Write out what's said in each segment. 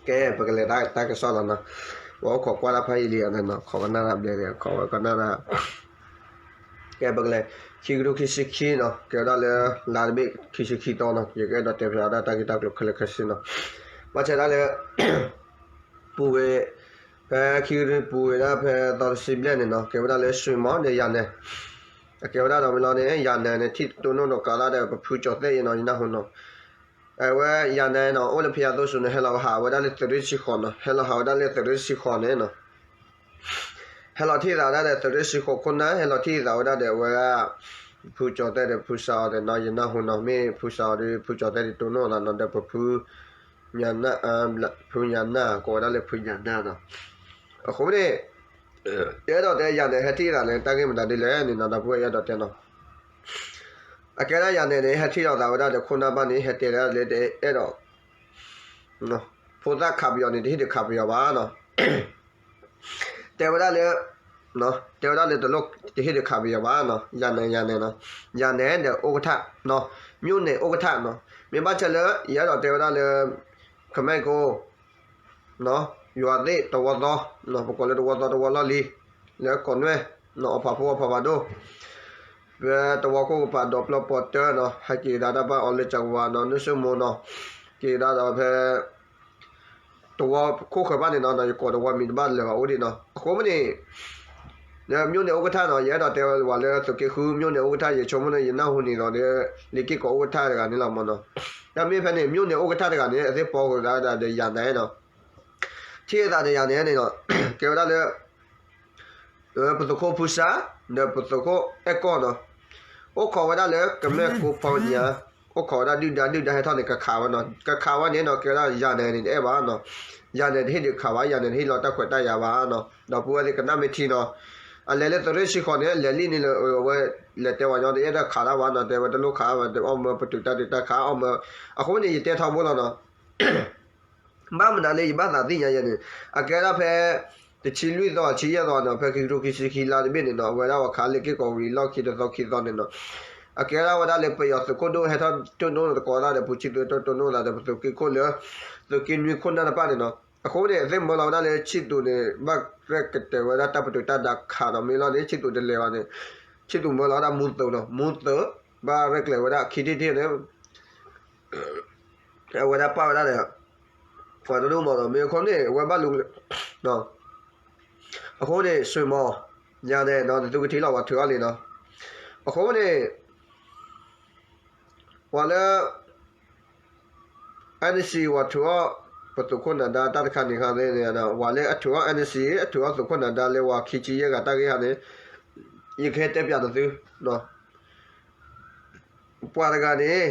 ကဲ ပကလဲၤတၢ်ကစီၣ်လီၤနီၤ. ပအိၣ်ခိးကွၢ်တၢ်ဖးယံာ်လံအီၤနီၤ, ခိးကနၣ်တၢ်ဘျဲၣ်ဒီး ခိးဝဲကနၣ်တၢ်. ကဲ ပကလဲၤ ခံကထိခံဆံခံနီၤ, ကဲဝဲဒၣ်လၢ လါတဘ့ၣ်ခံဆံခံသီနီၤ, ယကအဲၣ်ဒိးတဲဖျါဝဲဒၣ်တၢ်ဂ့ၢ်တၢ်ကျိၤခဲလၢာ်ခဲဆ့နီၤ. ဘၣ်ဆၣ်ဒၣ်လၢ ပူၤဝဲ ဖဲခံကထိပူၤဝဲဒၣ်ဖဲသီတဆံဘျဲၣ်န့ၣ်နီၤ, ကဲဝဲဒၣ်လၢ ဆွံမီၤ ဒီးယၤနဲၣ် အကဲဝဲဒၣ်ဒီးမ့ၢ်လီၤန့ၣ် ယၤနဲၣ်န့ၣ် ထံၣ်တိၢ်နီၣ်ဒီးကးသးဒီးပဖုကၠီၤသဲၣ်အံၤနီၤ, ယနၢ်ဟူနီၤ. အဝဲယၤနဲၣ်နီၤ အိၣ်လၢဖယၤသိဆူၣ်န့ၣ် ဟဲလီၤဟးဝဲဒၣ်လၢသုးရ့ၣ်ဆံဃိးနီၤ, ဟဲလီၤဟးဝဲဒၣ်လၢသုးရ့ၣ်ဆံဃိးန့ၣ်နီၤ. ဟဲလီၤထံၣ်သးဝဲဒၣ်ဒီးသုးရ့ၣ်ဆံဃိးခိၣ်နၢ်, ဟဲလီၤထံၣ်သးဝဲဒၣ်ဒီးအဝဲဒၣ် ဖုကၠီၤသဲၣ်ဒီးဖုစးအီၤန့ၣ်နီၤ, ယနၢ်ဟူနီၤ, မ့ၢ်ဖုစးအီၤဒီးဖုကၠီၤသဲၣ်ဒီးတိၢ်နီၣ်သးနီၤ, ဒီးပဖု ညါနၢ်, ဖုညါနၢ် ကိးဝဲဒၣ်လၢဖုညါနၢ်နီၤ. အဃိန့ၣ် ယအဲၣ်ဒိးတဲယၤနဲၣ် ဟဲထံၣ်သးန့ၣ် တၢ်ဂ့ၢ်မတၤဒ်လဲၣ်န့ၣ်နီၤ, ဒီပုၢ်ဝဲၢ် ယအဲၣ်ဒိးတဲနီၤ. အကဲဒၣ်ယၤနဲၣ်န့ၣ် ဟဲထံၣ်လိာ်သးဝဲဒၣ်ဒီးခိၣ်နၢ်ဘၣ်န့ၣ် ဟဲတဲဒၣ်လၢတအဲၣ်ဒိး ဖိသၣ်ခးပယီၤန့ၣ် တဟ့ၣ်ဒုးခးပယီၤဘၣ်နီၤ. တဲဝဲဒၣ်လၢ တဲဝဲဒၣ်လၢတလိၣ်တဟ့ၣ်ဒုးခးပယီၤဘၣ်နီၤ, ယၤနဲၣ် ယၤနဲၣ်နီၤ, ယၤနဲၣ်ဒီးအိၣ်ကထၣ်, မြို့နယ် ဥက္ကဋ္ဌနီၤ, မ့ၢ်ဘၣ်ဆၣ်လၢ ယအဲၣ်ဒိးတဲဝဲဒၣ်လၢ ကမဲကိ ယွၤသ့ၣ်တဝီသီ, ပကိးလၢတဝီသီတဝီလီၢ်လံၤ, လၢကိးနွဲၣ်, အီၣ်ဖးဖိအီၣ်ဖးဖးဒိၣ်, ဖဲတဝီခိၣ်ကပၤဒီးပျီပီၤတၢနီၤ, ဟဲက့ၤကဒါတၢ်ဘၣ်အီၤလၢကၠၤကဝၤနီၤ, နုၢ်စိမိၤနီၤ, က့ၤကဒါဒီးဖဲ တဝီခိၣ်ဃၢၤဘၣ်န့ၣ်နီၤ, ယကိးတဝီမံၤတဘၣ်လၢၤဘၣ်အိၣ်ဒံးနီၤ, အဃိမ့ၢ်န့ၣ် လၢ မြို့နယ် ဥက္ကဋ္ဌနီၤ, ယအဲၣ်ဒိးတဲဝဲလၢသုးက့ဃု မြို့နယ် ဥက္ကဋ္ဌ ယဆိကမိၣ်န့ၣ် ယနၢ်ဟူန့ၣ်ဒီး လ့ၤက့ၢ်ကီး ဥက္ကဋ္ဌ တဂၤန့ၣ်လီၤမ့ၢ်နီၤ, တၢ်မ့ၢ်ဖဲန့ၣ် မြို့နယ် ဥက္ကဋ္ဌ တဂၤန့ၣ် အသ့ၣ်ပီဃုာ်ဒၣ်ဒီးယၤနဲၣ်နီၤ, ထံၣ်အသးဒီးယၤနဲၣ်န့ၣ်နီၤ, ကဲဝဲဒၣ်လၢ ပသုးခိၣ်ဖုစး, ဒီးပသုးခိၣ်အဲၣ်ကီၢ်နီၤ, အိၣ်ခိးဝဲဒၣ်လၢကမဲကိဖီညါ, အိၣ်ခိးဝဲဒၣ်ဒုၣ်ဒါ, ဒုၣ်ဒါဟဲထီၣ်န့ၣ် ကခးဝဲနီၤ, ကခးဝဲန့ၣ်နီၤ, ကဲဝဲဒၣ်ယၤနဲၣ်န့ၣ်တအဲၣ်ဘၣ်နီၤ, ယၤနဲၣ်တဟ့ၣ်ဒုးခးဘၣ်, ယၤနဲၣ်တဟ့ၣ်လီၤတၢ်ခွဲးတၢ်ယာ်ဘၣ်နီၤ, ဒီပုၢ်ဝဲၢ်သ့ၣ်ကနၣ်မ့ၢ်ထံနီၤ, အလဲၤလၢသုးရ့ၣ်ဆံဃိးန့ၣ် အလဲၤလံန့ၣ်လၢ အဝဲလဲၤတဲဝဲညီတအဲၣ်ဒၣ်ခးတၢ်ဘၣ်နီၤ, တဲဝဲတလိၣ်ခးဘၣ်, အီၣ်မၢပတုာ်တၢ်ဒုးတၢ်ခး, အီၣ်မၢ, အဃိန့ၣ် ယတဲထီဘိလီၤနီၤ ဘၣ်မနုၤလၢယဘၣ်သးသ့ၣ်ညါယဲန့ၣ်, အကဲဒၣ်ဖဲ တဆံလွံၢ်သီ ဆံယဲၢ်သီနီၤ, ဖဲခံကထိခံဆံခံလါတဘ့ၣ်န့ၣ်နီၤ, အဝဲဒၣ်ပှၤခးလ့ၤက့ၢ်ကီးဝံၤလီၢ်ခံတသီခံသီန့ၣ်နီၤ, အကဲဒၣ်ဝဲဒၣ်လၢပယီၤသုးခိၣ်ဒိၣ်ဟဲထီၣ်တိၢ်နီၣ်သကိးသးဒီး ပူၤဆံသူးတိၢ်နီၣ်သးဒီး ပသုးက့ခိၣ်လၢ သုးက့နွံခိၣ်နၢ်တဖၣ်န့ၣ်နီၤ, အဃိန့ၣ် အသ့ၣ်မၢလီၤဝဲဒၣ်လၢဆံသူးန့ၣ် ဘၣ်ရဲၣ်ကတၢၢ်ဝဲဒၣ်တၢ်ပတုာ်တၢ်ဒုးခးနီၤ, မ့ၢ်လီၤန့ၣ် ဆံသူးတလဲၤဘၣ်န့ၣ်, ဆံသူးမၢလီၤဝဲဒၣ်မူသိးနီၤ, မူသိး ဘၣ်ရဲၣ်ကျဲၤဝဲဒၣ်ခံထံၣ်ထံၣ်န့ၣ် အဝဲဒၣ်ပာ်ဝဲဒၣ်ဒီး ပှၤတဒိၣ်မးနီၤ, မ့ၢ်အဃိန့ၣ် အဝဲဘၣ်လူၤ အဃိန့ၣ် ဆွံမီၤ ယၤန့ၣ်နီၤ နသုကထံၣ်လီၤ ပှၤထုးအီၤလံနီၤ, အဃိန့ၣ် ပှၤလၢ NCA ပှၤထုးအီၤ ပသုးခိၣ်နၤဒါတၢ်တခါန့ၣ်ခါန့ၣ် ပှၤလၢအထုးအီၤ NCA အထုးအီၤသုးခိၣ်နၤဒါလၢပှၤခံဆံယဲၢ်ဂၤတၢ်ဂ့ၢ်ဟါန့ၣ် ယကဟဲတဲပၠးနသု ပှၤတဂၤန့ၣ်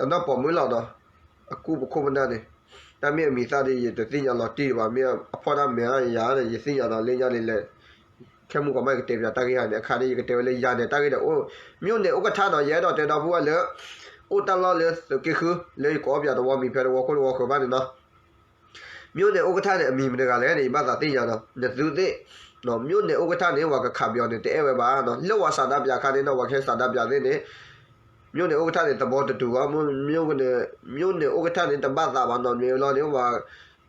အနီၢ်ပိာ်မုၣ်လီၤနီၤ, အကူၣ်ပခိၣ်ပနၢ်န့ၣ် တၢ်မ့ၢ်အမံၤသၣ်ဒီး ယတသ့ၣ်ညါလီၤတံၢ်ဒံးဘၣ်, မ့ၢ်အဖီၣ်တၢ်မဲာ်ညါန့ၣ် ယသ့ၣ်ညါနီၤ, လၢညါန့ၣ်လဲၣ် ခဲမုၢ်ကီးမး ယကတဲပၠးတၢ်ဂ့ၢ်ဟါန့ၣ် အခါန့ၣ် ယကတဲဝဲလၢယၤနဲၣ်တၢ်ဂ့ၢ်ဒီး အိၣ် မြို့နယ် ဥက္ကဋ္ဌ နီၤ, ယအဲၣ်ဒိးတဲဒီပုၢ်ဝဲၢ်လၢ အိၣ်တၢ်လီၢ်လၢသုးက့ဃု လၢယကိးအီၣ်ပၠးတဝီမံၤဖဲတဝီခိၣ်တဝီဃၢၤဘၣ်န့ၣ်နီၤ မြို့နယ် ဥက္ကဋ္ဌ န့ၣ် အမံၤမတဂၤလဲၣ်န့ၣ် ယဘၣ်သးသ့ၣ်ညါနီၤ, နသုသ့ၣ် မြို့နယ် ဥက္ကဋ္ဌ န့ၣ် ပှၤကခးပယီၤန့ၣ် တအဲၣ်ဝဲဘၣ်နီၤ, လၢပှၤစးဒၣ်ပၠးအခါန့ၣ်နီၤ ပှၤကဟဲစးဒၣ်ပၠးသ့ၣ်န့ၣ် မြို့နယ် ဥက္ကဋ္ဌ န့ၣ် သဘောတတူးဘၣ်, မြို့နယ် ဥက္ကဋ္ဌ န့ၣ် တဘၣ်သးဘၣ်နီၤ, မ့ၢ်လီၤန့ၣ် ပှၤ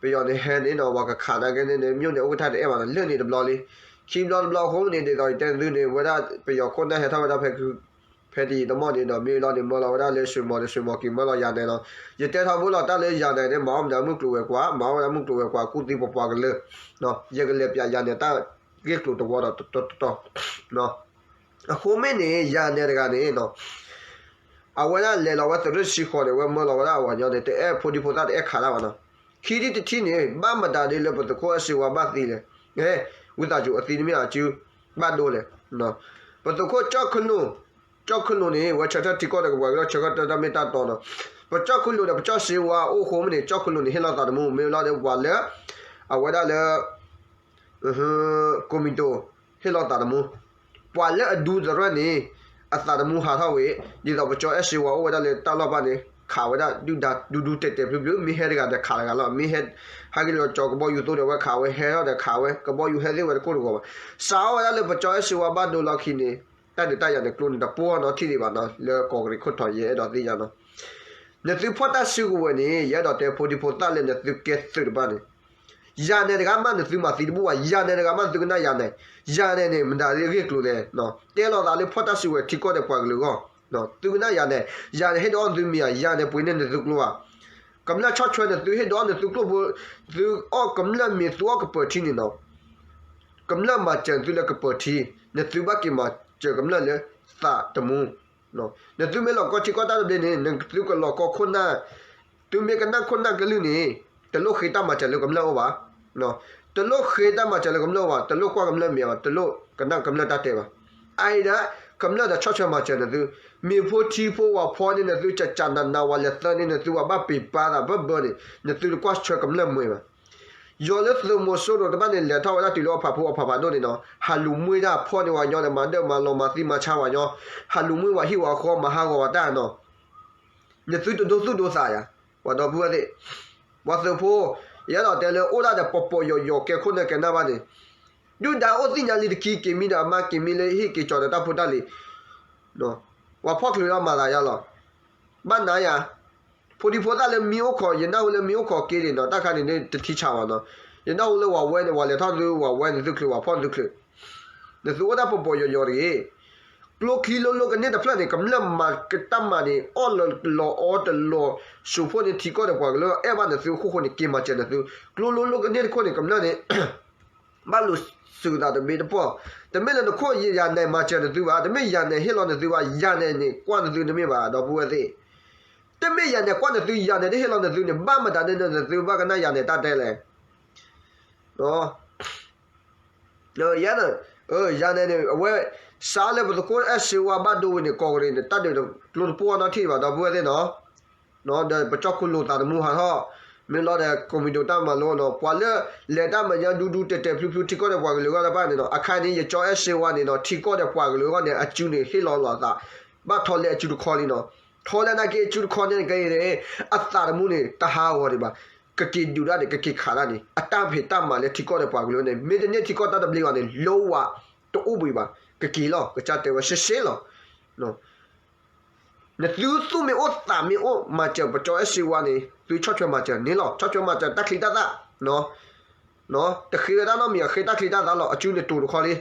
ပယီၤန့ၣ်ဟဲန့ၣ်နီၤ ပှၤကခးနာ်က့န့ၣ် မြို့နယ် ဥက္ကဋ္ဌ တအဲၣ်ဘၣ်နီၤ, လၢန့ၣ်တဘျီလံ, ခံဘျီတဘျီအဃိန့ၣ် ဒ်သိးယတဲသုန့ၣ် ဝဲဒၣ်ပယီၤခိၣ်နၢ်ဟဲထီၣ်ဝဲဒၣ်ဖဲ ဖဲတယံာ်တမီၢ်န့ၣ်ဒီး မ့ၢ်လီၤန့ၣ် မၢလီၤဝဲဒၣ်လၢဆွံမီၤဒီး ဆွံမီၤက့ၤမၢလီၤယၤနဲၣ်နီၤ, ယတဲထီဘိလီၤ တၢ်လၢယၤနဲၣ်န့ၣ် မၤအီၣ်မတၤမုၢ်ကျိၤဝဲၤကွာ် မၤအီၣ်ဝဲဒၣ်မုၢ်ကျိၤဝဲၤကွာ် ကူၣ်သံပပှၤကလုာ်, ယကလဲၤပၠးယၤနဲၣ်တၢ်ဂ့ၢ်ကျိၤတဝီဒီးတတီၤတတီၤ, အဃိမ့ၢ်န့ၣ် ယၤနဲၣ်တဂၤန့ၣ် အဝဲဒၣ်လဲၤလီၤဝဲသုးရ့ၣ်ဆံဃိးန့ၣ် အဝဲမၢလီၤဝဲဒၣ်အဝၤညီန့ၣ် တအဲၣ်ဖိဒံဖိသၣ်တအဲၣ်ခးတၢ်ဘၣ်နီၤ, ခံထံၣ်တထံၣ်န့ၣ် ဘၣ်မတၤဒ်လၢပသုးခိၣ်အဲၣ်စ့ဝါဘၣ်သံလဲၣ်, ဝံသးစူၤအသံတမ့ၢ်အစု ဘၣ်ဒိလဲၣ်, ပသုးခိၣ်ကၠီၣ်ခလိာ်, ကၠီၣ်ခလိာ်န့ၣ် ဝဲဆၢထၢၣ်ထံကီၢ်ဒီးကပှၤကညီဆၢထၢၣ်တၢ်မ့ၢ်တၢ်တီနီၤ, ပကၠီၣ်ခလိာ်ဒီးပကၠီၣ်စ့ဝါအိၣ်အဃိမ့ၢ်န့ၣ် ကၠီၣ်ခလိာ်န့ၣ် ဟ့ၣ်လီၤသးသမူ မ့ၢ်လီၤဒီးပှၤလၢ အဝဲဒၣ်လၢ ကိးမံၤဒိၣ် ဟ့ၣ်လီၤသးသမူ, ပှၤလၢအဒူသရဲၣ်န့ၣ် အသးသမူဟးထီၣ်ဝံၤ ဒ်သိးပကၠီၣ်အဲၣ်စ့ဝါအိၣ်ဝဲဒၣ်လၢတၢ်လီၢ်ဘၣ်န့ၣ် ခးဝဲဒၣ်ဒုၣ်ဒါဒူဒူတဲာ်တဲာ်ဖျုးဖျုး မ့ၢ်ဟဲတဂၤဒီးခးတဂၤလီၤ, မ့ၢ်ဟဲ ဟဲက့ၤလီၤကၠီၤကဘီယူၤသိဒီးဝဲခးဝဲ ဟဲထီၣ်ဒီးခးဝဲ ကဘီယူၤဟဲသ့ၣ်ဝဲတကိၢ်တဂီၤဘၣ်, စးထီၣ်ဝဲဒၣ်လၢပကၠီၣ်အဲၣ်စ့ဝါဘၣ်ဒိလီၢ်ခံန့ၣ် တၢ်ဒုးတၢ်ယၤန့ၣ်ကျိန့ၣ် တပိၢ်နီထံၣ်ဒံးဘၣ်နီၤ လၢကီၢ်ကရံးခိၣ်ထီၣ်ယဲအဲၣ်ဒိးသ့ၣ်ညါနီၤ နသုဖီၣ်တၢ်စုကဝဲၤန့ၣ် ယအဲၣ်ဒိးတဲဖိဒံဖိသၣ်လၢနသုကဲသုးတဖၣ်န့ၣ်, ယၤနဲၤတဂၤမးနသုမၤသံတဘူၣ်ဘၣ်, ယၤနဲၤတဂၤမးသုကနၣ်ယၤနဲၤ, ယၤနဲၤန့ၣ် မတၤလၢအဂ့ၢ်ကျိၤလဲၣ်, တဲလိာ်သးလၢဖီၣ်တၢ်စုကဝဲၤထံကီၢ်ဒီးပှၤကလုာ်အဂီၢ်, သုကနၣ်ယၤနဲၤ, ယၤနဲၤဟ့ၣ်ဒီးအီၣ်နသုမ့ၤဧါ, ယၤနဲၤပှ့ၤန့ၢ်နသုကျိဧါ, ကမျၢၢ်ဆီၣ်ထွဲနသုဟ့ၣ်ဒီးအီၣ်နသုကျိဖိ, သုအီၣ်ကမျၢၢ်မ့ၤ သုအီၣ်ကပၢၤထံန့ၣ်နီၤ, ကမျၢၢ်မၤစၢၤနသုလၢကပၢၤထံ, နသုဘၣ်က့ၤမၤစၢၤကမျၢၢ်လၢသးတမူ နသုမ့ၢ်လီၤကီထံကီၢ်တၢ်တဘျ့န့ၣ် နသုကလီၤကီခိၣ်နၢ်, သုမ့ၢ်ကနၣ်ခိၣ်နၢ်ကလုၢ်န့ၣ် တလိၣ်ဃ့တၢ်မၤစၢၤလၢကမျၢၢ်အိၣ်ဘၣ်, တလိၣ်ဃ့တၢ်မၤစၢၤလၢကမျၢၢ်အိၣ်ဘၣ်, တလိၣ်ကွၢ်ကမျၢၢ်မ့ၤဘၣ်, တလိၣ်ကနၣ်ကမျၢၢ်တၢ်တဲဘၣ်. အအံၤဒၣ် ကမျၢၢ်ဒီးဆီၣ်ထွဲမၤစၢၤနသု, မ့ၤဖိထံဖိဝၤဖီန့ၢ်နသု ကကနးနးဝၤလဲၤသၢန့ၢ်နသု ဝၤဘၣ်ပ့ၤပာ်သးဘၢဘၢန့ၣ် နသုတကွၢ်ဆၢကမျၢၢ်မ့ၤဘၣ်. ယီၤလၢသုးမီၤစိရိၤတဖၣ်န့ၣ် လဲၤထီၣ်ဝဲဒၣ်တုၤလၢအဖးဖိအဖးဖးဒိၣ်န့ၣ်နီၤ, ဟးလူၤမွ့ၢ်တၢ်ဖီၣ်န့ၢ်ဝဲညီဒီး မၤဒၢမၤလီၤမၤသံမၤဆါဝဲညီ, ဟးလူၤမွ့ၢ်ဝဲဟံၣ်ဝဲဃီမၤဟးဂီၤဝဲတၢ်နီၤ, နသုတဒိသူၣ်ဒိသးယၤ, ပှၤဒီပုၢ်ဝဲၢ်သ့ၣ်, ပှၤသုးဖိ, ယအဲၣ်ဒိးတဲလၢအိၣ်ဒၣ်ဒီးပီၤပီၤယီၤယီၤကဲခိၣ်နၢ်ကဲနၢ်ဘၣ်န့ၣ်, ဒုၣ်ဒါအိၣ်သ့ၣ်ညါလံတခံ က့ၤမံဒီးအမါက့ၤမံလၢဟ့ၣ်က့ၤကၠီၤဒီးတၢ်ဖိတၢ်လံၤ, ပှၤဖီၣ်ချုးဒီးမၤသးယါလီၤ, ဘၣ်နၤယၤ ဖိဒံဖိသၣ်လၢမံအိၣ်ခိး ယနၢ်ဟူလၢမံအိၣ်ခိးက့ၤန့ၣ်နီၤ တၢ်ခါန့ၣ်တထံဆးဘၣ်နီၤ, ယနၢ်ဟူလၢဝၤဝဲန့ၣ် ဝၤလဲၤထီၣ်သု ဝၤဝဲန့ၣ်သုချုး ဝၤဖီၣ်သုချုး, နသုအိၣ်တၢ်ပီၤပီၤယီၤယီၤတဂ့ၤ, ကျိချံလိလိကန့ၢ်တဖျၢၣ်န့ၣ် ကမျၢၢ်မၤတၢ်မၤန့ၣ် အီၣ်လီၤအီတလီၤ စူးဖှိၣ်န့ၢ်ထံကီၢ်ဒီးပှၤကလုာ်အဲၣ်ဘၣ်နသုအခိၣ်ဃိန့ၣ် က့ၤမၤစၢၤနသု, ကျိလိလိကန့ၢ်တခိၣ်န့ၣ် ကမျၢၢ်န့ၣ် ဘၣ်လူၤစူးသးတဘ့ၣ်တပီၢ်, တမ့ၢ်လၢနခိၣ်ယၤနဲၤမၤစၢၤနသုဘၣ်, တမ့ၢ်ယၤနဲၤဟ့ၣ်လီၤနသုဘၣ်, ယၤနဲၤန့ၣ်ကွၢ်နသုတမ့ၢ်ဘၣ် ဒီပုၢ်ဝဲၢ်သ့ၣ်, တမ့ၢ်ယၤနဲၤကွၢ်နသု ယၤနဲၤတဟ့ၣ်လီၤနသုန့ၣ် ဘၣ်မတၤဒ်န့ၣ်နသုဘၣ်ကနၣ်ယၤနဲၤတၢ်တဲလဲၣ် ယၤန့ၣ်, ယၤန့ၣ်န့ၣ် အဝဲ စးလၢပသကိးအဲၣ်စ့ဝါဘၣ်ဒိဝံၤန့ၣ် ကီၢ်ကရံၣ်န့ၣ် တၢ်ဒုးကျိတပှီၢ်နီထံၣ်ဘၣ် ဒီပုၢ်ဝဲၢ်သ့ၣ်နီၤ, ဒီးပကၠီၣ်ခိၣ်လိာ်သးတမူဟးထီၣ်, မ့ၢ်လီၤဒီး ကိးမံၤဒိးတၢ်မၤလိနီၤ ပှၤလၢ လဲၤတၢ်မဲာ်ညါဒူဒူတဲာ်တဲာ်ဖျုးဖျုးထံကီၢ်ဒီးပှၤကလုာ်အဂီၢ်တဖၣ်န့ၣ်နီၤ အခါန့ၣ် ယကၠီအဲၣ်စ့ဝါန့ၣ်နီၤ ထံကီၢ်ဒီးပှၤကလုာ်အဂီၢ်န့ၣ် အစုန့ၣ် ဟ့ၣ်လီၤလီၤအသး, ဘၣ်ထီၣ်လဲၤအစုတခီလံနီၤ, ထီၣ်လဲၤနာ်က့အစုတခီန့ၣ်က့ၤန့ၣ် အသးတမူန့ၣ် တဟးဂီၤဒံးဘၣ်, ကက့ၤဒုးဒၣ်န့ၣ် ကက့ၤခးဒၣ်န့ၣ် အတၢ်ဖံးတၢ်မၤလၢထံကီၢ်ဒီးပှၤကလုာ်န့ၣ် မ့တန့ၢ်ထံကီၢ်တၢ်တဘျ့ဘၣ်န့ၣ် လီဝါ တအိၣ်ဘှံးဘၣ်, ကက့ၤလီၤ ကစၢ်တဲဝဲရှဲရှဲလီၤ. နသုသူၣ်မ့ၢ်အိၣ်သးမ့ၢ်အိၣ် မၤစၢၤပကၠီအဲၣ်စ့ဝါန့ၣ် သုဆီၣ်ထွဲမၤစၢၤန့ၣ်လီၤ. ဆီၣ်ထွဲမၤစၢၤတၢ်ချံတၢ်သၣ် တဃ့ဝဲဒၣ်နီတမံၤ အဃ့တၢ်ချံတၢ်သၣ်လီၤ. အစုန့ၣ်တိၤတခီလံ.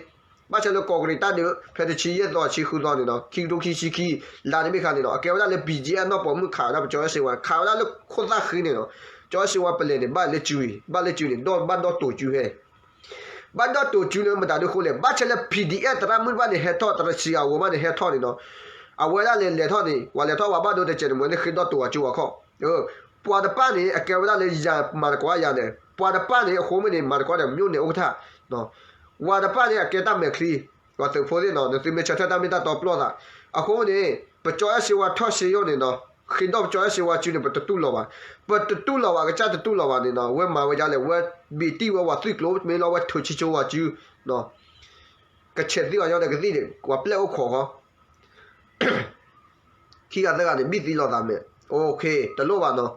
ဘၣ်ဆၣ်လၢကီၢ်ကရံၣ်တၢ်ဒုး ဖဲတဆံယဲၢ်သီ တဆံဃုသီန့ၣ်ဒီး ခံကထိခံဆံခံ လါတဘ့ၣ်ခါန့ၣ်ဒီး အကဲဝဲဒၣ်လၢ ဘီၣ်ကၠံၣ်အဲၣ် နီၢ်ပိာ်မုၣ်ခးဝဲဒၣ်ပကၠီအဲၣ်စ့ဝါ ခးဝဲဒၣ်လၢခိၣ်သၣ်ဃံန့ၣ်ဒီး ကၠီအဲၣ်စ့ဝါပလဲၤန့ၣ် ဘၣ်လၢစုဝံၤ ဘၣ်လၢစုန့ၣ် ဒီးဘၣ်ဒီတိၤစုဖဲ ဘၣ်ဒီတိၤစုလၢမတၤဒုးဃိလဲၣ်. ဘၣ်ဆၣ်လၢ ပီၣ်ဒံၣ်အဲၣ် သရၣ်မုၣ်တဖၣ်န့ၣ် ဟဲထီၣ် တရံးစံၣ်အဝဲမးန့ၣ် ဟဲထီၣ်န့ၣ်ဒီး အဝဲဒၣ်လဲၤလဲၤထီၣ်န့ၣ် ပှၤလဲၤထီၣ်ဝဲဘၣ်ဒိတစဲးန့ၣ် မ့ၢ်န့ၢ်ဃ့ဒီတိၤဝဲစုဝဲခီၣ် ပှၤတဖၣ်န့ၣ် အကဲဝဲဒၣ်လၢယၤမၤတကိးယၤန့ၣ် ပှၤတဖၣ်န့ၣ် အဃိမ့ၢ်န့ၣ် မၤတကိးဒီး မြို့နယ်ဥက္ကဋ္ဌ ဝၤတဖၣ်န့ၣ် အကဲတၢ်မဲာ်ချံ ပှၤသုးဖိသ့ၣ်နီၤ နသုမ့ၢ်ဆၢထၢၣ်တၢ်မ့ၢ်တၢ်တီပျီၢ်သး အဃိန့ၣ် ပကၠီအဲၣ်စ့ဝါထီၣ်စ့ယိၣ်န့ၣ်နီၤ ဃ့ဒီးပကၠီအဲၣ်စ့ဝါစုန့ၣ် ပတတူၢ်လိာ်ဘၣ်. ပတတူၢ်လိာ်ဘၣ် ကစၢ်တတူၢ်လိာ်ဘၣ်န့ၣ်နီၤ ဝဲမၤဝဲဒ်လဲၣ် ဝဲဘ့ၣ်တံၢ်ဝဲဝၤသွံၣ်ကျိၤ မ့ၢ်လီၤဝဲထုးဆံဆိဝၤစု ကဆဲးသံဝဲညီဒီးကသံၣ်န့ၣ် ပှၤပျဲၢ်အိၣ်ခိးဃီ ခံဂၤသၢဂၤန့ၣ် ဘံၣ်သံလိာ်သးမဲာ် အိၣ်ခ့ တလိၣ်ဘၣ်နီၤ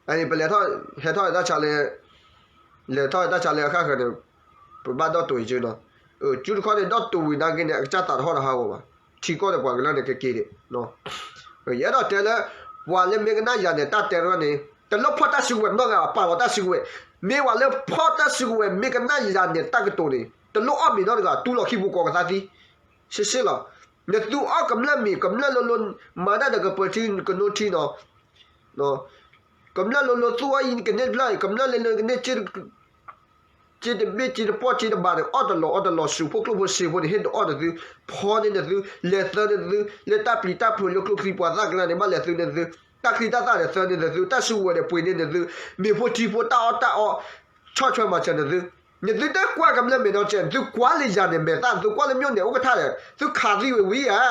အန့ၣ် ပလဲၤထီၣ် ဟဲထီၣ်တၢ်ဆါလၢ လဲၤထီၣ်တၢ်ဆါလၢအဃၣ်ဃၢၤန့ၣ် ပဘၣ်ဒီတိၤယစုနီၤ စုတခီန့ၣ် ဒီတိၤဝံၤနာ်က့န့ၣ် အကစၢ်သးတဟီၣ်တဟးဂီၤဘၣ် ထံကီၢ်ဒီးပှၤကလုာ်န့ၣ်ကက့ၤဒံး ယအဲၣ်ဒိးတဲလၢ ပှၤလၢမ့ၢ်ကနၣ်ယၤန့ၣ် တၢ်တဲရၢန့ၣ် တလိၣ်ဖီၣ်တၢ်စုကဝဲၤနီတဂၤ ပာ်လီၤတၢ်စုကဝဲၤ မ့ၢ်ပှၤလၢဖီၣ်တၢ်စုကဝဲၤ မ့ၢ်ကနၣ်ယၤန့ၣ် တၢ်ကတိၤန့ၣ် တလိၣ်အီၣ်မ့ၤနီတဂၤ တူၢ်လိာ်ခံပူၤကိးကသါသံ ရှဲရှဲလီၤ. နသုအီၣ်ကမျၢၢ်မ့ၤ ကမျၢၢ်လိၤလိၤ မၤတၢ်ဒီးကပၢၤထံကနိထံနီၤ ကမျၢၢ်လိၤလိၤသူၣ်အီၣ်အံၤကန့ၢ်တဖျၢၣ် ကမျၢၢ်လိၤလိၤကန့ၢ် စ့တဘ့ၣ်စ့တပီၢ်စ့တဘးန့ၣ် အီၣ်တလီၤအီၣ်တလီၤ စူးဖိကျိၣ်ဖိစ့ဖိန့ၣ် ဟ့ၣ်ဒုးအီၣ်နသု ဖီန့ၢ်နသု လဲၤသၢန့ၢ်နသု လၢတၢ်ပျံၤတၢ်ဖုးလၢကျိချံပှၤသၣ်ကျါန့ၣ် ဘၣ်လဲၤသုန့ၢ်နသု တၢ်ချံတၢ်သၣ်န့ၣ်သၢန့ၢ်နသု တၢ်စုကဝဲၤန့ၣ်ပှ့ၤန့ၢ်နသု မ့ၤဖိထံဖိတၢ်အီၣ်တၢ်အီ ဆီၣ်ထွဲမၤစၢၤနသု နသုတကွၢ်ကမျၢၢ်မဲာ်နီတစဲး နသုကွၢ်လၢယၤန့ၣ် မဲာ်သၣ် နသုကွၢ်လၢ မြို့နယ်ဥက္ကဋ္ဌ ဒီး သုခးသံဝဲဝံၤဧါ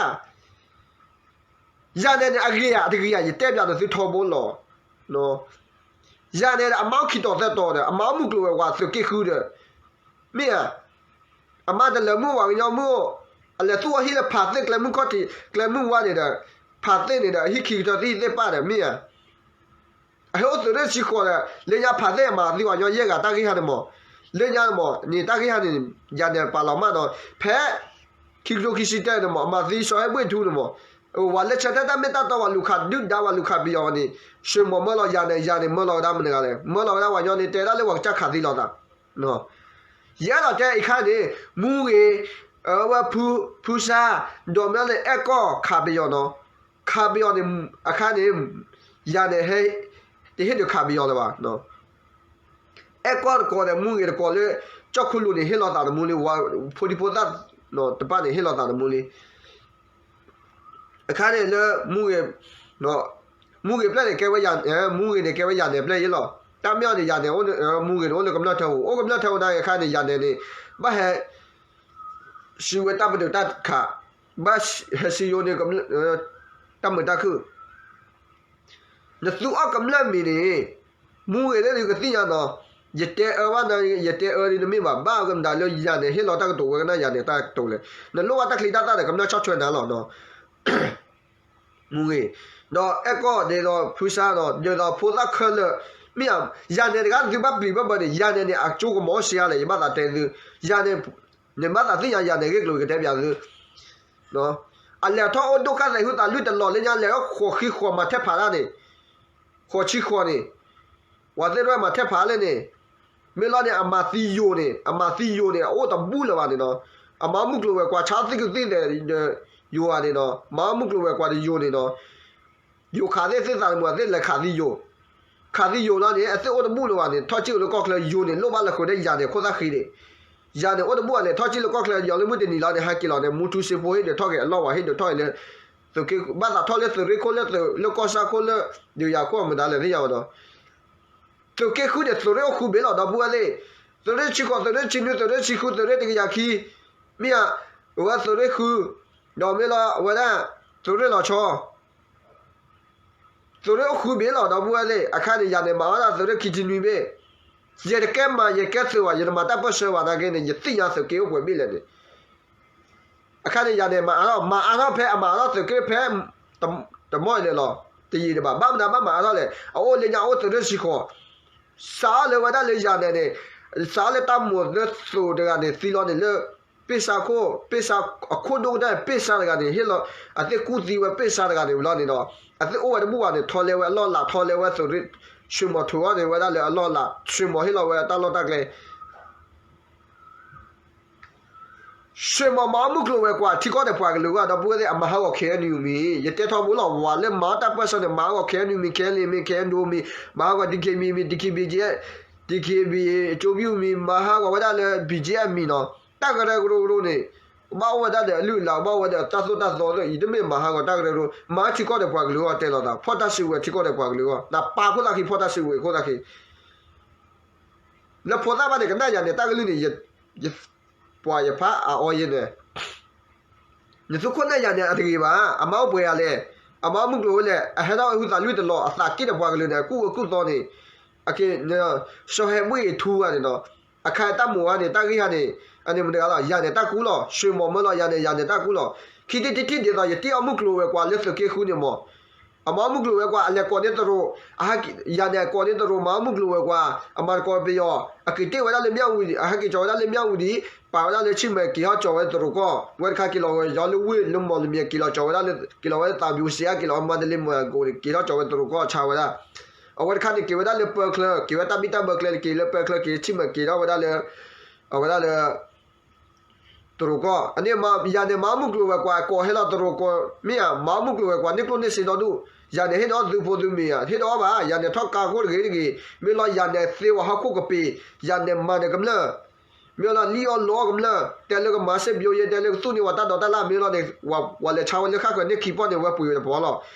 ယၤန့ၣ်န့ၣ် အဂ့ၤဧါ တဂ့ၤဧါ ယတဲဘၣ်နသုထီဘိလီၤ. ယၤန့ၣ်ဒီး အမါအိၣ်ခံတီၤသၢတီၤဒီး အမါအိၣ်မုၢ်ကျိၤဝဲၤကွာ်သုးက့ဃုဒီး မ့ၢ်ဧါ အမါတလၢမုၣ်ဝၤကညီမုၣ်အိၣ် အလဲၤသူၣ်အီၣ်ဟံၣ်လၢဖးသ့ၣ်ကျဲမုၢ်ခီၣ်ထံး ကျဲမုၢ်ဝါန့ၣ်ဒီး ဖးသ့ၣ်န့ၣ်ဒီး ဟံၣ်ခံကတၢၢ်သ့ၣ်သ့ၣ်ပၢ်ဒီး မ့ၢ်ဧါ အဟဲအိၣ်သုးရ့ၣ်ဆံဃိးဒီး လၢညါဖးသ့ၣ်အမၤသံဝဲညီယဲၢ်ဂၤတၢ်ဂ့ၢ်ဟါန့ၣ်မး လၢညါန့ၣ်မး န့ၣ်တၢ်ဂ့ၢ်ဟါန့ၣ် ယၤန့ၣ်ပာ်လီၤမးနီၤ ဖဲ ခံကထိခံဆံတၢန့ၣ်မး အမၤသံစီၤဟဲဘှ့ၣ်ထူန့ၣ်မး ပှၤလၢဆၢထၢၣ်တၢ်မ့ၢ်တၢ်တီ ပှၤလူၤခးဒုၣ်ဒါ ပှၤလူၤခးပယီၤန့ၣ် ဆွေမော် မၢလီၤယၤနဲၣ် ယၤနဲၣ် မၢလီၤဝဲဒၣ်မတၤတဂၤလဲၣ်. မၢလီၤဝဲဒၣ်ပှၤညီန့ၣ် တဲဒၣ်လၢပှၤကစၢ်ခးသံလီၤသး ယအဲၣ်ဒိးတဲအံၤခါန့ၣ် မူဂ့ၤ, အဝဲဖု, ဖုစါ, ဒီးမ့ၢ်လၢအဲၣ်ကီၢ်ခးပယီၤနီၤ, ခးပယီၤန့ၣ် အခါန့ၣ် ယၤနဲၣ်ဟဲ တဟ့ၣ်ဒုးခးပယီၤလၢၤဘၣ်. အဲၣ်ကီၢ်တကိးဒီး မူဂ့ၤတကိးလၢ ကၠီၣ်ခိၣ်လိၤန့ၣ် ဟ့ၣ်လီၤသးတမူလံ, ဝၤဖိဒံဖိသၣ်တဖၣ်န့ၣ် ဟ့ၣ်လီၤသးတမူလံ. အခါန့ၣ်လၢ မူဂ့ၤ, မူဂ့ၤဖျၢၣ်န့ၣ် ကဲဝဲ, မူဂ့ၤန့ၣ် ကဲဝဲယၤနဲၣ်ဖျၢၣ်အံၤလီၤ. တၢ်မ့ၢ်အီၤန့ၣ် ယၤနဲၣ်, မူဂ့ၤန့ၣ် အိၣ်လၢကမျၢၢ်ထၢပူၤ, အိၣ်ကမျၢၢ်ထၢပူၤနာ်က့အခါန့ၣ် ယၤနဲၣ်န့ၣ် ဘၣ်ဟဲ စံးဝဲတၢ်ပတုာ်တၢ်ခး, ဘၣ်ဟဲစံယိန့ၣ် တၢ်မုာ်တၢ်ခုၣ် နသူအီၣ်ကမျၢၢ်မံၤန့ၣ် မူဂ့ၤလၢနကသ့ၣ်ညါနီၤ, ယတဲအၢဘၣ်နၤ, ယတဲအၢဒ်နမ့ၢ်ဘၣ်, ဘၣ်ကမတၤလၢယၤနဲၣ်ဟ့ၣ်လီၤတၢ်ကတိၤဝဲကနၣ် ယၤနဲၣ်တၢ်ကတိၤလဲၣ်. နလိၣ်ဘၣ်တၢ်ချံတၢ်သၣ်ဒီး ကမျၢၢ်ဆီၣ်ထွဲနၤလီၤနီၤ. မူဂ့ၤ, ဒီးအဲၣ်ကီၢ်ဒ်သိးဖုစါဒီး ဒ်သိးဖိသၣ်ခဲလၢာ်, မ့ၢ်ဧါ, ယၤနဲၣ်တဂၤသုဘၣ်ပျံၤဘၣ်ဘၢန့ၣ် ယၤနဲၣ်န့ၣ် အကၠိကမီၤစှၤလဲၣ် ယဘၣ်သးတဲသု, ယၤနဲၣ်, နဘၣ်သးသ့ၣ်ညါယၤနဲၣ်ဂ့ၢ်ကျိၤကတဲပၠးသု အလဲၤထီၣ်အိၣ်ဒိၣ်ခါသဲးဟုသးလွံၢ်တလီၢ်လၢညါ လဲၤထီၣ်ဃိးခံဃိးမၤထဲဖးတၢ်န့ၣ်, ဃိးဆံဃိးန့ၣ်, ပှၤသ့ၣ်တဖၣ်မၤထဲဖးလဲၣ်န့ၣ်, မ့ၢ်လီၤန့ၣ် အမၤသံယိာ်န့ၣ်, အမၤသံယိာ်န့ၣ် အအိၣ်တဘူၣ်လၢၤဘၣ်န့ၣ်နီၤ, အမၤမုၢ်ကျိၤဝဲၤကွာ် ဆါသ့ၣ်ကသ့ၣ်သဲးဒီး ယိၤဧါန့ၣ်နီၤ, မၤမုၢ်ကျိၤဝဲၤကွာ်ဒီးယိၤန့ၣ်နီၤ, ယိၤခးသ့ၣ်သ့ၣ်သးတမုာ် အသ့ၣ်လဲၤခးသံယိာ်, ခးသံယိာ်လီၤန့ၣ် အသ့ၣ်အိၣ်တဘူၣ်လၢၤဘၣ်န့ၣ် ထီၣ်ကၠံၣ်အိၣ်လၢကီၢ်ချၢ ယိၤန့ၣ် လိၣ်ဘၣ်လၢဃုာ်ဒီးယၤနဲၣ်ခိၣ်သၣ်ဃံန့ၣ်, ယၤနဲၣ်အိၣ်တဘူၣ်ဘၣ်န့ၣ် ထီၣ်ကၠံၣ်လၢကီၢ်ချၢ ယီၤလၢမုၢ်တနံၤလီၤန့ၣ် ဟဲက့ၤလီၤန့ၣ် မူထူစ့ဖိဟ့ၣ်ဒုးထီၣ်က့ၤအလီၢ်ဝဲ ဟ့ၣ်ဒုးထီၣ်က့ၤလၢ သုးက့ ဘၣ်သးထီၣ်လၢသုးရ့ၣ်ခိၣ်လၢသုး လၢကီၢ်ဆၣ်ခိၣ်လၢ ဒုးယၤခိၣ်အမတၤလဲၣ်သ့ၣ်ညါဝဲဒီး သုးက့ဃုန့ၣ် သုးရ့ၣ်အိၣ်ဃုဘ့ၣ်လီၤ ဒီပုၢ်ဝဲၢ်သ့ၣ်, သုးရ့ၣ်ဆံဃိး သုးရ့ၣ်ဆံနွံ သုးရ့ၣ်ဆံဃု သုးရ့ၣ်တကယၤခံ, မ့ၢ်ဧါ, အဝဲသုးရ့ၣ်ဃု, ဒီးမ့ၢ်လီၤအဝဲဒၣ် သုးရ့ၣ်လီၤဆီ သုးရ့ၣ်အိၣ်ဃုဘ့ၣ်လီၤ ဒီပုၢ်ဝဲၢ်သ့ၣ်, အခါန့ၣ် ယၤန့ၣ် မၤအီၣ်ဒၣ်သုးရ့ၣ်ခံဆံနွံဘ့ၣ်, ယတကဲမၤ ယကဲသုးဘၣ် ယတမၤတၢ်ပၢၢ်ဆၢဘၣ်နာ်က့န့ၣ် ယသ့ၣ်ညါသုးက့အိၣ်ပှဲၤဘ့ၣ်လဲၣ်န့ၣ်, အခါန့ၣ် ယၤန့ၣ် မၤအါထီၣ် မၤအါထီၣ်ဖဲအမၤအါထီၣ်သုးက့ဖဲ တမီၢ်အံၤန့ၣ်လီၤ, တယံာ်တဘၣ် ဘၣ်မနုၤဘၣ်မၤအါထီၣ်လဲၣ်, အအိၣ်လၢညါအိၣ်သုးရ့ၣ်ဆံဃိး, စးထီၣ်လၢဝဲဒၣ်လၢယၤန့ၣ်န့ၣ်, စးထီၣ်လၢတၢ်မိၣ်လၢသိးတဂၤန့ၣ် သံလီၤန့ၣ်လၢ ပ့ၢ်စၢ်ခိၣ် ပ့ၢ်စၢ်အခိၣ်ဒိၣ်ကတၢၢ် ပ့ၢ်စၢ်တဂၤန့ၣ် ဟ့ၣ်လီၤ အသ့ၣ်ကူၣ်သံဝဲပ့ၢ်စၢ်တဂၤန့ၣ်ဝံၤလီၤန့ၣ်ဒီး အသ့ၣ်အိၣ်ဝဲတဘူၣ်ဘၣ်န့ၣ် ထီၣ်လဲဝဲအလီၢ်အလၤ ထီၣ်လဲဝဲသုးရ့ၣ်, ဆွေမော် ထိၣ်အီၤန့ၣ်ဝဲဒၣ်လၢအလီၢ်အလၤ ဆွေမော် ဟ့ၣ်လီၤဝဲတၢ်လီၢ်တၢ်ကျဲ ဆွေမော် မၤအီၣ်မုၢ်ကျိၤဝဲၤကွာ် ထံကီၢ်ဒီးပှၤကလုာ်အဂီၢ် ဒီပုၢ်ဝဲၢ်သ့ၣ် အမၤဟးဂီၤ ခ့ၣ်အဲၣ်ယူၣ်မံၤ, ယတဲထီဘိလီၤ ဝၤလၢမၤအီၣ်တၢ်ပၢၢ်ဆၢန့ၣ် မၤဟးဂီၤ ခ့ၣ်အဲၣ်ယူၣ်မံၤ ခ့ၣ်အဲၣ်ယူၣ်မံၤ ခ့ၣ်အဲၣ်ယူၣ်မံၤ မၤဟးဂီၤ DKBA မံၤ DKBA, DKBA ကၠိဘံၣ်မံၤ မၤဟးဂီၤဝဲဒၣ်လၢ ဘီၣ်ကၠ့အမံၤနီၤ, တၢ်ကရၢကရိကရိန့ၣ် ကဘၣ်အိၣ်ဝဲဒၣ်ဒီးအလုၢ်အလၢ် ကဘၣ်အိၣ်ဝဲဒီးတၢ်သိၣ်တၢ်သီ ယတမ့ၢ်မၤဟးဂီၤတၢ်ကရၢကရိ မၤထံကီၢ်ဒီးပှၤကလုာ်အဂီၢ် တဲလီၤသး ဖီၣ်တၢ်စုကဝဲၤထံကီၢ်ဒီးပှၤကလုာ်အဂီၢ် နပာ်ခိၣ်သၣ်ခံ ဖီၣ်တၢ်စုကဝဲၤခိၣ်သၣ်ခံ လၢဖိသၣ်ဘၣ်န့ၣ် ကနၣ်ယၤန့ၣ် တၢ်ကလုၢ်န့ၣ် ပှၤယဖးအအီယဲန့ၣ် နသုခိၣ်နၢ်ယၤန့ၣ် အတဂ့ၤဘၣ်, အမါအိၣ်ပှဲၤဂၤလဲၣ်, အမါအိၣ်မုၢ်ကျိၤဝဲလဲၣ်, အဟဲထီၣ်ဝဲဟုသးလွံၢ်တလီၢ် အသးက့ၣ်ဒီးပှၤကလုာ်န့ၣ် အကူၣ်ဝဲကူၣ်သီန့ၣ်, အက့ၢ် စီၤဟဲဘှ့ၣ်ထူဂၤန့ၣ်ဒီး, အခါတၢ်မိၣ်ဝဲန့ၣ် တၢ်ဂ့ၢ်ဟါန့ၣ်, အန့ၣ်မတၤတဂၤလီၤ, ယၤန့ၣ်တၢ်ကူၣ်လီၤ, ဆွေမော် မၢလီၤ ယၤန့ၣ် ယၤန့ၣ်တၢ်ကူၣ်လီၤ, ခံထံၣ်တထံၣ်ဒ်သိး ယတ့ၢ်အီၣ်မုၢ်ကျိၤဝဲၤကွာ်လၢသုးက့ဃုန့ၣ်မး အမၤအီၣ်မုၢ်ကျိၤဝဲၤကွာ် အလဲၤကိးန့ၢ်တရူး, ယၤန့ၣ်အကိးန့ၢ်တရူး မၤအီၣ်မုၢ်ကျိၤဝဲၤကွာ်, အမၤသကိးပယီၤ, အက့ၤတ့ၢ်ဝဲဒၣ်လၢမၠၣ်ဝတံၤ, အဟဲက့ၤကၠီၤဝဲဒၣ်လၢမၠၣ်ဝတံၤ, ပာ်ဝဲဒၣ်လၢဆံၣ်မဲာ် က့ၤထီၣ်ကၠီၤဝဲတရူးကီၢ်, ဝဲတခါက့ၤလီၤဝဲယီၤလၢဝ့ၢ်လၢမီၢ်လမံၤ က့ၤလီၤကၠီၤဝဲဒၣ်လၢ က့ၤလီၤဝဲလၢသးဘျူးစ့အါ က့ၤလီၤဝဲမါတလ့မီၢ်အကိးန့ၣ် က့ၤထီၣ်ကၠီၤဝဲတရူးကီၢ်ဆါဝဲဒၣ်, အဝဲတခါန့ၣ် က့ၤဝဲဒၣ်လၢပၢၤချၢ, က့ၤဝဲတၢ်ဘံၣ်တၢ်ဘၢကျဲ က့ၤလၢပၢၤချၢ က့ၤဆံၣ်မဲာ် က့ၤထီၣ်ဝဲဒၣ်လၢ အဝဲဒၣ်လၢ တရူးကီၢ်, အန့ၣ် ယၤန့ၣ် မၤအီၣ်မုၢ်ကျိၤဝဲၤကွာ် ကိးဟဲလီၤတရူးကီၢ်, မ့ၢ်ဧါ, မၤအီၣ်မုၢ်ကျိၤဝဲၤကွာ် န့ၢ်ကျိၣ်န့ၢ်စ့ဒီဒူၣ်, ယၤန့ၣ်ဟ့ၣ်ဒီးသုဖိသုမံၤဧါ, ဟ့ၣ်ဒီးအီၣ်ဘၣ်, ယၤန့ၣ်ထီၣ်ကါခိၣ်တဂ့ၤတဂ့ၤ, မ့ၢ်လီၤယၤန့ၣ်သ့ဝဲဟီၣ်ခိၣ်ကပ့ၤ, ယၤန့ၣ်မၤန့ၣ်ကမျၢၢ်, မ့ၢ်လီၤလံၣ်အီၣ်လီအီၣ်ကမျၢၢ်, တဲလၢကမၤစ့ဘျိယဲ တဲလၢကသူၣ်န့ၢ်ဝဲတၢ်ဒိးတၢ်လၢ် မ့ၢ်လီၤန့ၣ်, ဝၤလဲၤဆါဝဲလၢဃၣ်ဃၢၤန့ၢ်ခံပီၢ်န့ၣ် ဝဲပှ့ၤဝဲတပီၤလီၤ,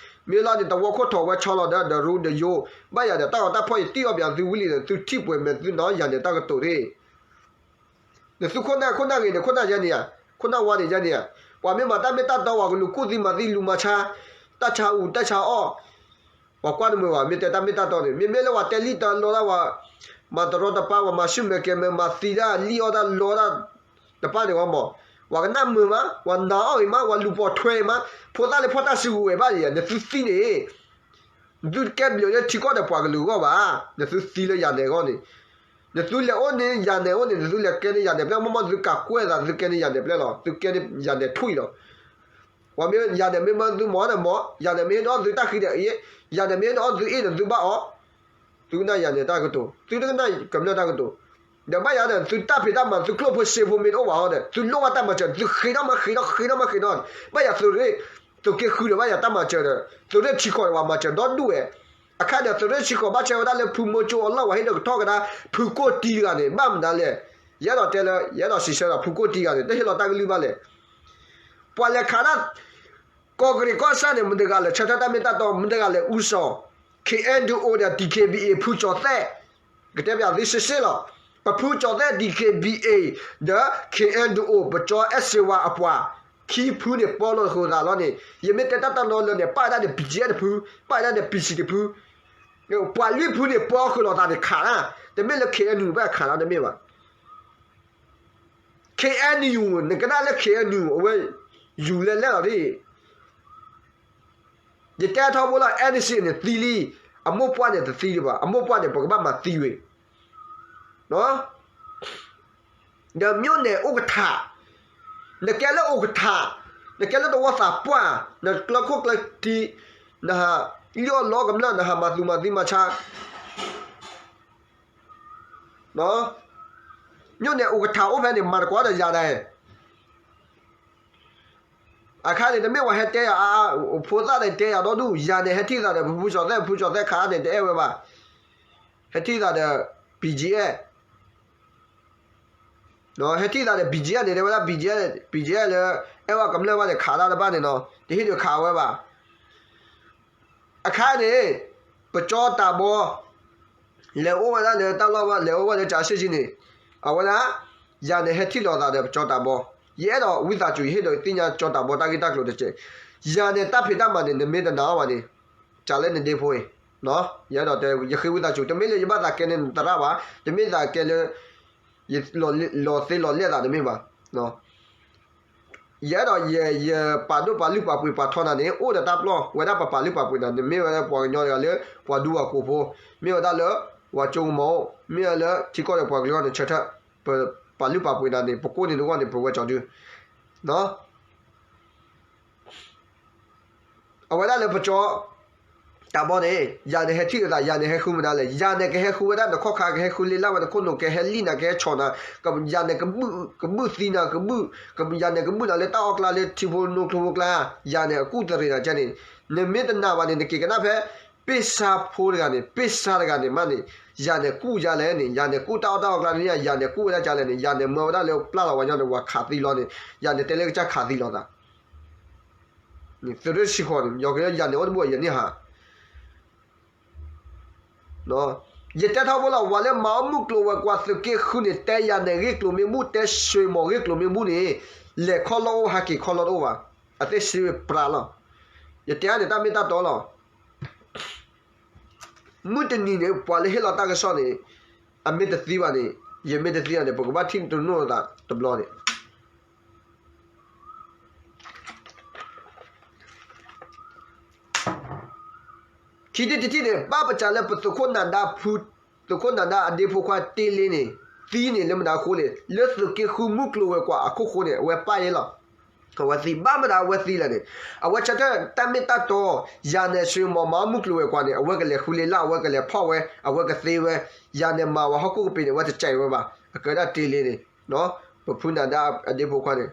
မ့ၢ်လီၤန့ၣ် တဝီခိၣ်ထီၣ်ဝဲဆီလီၤဒီး ဒီးရူဒီးယိၤ, ဘၣ်ယၤဒီးတၢ်ဂီၤတၢ်ဖီၣ်ယတ့ၢ်အီၣ်ပၠးသုဝံၤလံဒီး သုထံၣ်ပှဲၤမဲာ်သုနီၤ ယၤန့ၣ်တၢ်ကတိၤသ့ၣ် နသုခိၣ်နၢ်ခိၣ်နၢ်ဂ့ၤန့ၣ် ခိၣ်နၢ်ယဲန့ၣ်ဧါ, ခိၣ်နၢ်ဝါန့ၣ်ယဲန့ၣ်ဧါ, ပှၤမ့ၢ်မၤတၢ်မ့ၢ်တၢ်တီ ပှၤကလူၤကူၣ်သံမၤသံလူၤမၤဆါ, တၢ်ဆါအူတၢ်ဆါအီၣ်, ပှၤကွၢ်တမုာ်ဘၣ် မ့ၢ်တဲတၢ်မ့ၢ်တၢ်တီန့ၣ်, မ့မ့ၢ်လၢပှၤတဲလံာ်တၢ်လီတၢ် ပှၤမၤတရီတပါ ပှၤမၤဆူၣ်မဲာ်ကဲၤမဲာ် မၤသံတၢ်လံၣ်အီၣ်တၢ်လီတၢ် တပၣ်န့ၣ်ဝဲမး, ပှၤကနၣ်မုာ်မး ပှၤနာ်အီၣ်ဂ့ၤမး ပှၤလူၤပိာ်ထွဲမး, ဖိသၣ်လၢဖီၣ်တၢ်စုကဝဲၤဘၣ်ယဲ နသုသံန့ၣ် နသုတကဲဘျုးလၢထံကီၢ်ဒီးပှၤကလုာ်အဂီၢ်ဘၣ်, နသုသံလၢယၤနဲၣ်အဂီၢ်န့ၣ်, နသုလဲၤအိၣ်န့ၣ်ယၤနဲၣ်အိၣ်န့ၣ် နသုလဲၤကဲန့ၢ်ယၤနဲၣ်ပျဲၢ် မ့ၢ်မ့ၢ်သုကးကွဲၢ်သး သုကဲန့ၢ်ယၤနဲၣ်ပျဲၢ်လီၤ, သုကဲန့ၢ်ယၤနဲၣ်ထွံၣ်လီၤ. ပှၤမ့ၢ်ယၤန့ၣ်မ့ၢ်မၢသုမၤန့ၣ်မၤ, ယၤန့ၣ်မ့ၢ်ဟ့ၣ်ဒီးသုတၢ်ဃံဒီးအံၤ, ယၤန့ၣ်မ့ၢ်ဟ့ၣ်ဒီးသုအ့ၣ်န့ၣ်သုဘၣ်အီၤ, သုကနၣ်ယၤန့ၣ်တၢ်ကတိၤ, သုတကနၣ်ကမျၢၢ်တၢ်ကတိၤ, ဒီးဘၣ်ယၤဒီး သုတၢ်ဖံးတၢ်မၤ သုကျိၣ်ဖိစ့ဖိမ့ၢ်တအိၣ်ဘၣ်ဟီဒီး သုလိၣ်ဘၣ်တၢ်မၤစၢၤ သုဃ့ထီၣ်မၤဃ့ထီၣ် ဃ့ထီၣ်မၤဃ့ထီၣ်, ဘၣ်ယၤသုးရ့ၣ်, သုးက့ဃုဒီးဘၣ်ယၤတၢ်မၤစၢၤဒီး သုးရ့ၣ်ထံကီၢ်ဒီးပှၤမၤစၢၤဒီဒူၣ်ဝဲ, အခါဒီးသုးရ့ၣ်ထံကီၢ်ဘၣ်ဆၢဝဲဒၣ်လၢဖုမိၢ်ကၠိအလီၢ် ပှၤဟ့ၣ်ဒီးကထီၣ်ကဒါ ဖုကိၢ်တံတဂၤန့ၣ် ဘၣ်မနုၤလဲၣ်, ယအဲၣ်ဒိးတဲလၢ ယအဲၣ်ဒိးစံးဆၢဒီး ဖုကိၢ်တံတဂၤန့ၣ် တဟ့ၣ်လီၤတၢ်ကလုၢ်ဘၣ်လဲၣ်, ပှၤလဲၤခးတၢ် ကီၢ်ကရံးကီၢ်စဲၣ်န့ၣ် မတၤတဂၤလဲၤဆၢထၢၣ်တၢ်မ့ၢ်တၢ်တီ, မတၤတဂၤလဲၤအူစီၤ, ခ့ၣ်အဲၣ်ယူၣ်အိၣ်ဒီး ဒံၣ်ခ့ၣ်ဘံၣ်အ့ၣ် ဖုကၠီၤသဲၣ်, ကတဲပၠးသုစ့စ့လီၤ, ပဖုကၠီၤသဲၣ် ဒံၣ်ခ့ၣ်ဘံၣ်အ့ၣ် ဒီး ခ့ၣ်အဲၣ်ယူၣ်အိၣ် ပကၠီၤအဲၣ်စ့ဝါအပှၤ, ခံဖုန့ၣ် ပီလိာ်သကိးသးလီၤန့ၣ် ယမ့ၢ်တဲတၢ်တၢ်နီလၢန့ၣ် ပၣ်ဝဲဒၣ်န့ၣ် ပံၣ်ကၠံအဲၣ်တဖု, ပၣ်ဝဲဒၣ်န့ၣ် ပံၣ်စံၣ်တဖု, ပှၤလွံၢ်ဖုန့ၣ် ပီဃုာ်လိာ်သးန့ၣ်ခးတၢ်, တမ့ၢ်လၢ ခ့ၣ်အဲၣ်ယူၣ်အိၣ် ဘၣ်ခးတၢ်တမ့ၢ်ဘၣ် ခ့ၣ်အဲၣ်ယူၣ်အိၣ် နကနၣ်လၢ ခ့ၣ်အဲၣ်ယူၣ်အိၣ် အဝဲ ယူၢ်လဲၣ်လဲၣ်လီၤဒ်အံၤ, ယတဲထီဘိလီၤ အဲၣ်နံၣ်စံၣ်န့ၣ်သံလံ, အမိၢ်ပှၢ်န့ၣ်တသံဒံးဘၣ်, အမိၢ်ပှၢ်န့ၣ် ပကဘၣ်မၤသံဝဲ, ဒီး မြို့နယ်ဥက္ကဋ္ဌ, နကဲလၢ ဥက္ကဋ္ဌ, နကဲလၢတဝီသးပှၢ်, နကျၢၤခိၣ်ကျၢၤထံ, နဟးလီၢ်လီၤကမျၢၢ် နဟးမၤသူၣ်မၤသံမၤဆါ မြို့နယ်ဥက္ကဋ္ဌ အိၣ်ဖဲန့ၣ် မၤသကိးဒီးယၤဒၣ်, အခါန့ၣ် တမ့ၢ်ပှၤဟဲတဲယၤအါအါ, ဖိသၣ်န့ၣ်တဲယၤဒီဒူၣ်, ယၤန့ၣ် ဟဲထံၣ်သးဒီး ဖုကၠီၤသဲၣ် ဖုကၠီၤသဲၣ်ခးန့ၣ် တအဲၣ်ဝဲဘၣ်, ဟဲထံၣ်သးဒီး ပံၣ်ကၠံအဲၣ် ဟဲထံၣ်သးဒီး ပံၣ်ကၠံအဲၣ်န့ၣ် တဲဝဲဒၣ် ပံၣ်ကၠံအဲၣ်, ပံၣ်ကၠံအဲၣ်လၢ အဲၣ်ဝဲကမျၢၢ်ဘၣ်န့ၣ် ခးတၢ်တဘၣ်န့ၣ်နီၤ, တဟ့ၣ်ဒုးခးဝဲဘၣ်. အခါန့ၣ် ပကၠီတၢ်ဘီ လဲၤအိၣ်ဝဲဒၣ်လၢတၢ်လီၢ်ဘၣ် လဲၤအိၣ်ဝဲလၢကးစ့ၣ်ကၠံန့ၣ်, အဝဲဒၣ် ယၤန့ၣ်ဟဲထံၣ်လိာ်သးဒီးပကၠီတၢ်ဘီ, ယအဲၣ်ဒိးဝံသးစူၤ ယဟ့ၣ်ဒိးသ့ၣ်ညါကၠီတၢ်ဘီတၢ်ဂ့ၢ်တၢ်ကျိၤတက့ၢ်, ယၤန့ၣ်တၢ်ဖံးတၢ်မၤန့ၣ် နမ့ၢ်တနာ်အီၤဘၣ်န့ၣ်, ကးလၢနဒ့ဖိအံၤ, ယအဲၣ်ဒိးတဲ ယဃ့ဝံသးစူၤ တမ့ၢ်လၢယဘၣ်သးကဲန့ၣ်နသရၣ်ဘၣ်, တမ့ၢ်သးကဲလၢ လီၤသ့လီၤလဲၢ်သးတမ့ၢ်ဘၣ်. ယအဲၣ်ဒိး ယပာ်ဒိၣ်ပာ်လုၢ်ပာ်ပှ့ၤပာ်ထီနၤန့ၣ် အိၣ်ဒီးတၢ်ပျီၢ်ဝဲဒၣ် ပပာ်လုၢ်ပာ်ပှ့ၤနၤ နမ့ၢ်ဝဲဒၣ်ပှၤကညီတဂၤလၢ ပှၤဒူပှၤကိးဖိ, မ့ၢ်ဝဲဒၣ်လၢ ပှၤကၠိကမီၤအိၣ်, မ့ၢ်ဝဲလၢထံကီၢ်ဒီးပှၤကလုာ်အဂီၢ်န့ၣ် ဆၢထၢၣ် ပပာ်လုၢ်ပာ်ပှ့ၤနၤန့ၣ် ပကိးန့ၢ်နဂီၢ်န့ၣ် ပဝဲကၠီဒု အဝဲဒၣ်လၢပကၠီ တၢ်ဘီန့ၣ် ယၤန့ၣ်ဟဲထံၣ်လိာ်သး ယၤန့ၣ်ဟဲဃုမနုၤလဲၣ်, ယၤန့ၣ်ကဟဲဃုဝဲဒၣ်နခီၣ်ခါ ကဟဲဃုလ့လၢ်ဝဲနခိၣ်နူာ် ကဟဲလံၣ်နၤ ကဟဲဆီၣ်နၤ, ယၤန့ၣ်ကဘုၣ်သံနၤ ကဘုၣ်, ယၤန့ၣ်ကဘုၣ်နၤလၢတၢ်အီၣ်ကျါလၢထံဖိနိဖိကျါ, ယၤန့ၣ်အကူၣ်တရံးနၤကဲန့ၣ်, နမ့ၢ်တနာ်ဘၣ်န့ၣ် နက့ၤကနၣ်ဖဲ ပ့ၢ်ဆါဖိတဂၤန့ၣ် ပ့ၢ်ဆါတဂၤန့ၣ်မးန့ၣ်, ယၤန့ၣ်ကူၣ်ယၤလဲၣ်န့ၣ်, ယၤန့ၣ်ကူၣ်တၢ်အီၣ်တၢ်အီၣ်ကျါန့ၣ် ယၤန့ၣ်ကူၣ်ဝဲဒၣ်ကလဲၣ်န့ၣ်, ယၤန့ၣ်မၢဝဲဒၣ်လၢပျၢ်လီၤဝဲညီန့ၣ် ဝၤခးသံလီၤန့ၣ်, ယၤန့ၣ်တဲလၢကစၢ်ခးသံလီၤသး သုးရ့ၣ်ဆံဃီန့ၣ် ယကယၤန့ၣ်အိၣ်တဘိယန့ၢ်ဟး, ယတဲထီဘိလီၤ ဝၤလၢမၤအီၣ်မုၢ်ကျိၤဝဲၤကွာ်သုးက့ဃုန့ၣ် တဲယၤန့ၣ်ဂ့ၢ်ကျိၤမ့ၢ်ဘူၣ် တဲဆွ့ၤမီၤဂ့ၢ်ကျိၤမ့ၢ်ဘူၣ်န့ၣ် လဲၤခီၣ်လီၢ်အိၣ်ဟးက့ၤခီၣ်လီၢ်တအိၣ်ဘၣ်, အသ့ၣ်စ့ဝဲပြးလီၤ, ယတဲအါန့ၣ်တၢ်မ့ၢ်တၢ်တီလီၤ. မုၢ်တနံၤန့ၣ် ပှၤလၢဟ့ၣ်လီၤတၢ်ကစီၣ်န့ၣ် အမ့ၢ်တသံဘၣ်န့ၣ် ယမ့ၢ်တသံဘၣ်န့ၣ် ပကဘၣ်ထံၣ်တနီၣ်သးတဘျီန့ၣ် ခံထံၣ်တထံၣ်န့ၣ် ဘၣ်ပစးလၢပသုးခိၣ်နၤဒါဖု သုးခိၣ်နၤဒါအဒ့ဖိခွါတ့လ့န့ၣ် သံန့ၣ်လၢမတၤအဃိလဲၣ်, လၢသုးက့ဃုမုၢ်ကျိၤဝဲၤကွာ်အခိၣ်ဃိန့ၣ် အဝဲပၢ်ယဲလီၤ. အဝဲသံ ဘၣ်မတၤအဝဲသံလဲၣ်န့ၣ်, အဝဲဆၢထၢၣ်တၢ်မ့ၢ်တၢ်တီ, ယၤနဲၣ်ဆွ့ၤမီၤမၤအီၣ်မုၢ်ကျိၤဝဲၤကွာ်န့ၣ် အဝဲကလဲၤဃုလ့လၢ် အဝဲကလဲၤဖီၣ်ဝဲ အဝဲကသ့ဝဲ, ယၤနဲၣ်မၤဝဲဟီၣ်ခိၣ်ကပ့ၤန့ၣ် အဝဲတစဲးဝဲဘၣ်, အကဲဒၣ်တ့လ့န့ၣ် ပဖုနၤဒါအဒ့ဖိခွါန့ၣ်,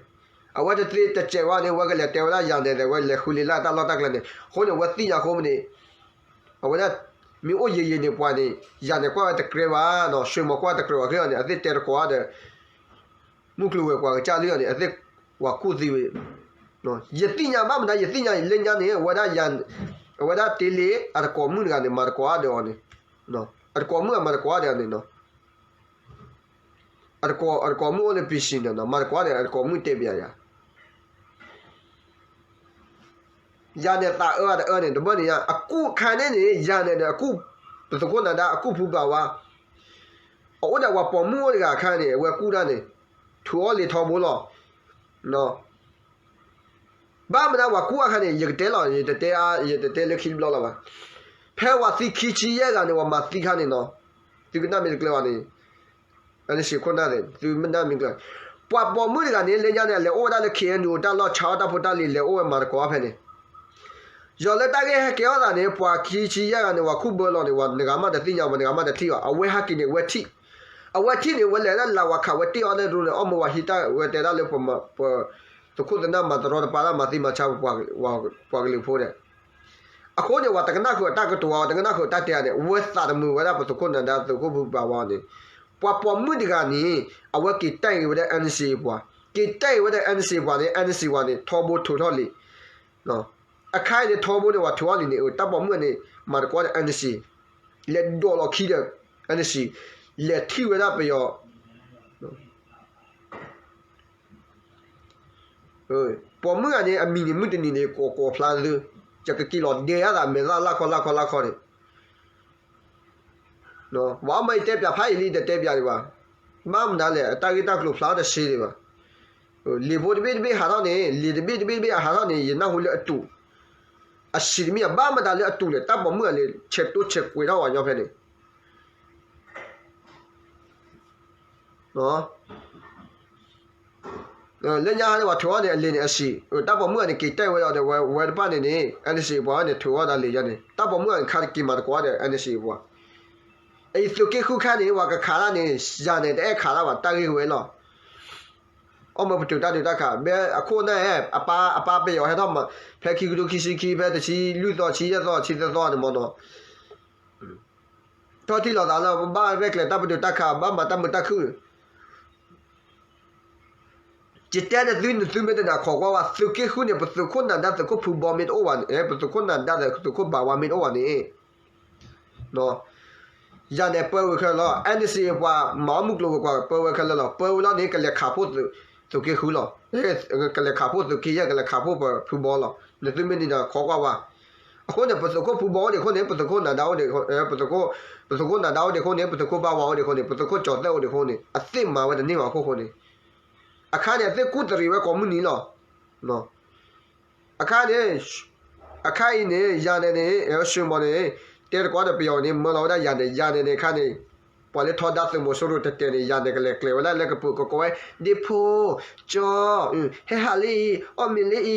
အဝဲတသ့တစဲးဝဲန့ၣ် အဝဲကလဲၤတဲဝဲဒၣ်ယၤနဲၣ်ဒီး အဝဲလဲၤဃုလ့လၢ်တၢ်လီၢ်တၢ်ကျဲန့ၣ်, အဃိန့ၣ် အဝဲသ့ၣ်ညါအဃိန့ၣ်, အဝဲဒၣ် မ့ၢ်အိၣ်ယံာ်ယံာ်န့ၣ်ပှၤန့ၣ် ယၤနဲၣ်ကွၢ်ဝဲတကြၢးဘၣ်နီၤ, ဆွ့ၤမီၤကွၢ်တကြၢးဘၣ်ခဲအံၤန့ၣ် အသ့ၣ်တဲတကိးအါဒီး မုၢ်ကျိၤဝဲၤကွာ်ကစၢ်လံအီၤန့ၣ် အသ့ၣ်ဝၤကူၣ်သံဝဲ, ယသ့ၣ်ညါဘၣ်မနုၤ ယသ့ၣ်ညါလၢညါန့ၣ် အဝဲဒၣ် အဝဲဒၣ်တ့လ့ အတကိးမုၣ်တဂၤန့ၣ် မၤတကိးအါဒီးအီၤန့ၣ်, အတကိးမုၣ်အမၤတကိးအါဒီးအီၤန့ၣ်နီၤ အတကိးမုၣ်အိၣ်လၢ ပံၣ်စံၣ် န့ၣ်နီၤ, မၤတကိးဒီး အတကိးမုၣ်တဲဘၣ်ယၤ, ယၤန့ၣ်သးအၢအတအၢန့ၣ် တဘၣ်န့ၣ်ယါ အကူၣ်ခါန့ၣ်န့ၣ် ယၤန့ၣ်ဒီးအကူၣ်, ပသုးခိၣ်နၤဒါအကူၣ်ဖုဘၣ်ဝါ, အအိၣ်ဒီးပှၤပိာ်မုၣ်အိၣ်တဂၤအခါန့ၣ် အဝဲကူၣ်တၢ်န့ၣ်, ထူးအီၣ်လ့ၤထီဘိလီၤ ဘၣ်မနုၤပှၤကူၣ်အခါန့ၣ် ယကတဲလီၤ ယတတဲအါ ယတတဲလၢခံတဘျီလီၤဘၣ်. ဖဲပှၤသံခံဆံယဲၢ်ဂၤန့ၣ် ပှၤမၤသံခါန့ၣ်နီၤ, သုကနၣ်မ့ၢ်တကျၢၤဘၣ်န့ၣ်, အန့ၣ်စံးခိၣ်နၢ်သ့ၣ် သုမ့ၢ်နၢ်မ့ၢ်ကျၢၤ, ပှၤပိာ်မုၣ်တဂၤန့ၣ် လၢညါန့ၣ် အလဲၤအိၣ်ဝဲဒၣ်လၢ ခ့ၣ်အဲၣ်ယူၣ် တၢ်လီၢ် ဆါအီၣ်တၢ်ဖိတၢ်လံၤ လဲၤအိၣ်ဝဲမၤသကိးဖဲန့ၣ်, ယီၤလၢတၢ်ဂ့ၢ်ဟဲကဲထီၣ်သးန့ၣ် ပှၤခံဆံယဲၢ်ဂၤန့ၣ် ပှၤခူၣ်ဘၢလီၤန့ၣ် ပှၤနဂၤမးတသ့ၣ်ညါ ပှၤနဂၤမးတထံၣ်ဘၣ်. အဝဲဟဲက့ၤန့ၣ် အဝဲထံၣ်, အဝဲထံၣ်န့ၣ် ဝဲလဲၤဒၣ်လၢဝၤခးဝဲတ့ၢ်အီၤလၢဒိန့ၣ် အီၣ်မ့ၢ်ဝၤဟံးတၢ်ဝဲတဲဒၣ်လၢ ပသုးခိၣ်သနၢ်မၤတရီတပါတၢ်မၤသံမၤဆါ ပှၤကလုာ်ဖိဒီး အဃိန့ၣ် ပှၤတကနၣ်ဃုာ်အတၢ်ကတိၤဝဲ ပှၤတကနၣ်ဃုာ်အတၢ်တဲန့ၣ် ဝဲသးတမုာ်ဝဲဒၣ်ပသုးခိၣ်နၢၤဒါ သုးခိၣ်ဖုဘၣ်ဝါန့ၣ်, ပှၤပိာ်မုၣ်တဂၤန့ၣ် အဝဲက့ၤတဲဂ့ၤဝဲဒၣ် NCA ပှၤ, က့ၤတဲဂ့ၤဝဲဒၣ် NCA ပှၤန့ၣ် NCA ပှၤန့ၣ် ထီဘိထုးထီၣ်လံာ်, အခါအံၤန့ၣ် ထီဘိန့ၣ် ပှၤထုးထီၣ်လံာ်န့ၣ် တၢ်ပိာ်မုၣ်န့ၣ် မၤသကိးဒီး NCA လဲၤဒိးလီၤခံဒီး NCA လဲၤထံၣ်ဝဲဒၣ်ပယီၤ ပိာ်မုၣ်ဂၤန့ၣ် အမံၤန့ၣ် မုၢ်တနံၤန့ၣ် ကိးကိးဖျါသု, ယကက့ၤလီၤဒဲးအသးမဲာ်သၣ်လၢခီလၢခီလၢခီန့ၣ်, ပှၤအီၣ်မ့ၢ်ယတဲပၠးဖးယံာ်လံ တတဲပၠးဒံးဘၣ်, ဘၣ်မနုၤလဲၣ် အတၢ်ဂ့ၢ်တၢ်ကျိၤဖျါတသ့ဒံးဘၣ်, လံာ်ဖိတဘ့ၣ်တဘ့ၣ်ဟးထီၣ်န့ၣ် လံာ်တဘ့ၣ်တဘ့ၣ်တဘ့ၣ်အဟးထီၣ်န့ၣ် ယနၢ်ဟူလၢအတူး, အဆံးတမ့ၢ် ဘၣ်မတၤလၢအတူးလဲၣ် တၢ်ပိာ်မုၣ်ဂၤလၢ ဆဲးတိၢ်ဆဲးကွဲးထီၣ်ဝဲညီဖဲန့ၣ် လၢညါဟါန့ၣ် ပှၤထုးအီၣ်န့ၣ် အလံာ်န့ၣ်အဆံး, တၢ်ပိာ်မုၣ်ဂၤန့ၣ် က့ၤတဲဝဲဒီး ဝဲတဖၣ်န့ၣ်န့ၣ် NCA ပှၤန့ၣ် ထုးအီၣ်တၢ်လံာ်ယါန့ၣ် တၢ်ပိာ်မုၣ်ဂၤန့ၣ် ခါတက့ၤမၤသကိးဒီး NCA ပှၤ, အံၤသုးက့ဃုခါန့ၣ် ပှၤကခးတၢ်န့ၣ် ယၤန့ၣ် တအဲၣ်ခးတၢ်ဘၣ် တၢ်ဂ့ၢ်ဝဲလီၤ. အီၣ်မ့ၢ်ပတုာ်တၢ်ဒုးတၢ်ခး ဘဲအခိၣ်နၢ် အပၢ် အပၢ်ပယီၤဟဲထီၣ်မး ဖဲခံကထိခံဆံခံ ဖဲတဆံလွံၢ်သီ ဆံယဲၢ်သီ ဆံသၢသီန့ၣ်မ့ၢ်နီၤ ထီၣ်ထံၣ်လိာ်သးလၢ ပဘၣ်ရဲၣ်ကျဲၤတၢ်ပတုာ်တၢ်ခး ဘၣ်မၤတၢ်မုာ်တၢ်ခုၣ်, ယတဲနသု နသုမ့ၢ်တနာ်ခိးကွၢ်ဝဲ သုးက့ဃုန့ၣ် ပသုးခိၣ်နၢၤဒါ သုးခိၣ်ဖုဘီမ့ၢ်တအိၣ်ဘၣ်န့ၣ် ပသုးခိၣ်နၢၤဒါဒီး သုးခိၣ်ဘၣ်ဝါမ့ၢ်တအိၣ်ဘၣ်န့ၣ် ယၤန့ၣ်ပၢဝဲခဲလၢာ်လီၤ. NCA ပှၤမၤအီၣ်မုၢ်ကျိၤဝဲၤကွာ် ပၢဝဲခဲလၢာ်လီၤ. ပၢဝဲလီၤန့ၣ် ကလဲၤခးဖှိၣ်သုးက့ဃုလီၤ. ကလဲၤခးဖှိၣ်သုးက့ယဲၢ် ကလဲၤခးဖှိၣ်ပဖုဘီလီၤ. နသုမ့ၢ်ဒ်န့ၣ်ခိးကွၢ်ဝဲ. အဃိန့ၣ် ပသုးခိၣ်ဖုဘီအိၣ်ဒံးအဃိန့ၣ် ပသုးခိၣ်နၢၤဒါအိၣ်ဒံး, ပသုးခိၣ်နၢၤဒါအိၣ်ဒံးအဃိန့ၣ် ပသုးခိၣ်ဘၣ်ဝါအိၣ်ဒံးအဃိန့ၣ် ပသုးခိၣ်ကၠီၤသဲၣ်အိၣ်ဒံးအဃိန့ၣ် အသ့ၣ်မၤဝဲတန့ၢ်ဘၣ်အခိၣ်ဃိန့ၣ် အခါန့ၣ် အသ့ၣ်ကူၣ်တရံးဝဲကိးမုၢ်နံၤလီၤ. အခါန့ၣ် အခါအံၤန့ၣ် ယၤန့ၣ်န့ၣ် ဆွေမော်န့ၣ် တဲသကိးဒီးပယီၤန့ၣ် မၢလီၤဝဲဒၣ်ယၤန့ၣ် ယၤန့ၣ်န့ၣ် အခါန့ၣ် ပှၤလၢထီဒါသုးမီၤစိရိၤတတဲာ်န့ၣ် ယၤန့ၣ်ကလဲၤကျဲၤဝဲဒၣ်လၢကပူၤ ကကိးဝဲ ဒ့ဖိ ကၠီ ဟဲဟးလၢအံၤ အီၣ်မ့ၤလၢအံၤ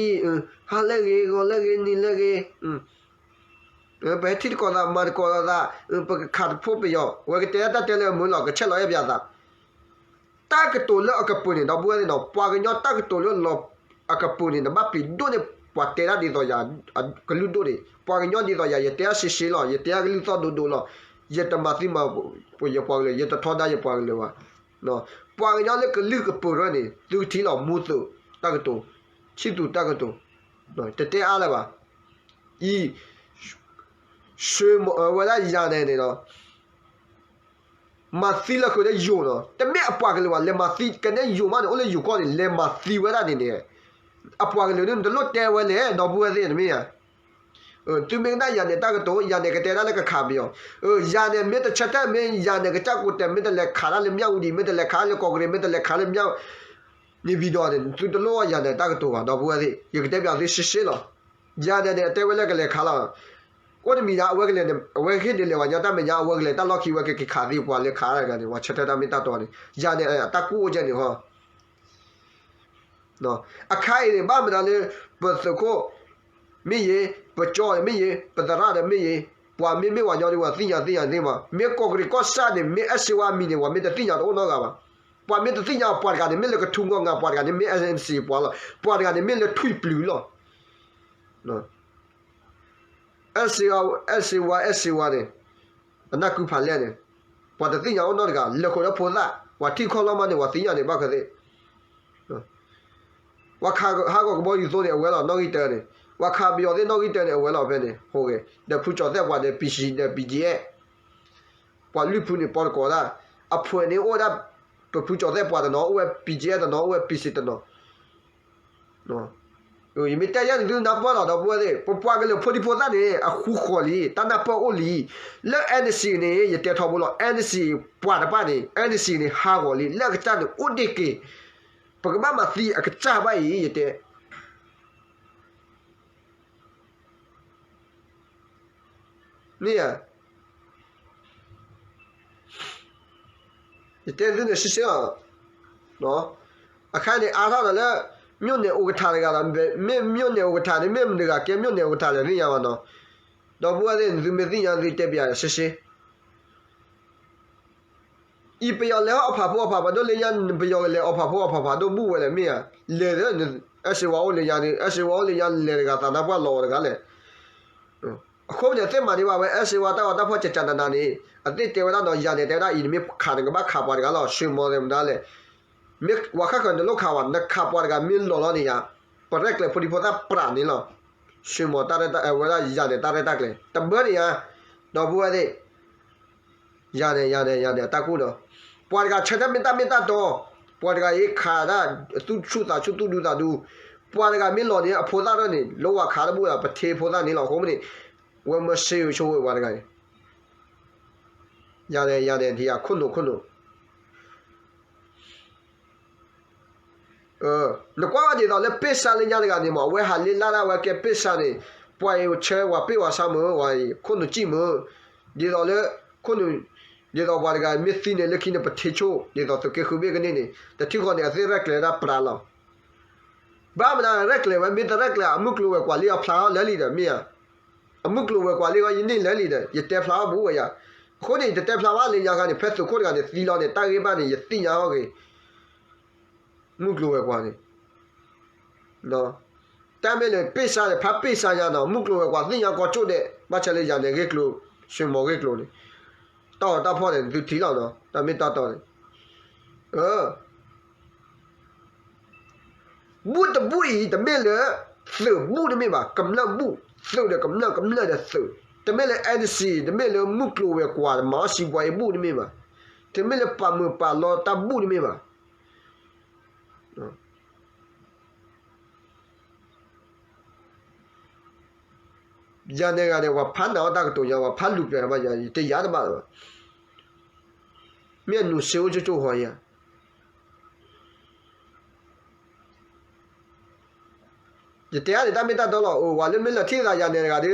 ဟါလၢအဂ့ၤ ဂီၤလၢအဂ့ၤ နံၤလၢအဂ့ၤ ပဟဲထံၣ်သကိးသး မၤသကိးလိာ်သး ပကခးတဖိပယီၤ အဝဲကတဲဒၣ်တၢ်တဲလၢအမုာ်လီၤ ကဆဲးလီၤအဲၣ်ပယၤသး တၢ်ကတိၤလၢအကပၤန့ၣ် ဒီပုၢ်ဝဲၢ်သ့ၣ်နီၤ ပှၤကညီတၢ်ကတိၤလၢလီၤအကပၤန့ၣ် နဘၣ်ပျံၤဒိၣ်န့ၢ် ပှၤတဲဒၣ်ဒ်သိးယၤ ကလုၢ်ဒိၣ်န့ၣ် ပှၤကညီဒ်သိးယၤ ယတဲအါရှဲရှဲလီၤ ယတဲအါကလုၢ်သီၣ်ဒိၣ်ဒိၣ်လီၤ ယတမၤသံမၤယပှၤကလုာ် ယတထီဒါယပှၤကလုာ်ဘၣ် ပှၤကညီလၢကလုၢ်ကပၤရဲၣ်န့ၣ် သုကထံၣ်လီၤ မူသိးတၢ်ကတိၤ ဆံၣ်သူးတၢ်ကတိၤ တတဲအါလၢၤဘၣ် အံၤ ဆွေမော် ဝဲဒၣ်ယၤန့ၣ်န့ၣ်ဒီး မၤသံလၢဃုာ်ဒီးယိာ်နီၤ တမ့ၢ်အပှၤကလုာ်ဘၣ် လဲၤမၤသံကနဲယိာ်မးန့ၣ် အိၣ်လၢယိၤကီၢ်န့ၣ် လဲၤမၤသံဝဲဒၣ်န့ၣ်န့ၣ် အပှၤကလုာ်န့ၣ် နတလိၣ်တဲဝဲလဲၣ် ဒီပုၢ်ဝဲၢ်သ့ၣ်တမ့ၢ်ဧါ သုမ့ၢ်ကနၣ်ယၤန့ၣ်တၢ်ကတိၤ ယၤန့ၣ်ကတဲဒၣ်လၢကခးပယီၤ ယၤန့ၣ်မ့ၢ်တဆၢထၢၣ်မ့ၢ် ယၤန့ၣ်ကစၢ်ကိးတဲာ် မ့ၢ်တလဲၤခးဒၣ်လၢမၠၣ်အူဒံး မ့ၢ်တလဲၤခးဒၣ်လၢကီၢ်ကရ့ၣ် မ့ၢ်တလဲၤခးလၢမၠၣ် န့ၣ်ပံၤဒီးန့ၣ် သုတလိၣ်ယၤန့ၣ်တၢ်ကတိၤဘၣ် ဒီပုၢ်ဝဲၢ်သ့ၣ် ယကတဲပျးသုရှဲရှဲလီၤ ယၤန့ၣ်န့ၣ် အတဲဝဲလၢကလဲၤခးလီၤ ကိးတမံၤဒၣ် အဝဲကလဲၤန့ၣ် အဝဲဟ့ၣ်ဒုးလဲၤဝဲညီတၢ်မဲာ်ညါ အဝဲကလဲၤတၢ်လီၢ်ခံ ဝဲကက့ၤခးသံပှၤလၢခးတဂၤန့ၣ် ပှၤဆၢထၢၣ်တၢ်မ့ၢ်တၢ်တီန့ၣ် ယၤန့ၣ် အတၢ်ကူၣ်အိၣ်ကဲန့ၣ်ဟီ အခါအံၤန့ၣ် ဘၣ်မနုၤလၢ ပသုးခိၣ်မ့ၢ်ဂ့ၤ, ပကၠီန့ၣ်မ့ၢ်ဂ့ၤ, ပသရၣ်ဒီးမ့ၢ်ဂ့ၤ, ပှၤမ့မ့ၢ်ဝဲညီဒီး ပှၤသ့ၣ်ညါသ့ၣ်ညါသ့မး, မ့ၢ်ကီၢ်ကရံၣ်ကီၢ်စဲၣ်န့ၣ် မ့ၢ်အဲၣ်စ့ဝါအမံၤန့ၣ် ပှၤမ့ၢ်တသ့ၣ်ညါတအိၣ်နီတဂၤဘၣ်. ပှၤမ့ၢ်တသ့ၣ်ညါ ပှၤတဂၤန့ၣ် မ့ၢ်လၢကထူငီၢ်ငါ, ပှၤတဂၤန့ၣ် မ့ၢ် NCA ပှၤလီၤ, ပှၤတဂၤန့ၣ် မ့ၢ်လၢထွံၣ်ပျုၤလီၤ. အဲၣ်စ့ဝါ အဲၣ်စ့ဝါန့ၣ် အနၢ်ကုဖးလဲၢ်န့ၣ် ပှၤတသ့ၣ်ညါအိၣ်နီတဂၤ, လဲၤဃီၤဒီးဖိသၣ်, ပှၤထံၣ်ခီၣ်လီၢ်မးန့ၣ် ပှၤသ့ၣ်ညါန့ၣ် ဘၣ်ဃးသ့ၣ် ပှၤခးဟးဂီၤကဘီယူၤသိန့ၣ် အဝဲလီၤ နီၣ်ဂံၢ်တၢန့ၣ်, ပှၤခးပယီၤသ့ၣ် နီၣ်ဂံၢ်တၢန့ၣ် အဝဲလီၤဖဲန့ၣ် ဟူးဂဲၤ, ဒီးဖုကၠီၤသဲၣ်ပှၤဒီး ပံၣ်စံၣ် ဒီး ပံၣ်ကၠံၣ်အဲၣ်, ပှၤလွံၢ်ဖုန့ၣ် ပီတကိးဒၣ်, အဖုန့ၣ်အိၣ်ဝဲဒၣ် ပဖုကၠီၤသဲၣ်ပှၤတနီၤ, အိၣ်ဝဲ ပံၣ်ကၠံၣ်အဲၣ်တနီၤ, အိၣ်ဝဲ ပံၣ်စံၣ်တနီၤ ယမ့ၢ်တဲယၤန့ၣ် သုနၢ်ပၢၢ်လီၤ ဒီပုၢ်ဝဲၢ်သ့ၣ်, ပပှၤကလုာ်ဖိဒံဖိသၣ်န့ၣ် အဃူဃီၤလံ, တၢ်နၢ်ပၢၢ်အိၣ်လံ. လၢ NCA န့ၣ် ယတဲထီဘိလီၤ, NCA ပှၤတဖၣ်န့ၣ် NCA န့ၣ် ဟးဂီၤလံ, လၢအကစၢ်န့ၣ် အိၣ်ဒ့ၣ်က့ၤ, ပကဘၣ်မၤသံအကစၢ်ဘၣ်အံၤ ယတဲ မ့ၢ်ဧါ, ယတဲသုန့ၣ် ရှဲရှဲလီၤ. အခါန့ၣ် အါထီၣ်ဒီးလၢ မြို့နယ်ဥက္ကဋ္ဌတဂၤဒီး မ့ၢ်မြို့နယ်ဥက္ကဋ္ဌန့ၣ် မ့ၢ်မတၤတဂၤကဲမြို့နယ်ဥက္ကဋ္ဌလဲၣ် သ့ၣ်ညါဘၣ်နီၤ. ဒီပုၢ်ဝဲၢ်သ့ၣ် သုမ့ၢ်သ့ၣ်ညါသုတဲပၠးစ့စ့ အံၤပယီၤလဲၤအီၣ်ဖးဖိအီၣ်ဖးဖးဒိၣ်လၢညါ ပယီၤကလဲၤအီၣ်ဖးဖိအီၣ်ဖးဖးဒိၣ်ဘူၣ်ဝဲလဲၣ်မ့ၢ်ဧါ. လဲၤဒီး အဲၣ်စ့ဝါအိၣ်လၢညါဒီး အဲၣ်စ့ဝါအိၣ်လၢညါ လဲၤတဂၤသးနါပှၢ်လီၤဝဲတဂၤလဲၣ်. အဃိန့ၣ် သ့ၣ်မၤန့ၢ်ဘၣ်ဝဲ အဲၣ်စ့ဝါတၢ်ဂီၤတၢ်ဖီၣ်ကကနနၤန့ၣ် အသ့ၣ်တဲဝဲဒၣ်နီၤ ယၤနဲၤတဲဝဲဒၣ်အံၤ နမ့ၢ်ခးန့ၣ် ကဘၣ်ခးပှၤတဂၤလီၤ ဆွံမီၤသ့ၣ်မတၤလဲၣ်. မ့ၢ်ဝဲခါဃၢၤနလိၣ်ခးဝဲ နခးပှၤတဂၤမ့ၢ်လီၤလီၤန့ၣ်ယၤ ပရဲၣ်ကျဲၤဖိဒံဖိသၣ်ပြးန့ၣ်လီၤ. ဆွံမီၤတၢ်ရဲၣ်တၢ်ကျဲၤ ဝဲဒၣ်ယၤနဲၤတၢ်ရဲၣ်တၢ်ကျဲၤ တဘၢန့ၣ်ယၤ ဒီပုၢ်ဝဲၢ်သ့ၣ် ယၤနဲၤ ယၤနဲၤ ယၤနဲၤ အတၢ်ကူၣ်ဒီး ပှၤတဂၤဆၢထၢၣ်မ့ၢ်တၢ်မ့ၢ်တၢ်တီ, ပှၤတဂၤအံၤခးဒၣ် သူၣ်ဆူၣ်သးဆူၣ်သူၣ်ဒူသးဒူ, ပှၤတဂၤမ့ၢ်လီၤန့ၣ် အဖိသၣ်ထီၣ်န့ၣ် လိၣ်ဝဲခးတဘူၣ်ဒီး ပထ့ဖိသၣ်န့ၣ်လီၤ. အဃိမ့ၢ်န့ၣ် ဝဲမၢစ့ဆိဝဲပှၤတဂၤန့ၣ် ယၤနဲၤ ယၤနဲၤ ထံယၤခိၣ်နူာ်ခိၣ်နူာ် နကွၢ်ဝဲဒ်သိးလၢပ့ၢ်ဆါလၢညါတဂၤန့ၣ်မး အဝဲဟးလ့လၢ်ဒၣ်ဝဲကဲပ့ၢ်ဆါန့ၣ် ပှၤအံၤဆၢဝဲပ့ၢ်ဝဲဆါမုၢ် ဝဲအံၤခိၣ်နူာ်စံၣ်မုၢ်, ဒ်သိးလၢ ခိၣ်နူာ် ဒ်သိးပှၤတဂၤမ့ၢ်သံန့ၣ်လၢခံန့ၣ် ပထ့ဆိ ဒ်သိးသုးက့ဃုဘ့ၣ်ကန့ၢ်န့ၣ် တထံၣ်ဃီန့ၣ် အသ့ၣ်ရဲၣ်ကျဲၤဝဲဒၣ်ပြးလီၤ. ဘၣ်မနုၤရဲၣ်ကျဲၤဝဲ မ့ၢ်တရဲၣ်ကျဲၤ အမုၢ်ကျိၤဝဲၤကွာ်လံအဖျါထီၣ်လၢလံဒီး မ့ၢ်ဧါ, အမုၢ်ကျိၤဝဲၤကွာ်လံဃီ ယန့ၢ်လၢလံဒီး ယတဲဖျါထီၣ်ဘူးဝဲယၤ, အဃိန့ၣ် ယတတဲဖျါဘၣ်လၢညါခါန့ၣ် ဖဲသုးခိၣ်တဂၤန့ၣ် သံလီၤန့ၣ် တၢ်ဂ့ၢ်ဘၣ်န့ၣ် ယသ့ၣ်ညါထီၣ်က့ၤ မုၢ်ကျိၤဝဲၤကွာ်န့ၣ် တၢ်မ့ၢ်လၢပ့ၢ်ဆါန့ၣ် ဖးပ့ၢ်ဆါညါနီၤ မုၢ်ကျိၤဝဲၤကွာ်သ့ၣ်ညါကီကၠိၣ်ဒဲး ဘၣ်ဆၣ်လၢယၤနဲၤဂ့ၢ်ကျိၤ ဆွံမီၤဂ့ၢ်ကျိၤန့ၣ် တၢ်အီၣ်တၢ်ဖီၣ်န့ၣ် သုထံၣ်လီၤနီၤ တၢ်မ့ၢ်တၢ်တီန့ၣ် ဘူၣ်တဘူၣ်အံၤ တမ့ၢ်လၢ သုးဘူၣ်တမ့ၢ်ဘၣ် ကမျၢၢ်ဘူၣ် သုးဒီးကမျၢၢ် ကမျၢၢ်ဒီးသုး တမ့ၢ်လၢ NC တမ့ၢ်လၢမုၢ်ကျိၤဝဲၤကွာ် မၤအီၣ်စံးပှၤအံၤဘူၣ်တမ့ၢ်ဘၣ် တမ့ၢ်လၢပာ်မုာ်ပာ်လီတၢ်ဘူၣ်တမ့ၢ်ဘၣ် ယၤန့ၣ်ဂၤန့ၣ် ပှၤဖးနာ်အီၣ်တၢ်ကတိၤညါ ပှၤဖးလူၤပျဲၢ်တဘၣ်ညါ ယတဲယၤတဘၣ်လၢၤဘၣ် မ့ၢ်အနူၤစ့အိၣ်ကၠိကၠိဃီဧါ ယတဲအါန့ၣ် တၢ်မ့ၢ်တၢ်တီလီၤ အိၣ် ပှၤလၢမ့ၢ်လၢထံၣ်သးယၤနဲၣ်တ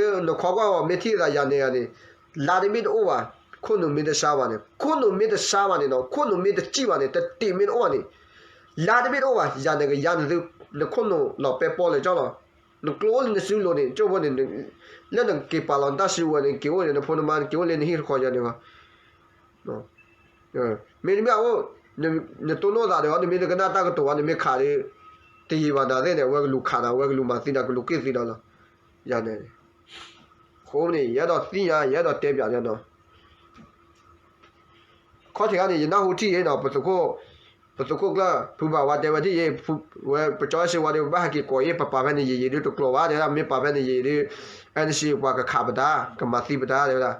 ဂၤဒီး နခီကွၢ်အီၤ မ့ၢ်ထံၣ်သးယၤနဲၣ်တဂၤန့ၣ် လါတဘ့ၣ်တအိၣ်ဘၣ် ခိၣ်နူာ်မ့ၢ်တဆါဘၣ်န့ၣ် ခိၣ်နူာ်မ့ၢ်တဆါဘၣ်န့ၣ်နီၤ ခိၣ်နူာ်မ့ၢ်တစံၣ်ဘၣ်န့ၣ် တတ့ၢ်မ့ၢ်တအိၣ်ဘၣ်န့ၣ် လါတဘ့ၣ်တအိၣ်ဘၣ် ယၤနဲၣ်ကယၤနသု နခိၣ်နူာ်လီၤပဲပီလၢကၠီလီၤ နကျိအိၣ်လၢနစုလိၤန့ၣ် ကၠိဖိန့ၣ် လၢနက့ၤပာ်လီၤနတၢ်စုဝဲန့ၣ် က့ၤအိၣ်န့ၣ် နဖိနမါ က့ၤအိၣ်လၢနဟံၣ်တခီယၤန့ၣ်ဘၣ် မ့တမ့ၢ်အိၣ် နတိၢ်နီၣ်သးဒီး နမ့ၢ်တကနၣ်တၢ်ကတိၤဘၣ် နမ့ၢ်ခးဒီး တယံာ်ဘၣ်နၤသ့ၣ်န့ၣ် အဝဲကလူၤခးနၤ အဝဲကလူၤမၤသံနၤ ကလူၤက့ၣ်သံနၤလီၤ ယၤန့ၣ် အဃိန့ၣ် ယအဲၣ်ဒိးသ့ၣ်ညါ ယအဲၣ်ဒိးတဲပၠးန့ၣ်နီၤ ခီၣ်ထံးခါန့ၣ် ယနၢ်ဟူထံၣ်အံၤနီၤ ပသုးခိၣ် ပသုးခိၣ်ကျၢၢ် ဖုဘၣ်ဝါတဲဝဲထံၣ်အံၤ ဝဲပကၠီအဲၣ်စ့ဝါဒီး ပဘၣ်ဟဲက့ၤကိးအံၤ ပပာ်ဖဲန့ၣ်ယံာ်ယံာ်ဒုးတကျိၤဘၣ် တဲဝဲဒၣ် မ့ၢ်ပာ်ဖဲန့ၣ်ယံာ်ယံာ်ဒုး အဲၣ်နစံးပှၤကခးပတၢ် ကမၤသံပတၢ် တဲဝဲဒၣ်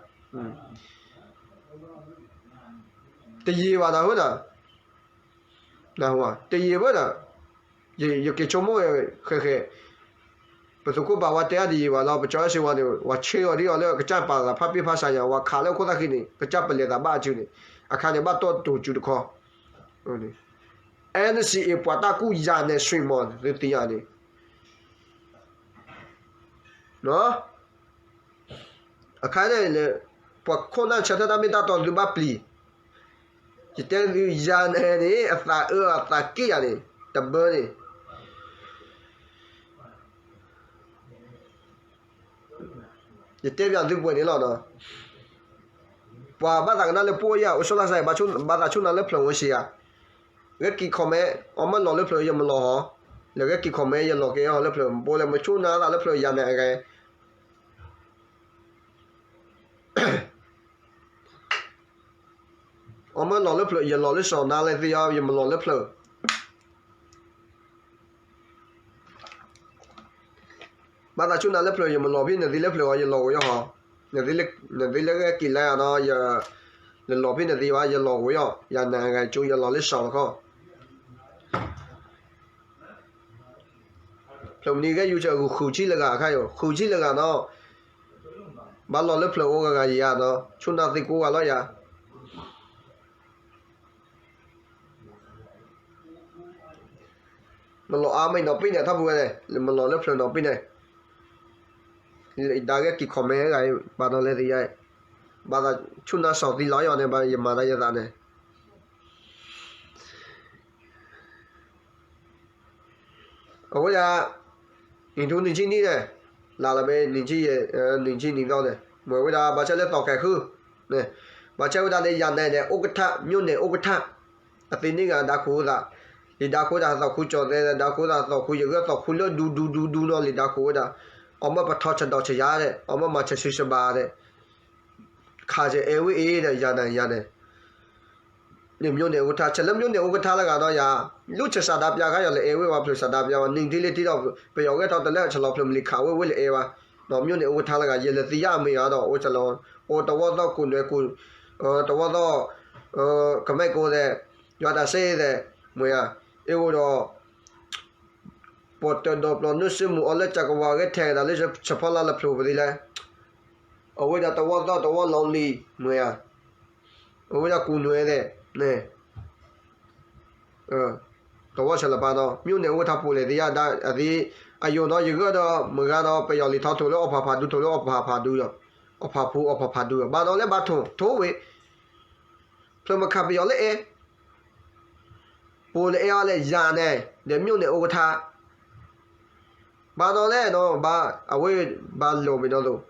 တယံာ်ဘၣ်နၢ်ဟူနၤ တယံာ်ဘၣ်ဒီး ယက့ၤဆိကမိၣ်ဝဲ ဃဲဃဲ ပသုးခိၣ်ဘၣ်ဝါတဲအါဒ်ယံာ်ဘၣ်လီၤ ပကၠီအဲၣ်စ့ဝါန့ၣ် ဝဲဆ့အီၤဒ်အီၤလၢကစၢ်ပာ်သးဖးပ့ၢ်ဖးစၢ်ညါ ဝဲခးလၢခိၣ်သၣ်ဃံန့ၣ် ကစၢ်ပလဲၤသးဘၣ်အစုန့ၣ် အခါန့ၣ်ဘၣ်တီၢ်တိၤစုတခီ အဲၣ်နစံး ပှၤတၢ်ကူၣ်ယၤနဲၣ်ဆွံမီၤ သုသ့ၣ်ညါန့ၣ် အခါန့ၣ် ပှၤခိၣ်နၢ်ဆၢထၢၣ်တၢ်မ့ၢ်တၢ်တီသုဘၣ်ပျံၤ ယတဲသုယၤနဲၣ်န့ၣ် အသးအၢအသးက့ၣ်ယၤန့ၣ် တဘၢန့ၣ် ယတဲပၠးသုပှဲၤန့ၣ်လီၤနီၤ ပှၤဘၣ်သးကနၣ်လၢပှိၢ်ယၤ အိၣ်ဆီလီၤစဲး ဘၣ်သးဆူၣ်နၤလၢဖျၢၣ်ဝဲစ့ဧါ ဂဲၤက့ၤ comment အီၣ်မၢလီၤလၢဖျၢၣ်ယမလီၤဟီ လဲၤဂဲၤက့ၤ comment ယလီၤက့ၤအီၤလၢဖျၢၣ် ဘိလဲၣ်မဆူၣ်နၤသးလၢဖျၢၣ်ယၤနဲၣ်အဂဲၤ အီၣ်မၢလီၤလၢဖျၢၣ် ယလီၤလၢစီၤနါလဲၣ်သ့ၣ်အီၤ ယမလီၤလၢဖျၢၣ် ဘၣ်သးဆူၣ်နၤလၢဖျၢၣ် ယမလီၤဖဲနသ့လၢဖျၢၣ်အီၤ ယလီၤဝဲယီၤဟီ နသ့လၢက့ၤလဲၣ်နီၤ ယလီၤဖဲနသ့ဘၣ် ယလီၤဝဲယီၤ ယၤနဲၣ်အဂဲၤကၠိ ယလီၤလၢစီၤတခီ ဖျၢၣ်မနုၤဂဲၤယူၤစၢၤ ဃုဆံလၢဂၤခါယိာ် ဃုဆံလၢဂၤနီၤ ဘၣ်လီၤလၢဖျၢၣ်အိၣ်ဂၤဂၤယၤနီၤ ဆူၣ်နၢ်သ့ကိးဂၤလီၤယၤ မလီၤအါမးနီၤပ့ၢ်န့ၣ် ထီၣ်ပူၤဝဲန့ၣ် မလီၤလၢဖျၢၣ်နီၤပ့ၢ်န့ၣ် ဒါဂဲၤက့ၤ comment ဂၤ ပာ်နီၤလဲၤသ့ယါ ဘၣ်သးဆူၣ်နၢ်စီၤသံလီၤယီၤန့ၣ် ဘၣ်ယမၤတၢ်ယသးန့ၣ် အဝဲဒၣ် နံၣ်ထူနံၣ်ဆံနံၣ်န့ၣ် လၢ်လၢဘဲ နံၣ်ဆံယဲၢ် နံၣ်ဆံနံၣ်သီန့ၣ် မ့ၢ်ဝဲဒၣ် ဘၣ်ဆၣ်လၢသီၣ်ကဲၤဃု န့ၣ် ဘၣ်ဆၣ်ဝဲဒၣ်န့ၣ် ယၤနဲၣ်န့ၣ် ဥက္ကဋ္ဌ မြို့နယ်ဥက္ကဋ္ဌ အသ့ၣ်န့ၢ်ဂၤ ဒါခိၣ်သး လံာ်ဒါခိၣ်ဝဲဒၣ် သီၣ်ခူကၠီၣ်သဲး ဒါခိၣ်သး သီၣ်ခူ ယဂၢၢ်သီၣ်ခူလၢဒူဒူဒူဒူနီၤ လံာ်ဒါခိၣ်ဝဲဒၣ် အီမၢပထီဆဒီးဆယါဒီး အီမၢမၤဆၢဆှံဆဘၣ်ဒီး ခးစဲၤအဲၣ်ဝဲအ့ၣ်ဒီး ယၤနဲၣ် ယၤနဲၣ် န့ၣ် မြို့နယ်ဥက္ကဋ္ဌ ဆဲးလၢ မြို့နယ်ဥက္ကဋ္ဌ လၢဂၤဒီးယၤ လူၢ်ဆဲး ဆန္ဒပြ ခါယီၤ လၢအဲၣ်ဝဲဝဲ ဖျၢၣ်ဆန္ဒပြ ဝဲ နံၣ်ထံလံထံဒီး ပယီၤဂဲၤထီၣ်တလၢဆလီၤဖျၢၣ်မလံၤခးဝဲဝဲလၢအဲၣ်ဝဲ မြို့နယ်ဥက္ကဋ္ဌ လၢဂၤ ယဲလၢသံယါအမ့ၢ်ဂၤဒီး အိၣ်စလီၤ အိၣ်တဝီသီၣ်ကူၣ်နွဲၣ်ကူၣ် တဝီသီၣ် ကမဲကိးသဲး ယွၤတၢ်စ့သဲး မ့ၢ်ဧါ အ့ၣ်အိၣ်ဒီး ပှၤတၢၢ်ဒီးပျီၤ နုာ်စ့မူးအီၤလၢ ကၠကဝး ဂဲၤထဲးဒၣ်လၢ ဆၢဖီလာ်လၢဖျိပသ့လဲၣ် အဝဲဒၣ်တဝီသီၣ်တဝီလီၤလံၤ မ့ၢ်ဧါ အဝဲဒၣ်ကူၣ်နွဲၣ်သဲး န့ၣ် တဝီဆဲးလၢပၢ်နီၤ မြို့နယ်ဥက္ကဋ္ဌပူၤလဲၣ်သ့ၣ်ယါဒၣ်အသ့ အယိာ်နီၤ ယဂၢၢ်ဒီးမုၢ်ဂၤဒီး ပယီၤလံၤထီၣ်ထိၣ်လၢအီၣ်ဖးဖးဒူ ထိၣ်လၢအီၣ်ဖးဖးဒူဒီး အီၣ်ဖးဖူအီၣ်ဖးဖးဒူဒီး ဘၣ်နီၤလၢဘၣ်ထိၣ် ထိၣ်ဝဲ ဖျၢၣ်မခးပယီၤလၢအဲၣ် ပူၤလၢအဲၣ်အီၤလၢယၤနဲၣ် ဒီး မြို့နယ်ဥက္ကဋ္ဌ ဘၣ်နီၤလဲၣ်နီၤ ဘၣ် အဝဲဘၣ်လိာ်မ့ၢ်နီၤသိး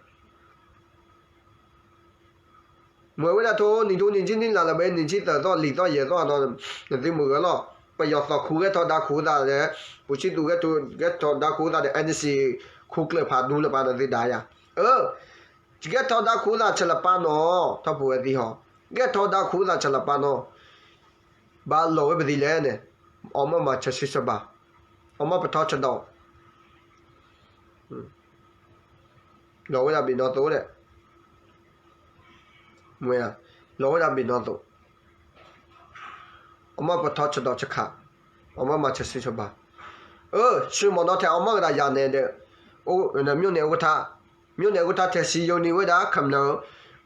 မ့ၢ်ဝဲဒၣ်ထိၣ် နံၣ်ထူနံၣ်ဆံနံၣ် လၢ်လၢဘဲ နံၣ်ဆံသၢသီ လံၤသီ ယဲၢ်သီနီၤ နသုမုၢ်ဂၢၢ်လီၤ ပယီၤသီၣ်ခူဂဲၤထီၣ်ဒါခူသးဒီး ပူၤဆံသူၣ်ဂဲၤထီၣ်ဒါခူသးဒီး NCA ခူကျၢၢ်ဖးဒူလၢပၢ်နီၤ သုဒါယၤ အၢ ဂဲၤထီၣ်ဒါခူသးဆဲးလၢပၢ်နီၤ ထီၣ်ပူၤဝဲသံဟီ ဂဲၤထီၣ်ဒါခူသးဆဲးလၢပၢ်နီၤ ဘၣ်လိာ်ဝဲပသံလဲၣ်န့ၣ် အီမၢမၤဆၢဆှံဆဘၣ် အီမၢပထီဆဒီး လီၤဝဲဒၣ်ဘ့ၣ်နီၣ်သိးဒီး မ့ၢ် လီၤဝဲဒၣ်ဘ့ၣ်နီၣ်သိး အီမၢပထီဆဒီးဆခး အီမၢမၤဆၢဆှံဆဘၣ် အၢ ဆှံမီၣ်နီၣ်ထဲးအီမၢကဒၣ်ယၤနဲၣ်ဒီး မြို့နယ်ဥက္ကဋ္ဌ မြို့နယ်ဥက္ကဋ္ဌ ထဲးစံယိၤန့ၢ်ဝဲဒၣ် ခမျၢၣ်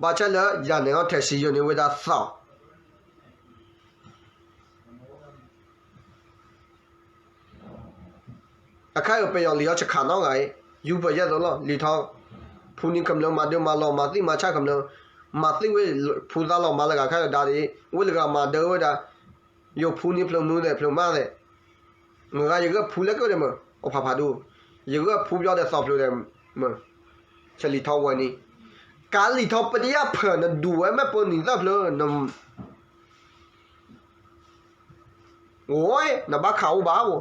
ဘၣ်ဆၣ်လၢယၤနဲၣ်အီၤ ထဲးစံယိၤန့ၢ်ဝဲဒၣ်သီၣ် အခါအံၤပယီၤလံၤအီၤဆခးနီတဂၤအံၤ ယူၤပယဲၢ်သိးလီၤ လံၤထီၣ် ဖူန့ၢ်ခမျၢၣ်မၤဒၢမၤလီၤ မၤသံမၤဆါခမျၢၣ် မၤသံဝဲ ဖူသးလီၤမၤလၢဂၤခါဒီးဒၣ်အံၤ ဝဲလၢဂၤမၤဒၢဝဲဒၣ် ယိၤဖူန့ၢ်ဖျၢၣ်မုၢ်သဲးဖျၢၣ်မါသဲး မ့ၢ်ဂၤယဂၢၢ်ဖူလၢကၢၢ်ဒီးမ့ၢ် အီၣ်ဖးဖးဒူ ယဂၢၢ်ဖူပျီဒီးသီၣ်ဖျၢၣ်ဒီးမ့ၢ် ဆဲးလံၤထီၣ်ဝဲန့ၣ် ကးလံၤထီၣ်ပတယၢ်ဖၢၣ်နဒူၣ်ဝဲမ့ၢ်ပၢနံၤသၢဖျၢၣ် အိၣ် နဘၣ်ခးအိၣ်ဘၣ်အိၣ်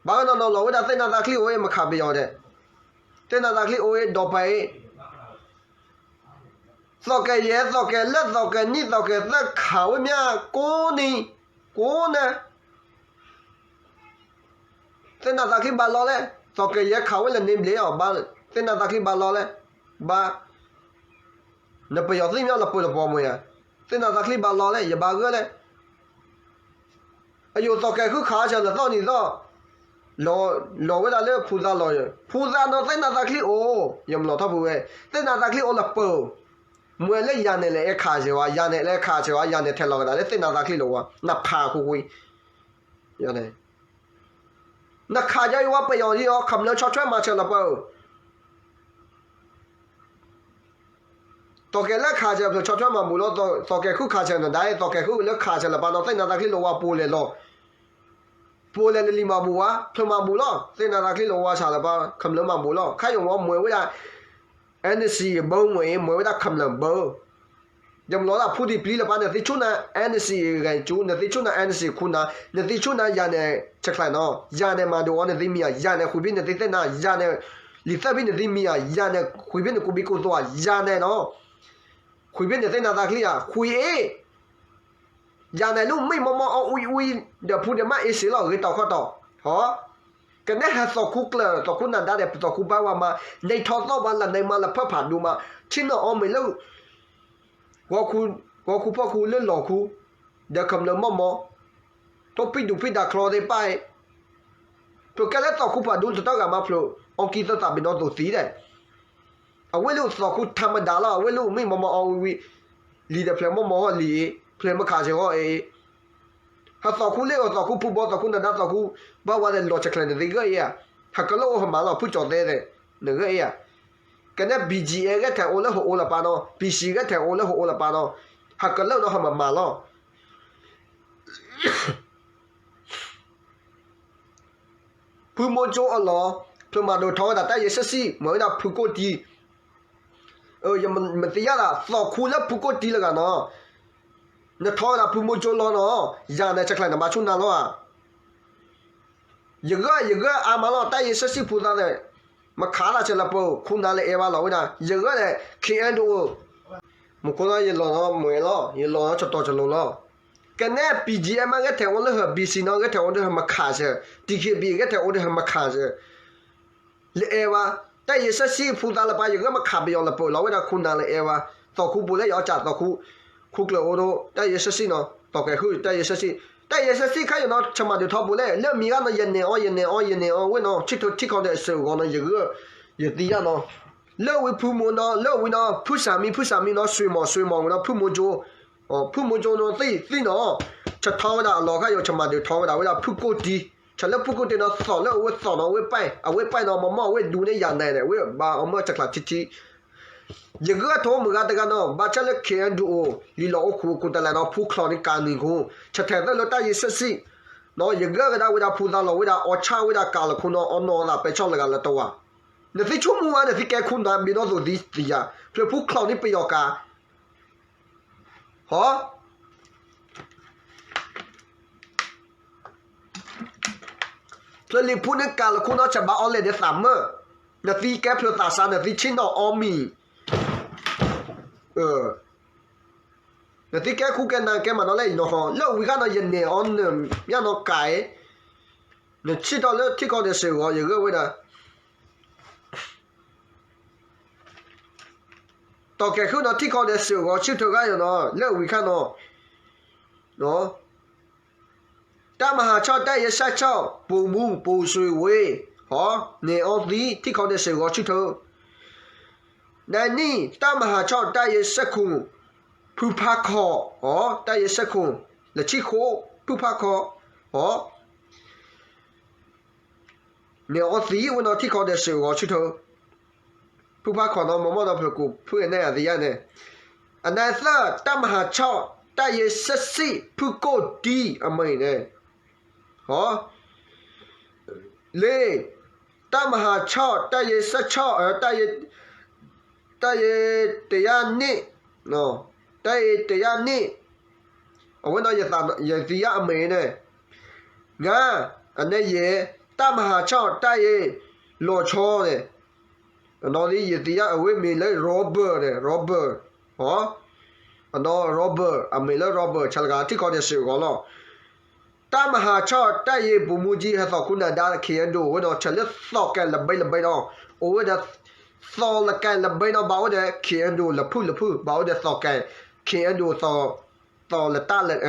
ဘၣ်နီၢ်နီၢ်လီၤဝဲဒၣ်သ့ၣ်နးသးချံအိၣ်အ့ၣ် မခးပယီၤဒဲး သ့ၣ်နးသးချံအိၣ်အ့ၣ် ဒီးပှၤအ့ၣ် သီၣ်ကဲၤယဲၢ် သီၣ်ကဲၤလၢ သီၣ်ကဲၤနံၣ် သီၣ်ကဲၤသၢ ခးဝဲမ့ၢ်ကိးနံၤ ကိးနၤ သ့ၣ်နးသးချံဘၣ်လီၤလဲၣ် သီၣ်ကဲၤယဲၢ်ခးဝဲလၢန့ၣ်ဘျဲၣ်အီၤ ဘၣ် သ့ၣ်နးသးချံဘၣ်လီၤလဲၣ် ဘၣ် နပယီၤသ့ၣ်မ့ၢ်လၢပၢၤလၢပှီၢ်မ့ၢ်ဧါ သ့ၣ်နးသးချံဘၣ်လီၤလဲၣ် ယဘၣ်ဂၢၢ်လဲၣ် အယိၤသီၣ်ကဲၤဃုခးဆၢလၢသီၣ်နံၤသီၣ် လီၤဝဲဒၣ်လၢဖူသးလီၤ ဖူသးနီၣ်သ့ၣ်နးသးချံအိၣ် ယမၤလီၤထီၣ်ဖူဝဲ သ့ၣ်နးသးချံအိၣ်လၢပၢၤ မ့ၢ်လၢယၤနဲၣ်လၢအဲၣ်ခးဆၢဝဲ ယၤနဲၣ်လၢအဲၣ်ခးဆၢဝဲ ယၤနဲၣ်ထဲလီၤကဒါလၢသ့ၣ်နးသးချံလီၤဝဲ နဖးခိၣ်ကွံာ် နခးယီၤအံၤဝဲပယီၤအံၤအီၤ ခမျၢၣ်ဆီၣ်ထွဲမၤဆၢလၢပၢၤ သီၣ်ကဲၤလၢခးဆၢဖျၢၣ်ဆီၣ်ထွဲမၤဘူးလီၤ သီၣ်ကဲၤဃုခးဆၢနဒါအံၤ သီၣ်ကဲၤဃုလၢခးဆၢလၢပၢၤနီၣ် သ့ၣ်နးသးချံလီၤဝဲပူၤလဲၣ်လီၤ ပူၤလဲၣ်လၢလံာ်မၤဘူးဝဲ ဖျၢၣ်မၤဘူးလီၤ သ့ၣ်နးသးချံလီၤဝဲဆၣ်လၢပၢၤ ခမျၢၣ်မၤဘူးလီၤ ခါယိၤဝဲမ့ၢ်ဝဲဒၣ် NCA ဘၢမ့ၢ်အံၤ မ့ၢ်ဝဲဒၣ်ခမျၢၣ်ဘၢ ယမၤလီၤဒၣ်ဖူတံၢ်ပျံၤလၢပၢၤ နသ့ဆူၣ်နၤ NCA ဂဲၤကၠူ နသ့ဆူၣ်နၤ NCA ခူနၤ နသ့ဆူၣ်နၤယၤနဲၣ်ဆဲးကျိးနီၤ ယၤနဲၣ်မၤဒိးအီၤ နသ့မံၤဧါ ယၤနဲၣ်ဃုာ်ဖဲနသ့သ့ၣ်နၤ ယၤနဲၣ်လံာ်သၢဖဲနသ့မံၤဧါ ယၤနဲၣ်ဃုာ်ဖဲနကူဘံကူသိးဧါ ယၤနဲၣ်နီၤ ဃုာ်ဖဲနသ့ၣ်နးသးချံဧါ ဃုာ်အ့ၣ် ယၤနဲၣ်လၢမ့ၢ်မီမီအီအံၤအံၤ ဒီးဖူဒီးမးအ့ၣ်စ့လီၤ ဂ့ၤတီၤခီတီၤ ဟီ ကနဲဟဲသီၣ်ခူကျၢၢ် သီၣ်ခူနၤဒါဒီး သီၣ်ခူဘါဝဲမး နဲထီၣ်သီၣ်ဘၣ်လၢနဲမးလၢဖၢၣ်ဖးဒိၣ်မး ထံၣ်နီၣ်အီၤမ့ၢ်လၢ ဂီၤခူဖီခိၣ်လၢလီၢ်ခူ ဒီးခမျၢၣ်မီမီ ထိၣ်ဖံးဒူၣ်ဖံးဒၣ်ချီသ့ၣ်ပၣ်အံၤ ဖျိးကဲလၢသီၣ်ခူဖးဒိၣ်တတီဂၤမးဖျိး အီကံသၢသးဘ့ၣ်နီၣ်သိးသံဒီး အဝဲလၢသီၣ်ခူထးမဒါလီၤ အဝဲလၢမ့ၢ်မီမီအီဝံၤဝံၤ လံာ်ဒီးဖျၢၣ်မီမီဟီၣ်လံာ်အံၤ ဖျၢၣ်မခးဆၢဟီၣ်အံၤ ဟးသီၣ်ခူလ့ၣ်အီၤ သီၣ်ခူဖူဘီ သီၣ်ခူနဒါ သီၣ်ခူဘါဝဲဒီးလီၤဆဲးကျိးန့ၣ်သ့ဂၢၢ်အံၤဧါ ဟးကလၢအိၣ်ဟးမၤလီၤ ဖုၣ်ကၠီၤသဲဒီး နဂၢၢ်အံၤဧါ ကနဲ BGF ဂဲၤထဲးအိၣ်လၢဟီၣ်အိၣ်လၢပၢ်နီၤ PC ဂဲၤထဲးအိၣ်လၢဟီၣ်အိၣ်လၢပၢ်နီၤ ဟးကလၢနီၤ ဟးမၤမၤလီၤ ဖုမိကၠိအလီၢ်, ဖျၢၣ်မၤဒိၣ်ထီဝဲဒၣ်တၢ်ယဲၢ်ဆံဆံ မ့ၢ်ဝဲဒၣ်ဖုကိၣ်တံ, ယမ့ၢ်သ့ၣ်ညါဒၣ် သီၣ်ခူလၢဖုကိၣ်တံလၢဂၤနီၤ, နထီဝဲဒၣ်ဖုမိကၠိလီၤနီၤ, ယၤန့ၣ်ဆဲးကျဲးန့ၣ် ဘၣ်ဆူၣ်နၤလီၤဧါ. ယဂၢၢ် ယဂၢၢ်အါမးလီၤ တၢ်ယဲၢ်ဆံဆံဖုသးန့ၣ်, မခးလၢ်ဆဲးလၢပခူနၤလၢအဲၣ်ဘၣ်လီၤဝဲဒၣ်, ယဂၢၢ်န့ၣ် ခ့အဲၣ်ဒိၣ် မူခိၣ်လီၤ ယလီၤနီၤ မွဲလီၤ ယလီၤနီၤ ဆတီၤကလိၤလီၤ. ကနဲ ပံၣ်ကၠံအ့မး ဂဲၤထဲးအိၣ်လၢဟၢၤ ပံၣ်စံၣ်နီၤ ဂဲၤထဲးအိၣ်လၢဟၢၤ မခးစၢၤ, တံၣ်ခံဘံၣ် ဂဲၤထဲးအိၣ်လၢဟၢၤ မခးစၢၤ, လၢအဲၣ်ဘၣ်, တၢ်ယဲၢ်ဆံဆံဖုသးလၢပှၤ ယဂၢၢ်မခးပယီၤလၢပၢၤလီၤဝဲဒၣ် ခူနၤလၢအဲၣ်ဘၣ်, သီၣ်ခူပူၤလၢယအီၣ်ကၢ်သီၣ်ခူ, ခူကျၢၤအိၣ်ဒိၣ် တၢ်ယဲၢ်ဆံဆံနီၤ သီၣ်ကဲၤဃုာ်တၢ်ယဲၢ်ဆံဆံ, တၢ်ယဲၢ်ဆံဆံခါယနီၤ ဆမၤဒုးထီဘိလဲၣ် လၢမံၤဂၤနီၤ ယနဲၣ်အီၤ ယနဲၣ်အီၤ ယနဲၣ်အီၤဝဲနီၤ ဆံၣ်ထၢၣ်ထံၣ်ခီဒဲးစၢၤအဂီၢ်နီၤ ယဂၢၢ် ယသံယါနီၤ, လၢဝံဖုမိနီၤ လၢဝံနီၤ ဖုစၢ်မံ ဖုစၢ်မံနီၤ စွ့ၣ်မီၣ် စွ့ၣ်မီၣ်ဝဲနီၤ ဖုမိကၠိ ဖုမိကၠိနီၤ သံ သံနီၤ, ဆထီဝဲဒၣ်အလီၢ်ခါယိၤ ဆမၤဒုးထီဝဲဒၣ် ဝဲဒၣ်ဖုကိၣ်တံ, ဆၢလၢဖုကိၣ်တံနီၤ သီၣ်လၢအဝဲသီၣ်နီၤ အဝဲပာ် အဝဲပာ်နီၤ မမီၢ်အဝဲဒူန့ၢ်ယၤနဲၣ်ဒီး ဝဲဘၣ်အီၣ်မၢၢ်ဆဲးကျဲးထံထံ ယဂၢၢ်ထိမုၢ်ဂၤတဂၤနီၤ ဘၣ်ဆၣ်လၢ ခ့အဲၣ်ဒိၣ် လံာ်လီၢ်အိၣ်ခိးကိးတၢ်လဲၣ်နီၤ ဖူချီၣ်န့ၢ်ကးနံၣ်ခိ, ဆထဲးသၢလၢတၢ်ယဲၢ်ဆံဆံ, နီၤ ယဂၢၢ်ကဒါဝဲဒၣ်ဖုသးလီၤဝဲဒၣ် အီၣ်ဆၣ်ဝဲဒၣ်ကးလၢခိနီၤ အီၣ်နီၢ်သးပဲဆီၣ်လၢဂၤလၢတဝာ်, နသံဆိကမိၣ်ဝဲ နသံကဲခူနၤဘ့ၣ်နီၣ်သိးသံသံယါ, ဖျၢၣ်ဖူချီၣ်န့ၢ်ပယီၤကး, ဟီ ဖျၢၣ်လံာ်ဖူန့ၢ်ကးလၢခိနီၤ ဆဘၣ်အီၣ်လဲၣ်ဒ်သးမၢၢ်, နသံကဲဖျၢၣ်သးစၢ် နသံဆ့ၣ်နီၤအီၣ်မံၤ, နသံကဲခူကဲနၤကဲမးနီၤလဲၣ်နီၤ, လၢဝံၤခါနီၤ ယနဲၣ်အီၤနမၠၣ်နီၤကးအံၤ, နဆံၣ်ထီၣ်လၢထံကီၢ်ဒဲးစၢၤဂီၤ ယဂၢၢ်ဝဲဒၣ် သီၣ်ကဲၤဃုာ်နီၤ ထံကီၢ်ဒဲးစၢၤဂီၤ ဆၢထၢၣ်ဂၤယနီၤ လၢဝံၤခါနီၤ, တၢ်မၤဟးဆီၣ် တၢ်ယဲၢ်ဆၢဆီၣ် ပိာ်မူ ပိာ်စွ့ၤဝ့ၤ ဟီ နဲၣ်အီၤသံ ထံကီၢ်ဒဲးစၢၤဂီၤဆၢထၢၣ်, နနံၣ် တၢ်မၤဟးဆီၣ် တၢ်ယဲၢ်ဆၢခိၣ် ဖုဖါခီၣ် ဟီ တၢ်ယဲၢ်ဆၢခိၣ် လၢဆံခိၣ် ဖုဖါခီၣ် ဟီ နဲၣ်အီၤသံဝဲနီၤ ထံကီၢ်ဒဲးစၢၤဂီၤဆၢထၢၣ်, ဖုဖါခီၣ်နီၤ မမီၢ်နီၤ ဖျၢၣ်ကိးဖုအနဲၣ်အသံယါန့ၣ်, အနံၣ်သၢ တၢ်မၤဟးဆီၣ် တၢ်ယဲၢ်ဆၢဆံၣ် ဖုကိၣ်တံ အမံၤန့ၣ်, ဟီ လ့ တၢ်မၤဟးဆီၣ် တၢ်ယဲၢ်ဆၢဆီၣ် တၢ်ယဲၢ်တယါနံၣ်, တၢ်ယဲၢ်တယါနံၣ်, အဝဲနီၤ ယသံယါအမံၤန့ၣ်, ငါ အနဲၣ်ယဲၢ် တၢ်မၤဟးဆီၣ် တၢ်ယဲၢ်လီၤဆီန့ၣ်, အနီၣ်လံယသံယါအဝဲမံၤလၢ Robert န့ၣ် Robert, အနီၣ် Robert အမံၤလၢ Robert ဆၢလၢကထံကီၢ်ဒဲးစၢၤဂီၤလီၤ. တၢ်မၤဟးဆီၣ် တၢ်ယဲၢ်ပိာ်မူကၠံ ဟဲသီၣ်ခူနၤဒါ ခ့အဲၣ်ဒိၣ် အဝဲဒီး ဆၢလၢသီၣ်ကဲၤလၢဘဲလၢဘဲဒီး အိၣ်ဝဲဒီး သီၣ်လၢကဲၤလၢဘဲဒီး ဘၣ်အိၣ်ဒီး ခ့အဲၣ်ဒိၣ်လၢဖုၣ်လၢဖုၣ် ဘၣ်အိၣ်ဒီးသီၣ်ကဲၤ ခ့အဲၣ်ဒိၣ် သီၣ်လၢ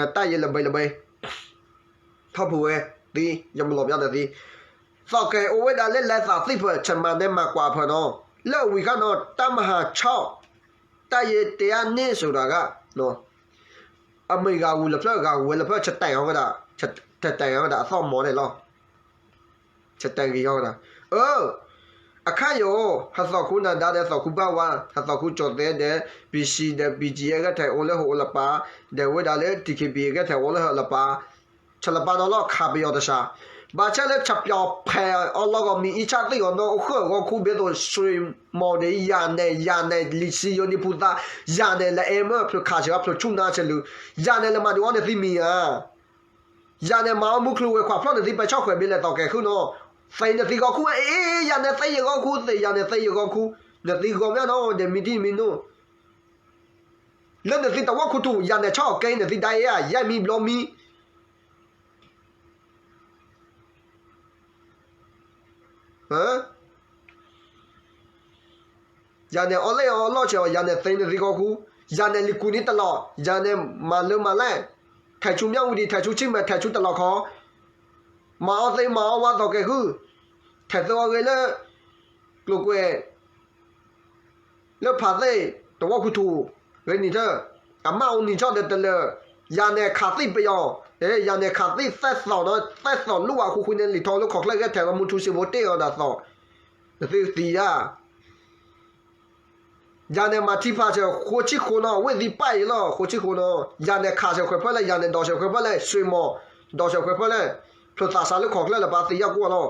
တၢ်ယဲၢ်လၢဘဲလၢဘဲ ထီၣ်ဖုဝဲ သံ ယမၤလီၤပျါဒီးသံ သီၣ်ကဲၤအိၣ်ဝဲဒၣ်လၢလဲၤသးသံၣ်ဖၢၣ် ဆၢမၤနဲမၤကွၢ်ဖၢၣ်နီၤ လၢအဝံၤခါနီၤ တၢ်မၤဟးဆီၣ် တၢ်ယဲၢ်တယါနံၣ်စူၤတဂၤ အမ့ၢ်ဂၤဝူၤလၢဖျၢၣ် ဂၤဝဲလၢဖျၢၣ် ဆတဲာ်အီၤဝဲဒၣ် ဆတဲာ်အီၤဝဲဒၣ်အသီၣ်မီၤန့ၣ်လီၤ. ဆတဲာ်ဂ့ၤအီၤဝဲဒၣ် အၢ အခါယိၤ ဟဲသီၣ်ခူနၤဒါဒီးသီၣ်ခူဘၣ်ဝါ ဟဲသီၣ်ခူကၠီၤသဲဒီး ပံၣ်စံၣ်ဒီး ပံၣ်ကၠံၣ် အဂဲၤထဲးအိၣ်လၢဟီၣ်အိၣ်လၢပၢ် ဒီးဝဲဒၣ်လၢ ထံခံပံၤ အဂဲၤထဲးအိၣ်လၢဟီၣ်လၢပၢ် ဆၢလၢပၢ်နီၤလီၤခးပယီၤတစှၤ ဘၣ်ဆၣ်လၢဆၢပၠီၤဖဲးအီၤလီၤဂီၢ်မံၤအံၤဆၣ်သ့ၣ်အီၤနီၤ အိၣ်ဃၢၣ်ဂီၤခူဘ့သိး စွ့ၤမီၣ်ဒီးယၤနဲၣ် ယၤနဲၣ်လံၤဆံယိၤနံၤဖုသး ယၤနဲၣ်လၢအဲၣ်မၢဖျိခးဆၢ ဖျိဆူၣ်နါဆၢလူၤ ယၤနဲၣ်လၢမၤဒုးအီၣ်နသံမံၤဧါ ယၤနဲၣ်မၤအီၣ်မူချုးဝဲခွါဖျီၣ်နသံပဲဆီၣ်ခွဲးဘ့လၢသီၣ်ကဲၤဃုနီၤ သ့နသံဂီၢ်ခူ အ့ ယၤနဲၣ်သ့ယဂီၢ်ခူ သ့ယၤနဲၣ်သ့ယဂီၢ်ခူ နသံဂီၢ်မ့ၢ်နီၤ ဒီးမံၤတံၢ်မံၤနီၤ လၢနသံတဝီခိၣ်ထူၣ် ယၤနဲၣ်ဆီၣ်အီၤကဲ နသံဒၣ်အ့ၣ်ဧါ ယဲၢ်မံၤဘျီမံၤ ယၤနဲၣ် အီၣ်လဲၣ်အီၣ်လီၢ်ဆဲးအီၤ ယၤနဲၣ်သ့နသံဂီၢ်ခူ ယၤနဲၣ်လံၤကူၣ်နံၤတလီၢ် ယၤနဲၣ်မၤလၢမၤလဲၣ် ထဲးဆူမၠၣ်ဝံၤဒံး ထဲးဆူဆံမဲာ် ထဲးဆူတလီၢ်ခီ မၤအီၣ်သ့မၤအီၣ်ဝါသီၣ်ကဲၤဃု ထဲးသၢအီၤဂ့ၤလၢ ကျိၤကွဲး လၢဖးသ့ၣ် တဝီခိၣ်ထူၣ် ဂ့ၤနံၤထၢၣ် အမါအိၣ်နံၤဆီၣ်ဒီးတလၢာ် ယၤနဲၣ်ခးသံၣ်ပယီၤ ယၤနဲၣ်ခးသံၣ်သဲသိၣ်ဒီး သဲသိၣ်လူၢ်ဝဲဃူဃူန့ၣ် လံာ်ထီၣ်လၢခီၣ်ချၢဂဲၤထဲးလီၤမူထူစံးဘိတ့ၢ်အီၤဒၣ်သိး နသံသံယါ ယၤနဲၣ်မၤထံဖးဆဲးဃိဆံဃိနီၤ ဝ့ၢ်သံပာ်အံၤလီၤ ဃိဆံဃိနီၤ ယၤနဲၣ်ခးဆဲးခွဲးဖၢၣ်လဲၣ် ယၤနဲၣ်ဒိးဆဲးခွဲးဖၢၣ်လဲၣ် စွ့ၤမီၣ် ဒိးဆဲးခွဲးဖၢၣ်လဲၣ် ဖျိသးစးလၢခီၣ်ချၢလၢပှၤသံယါကွၢ်လီၤ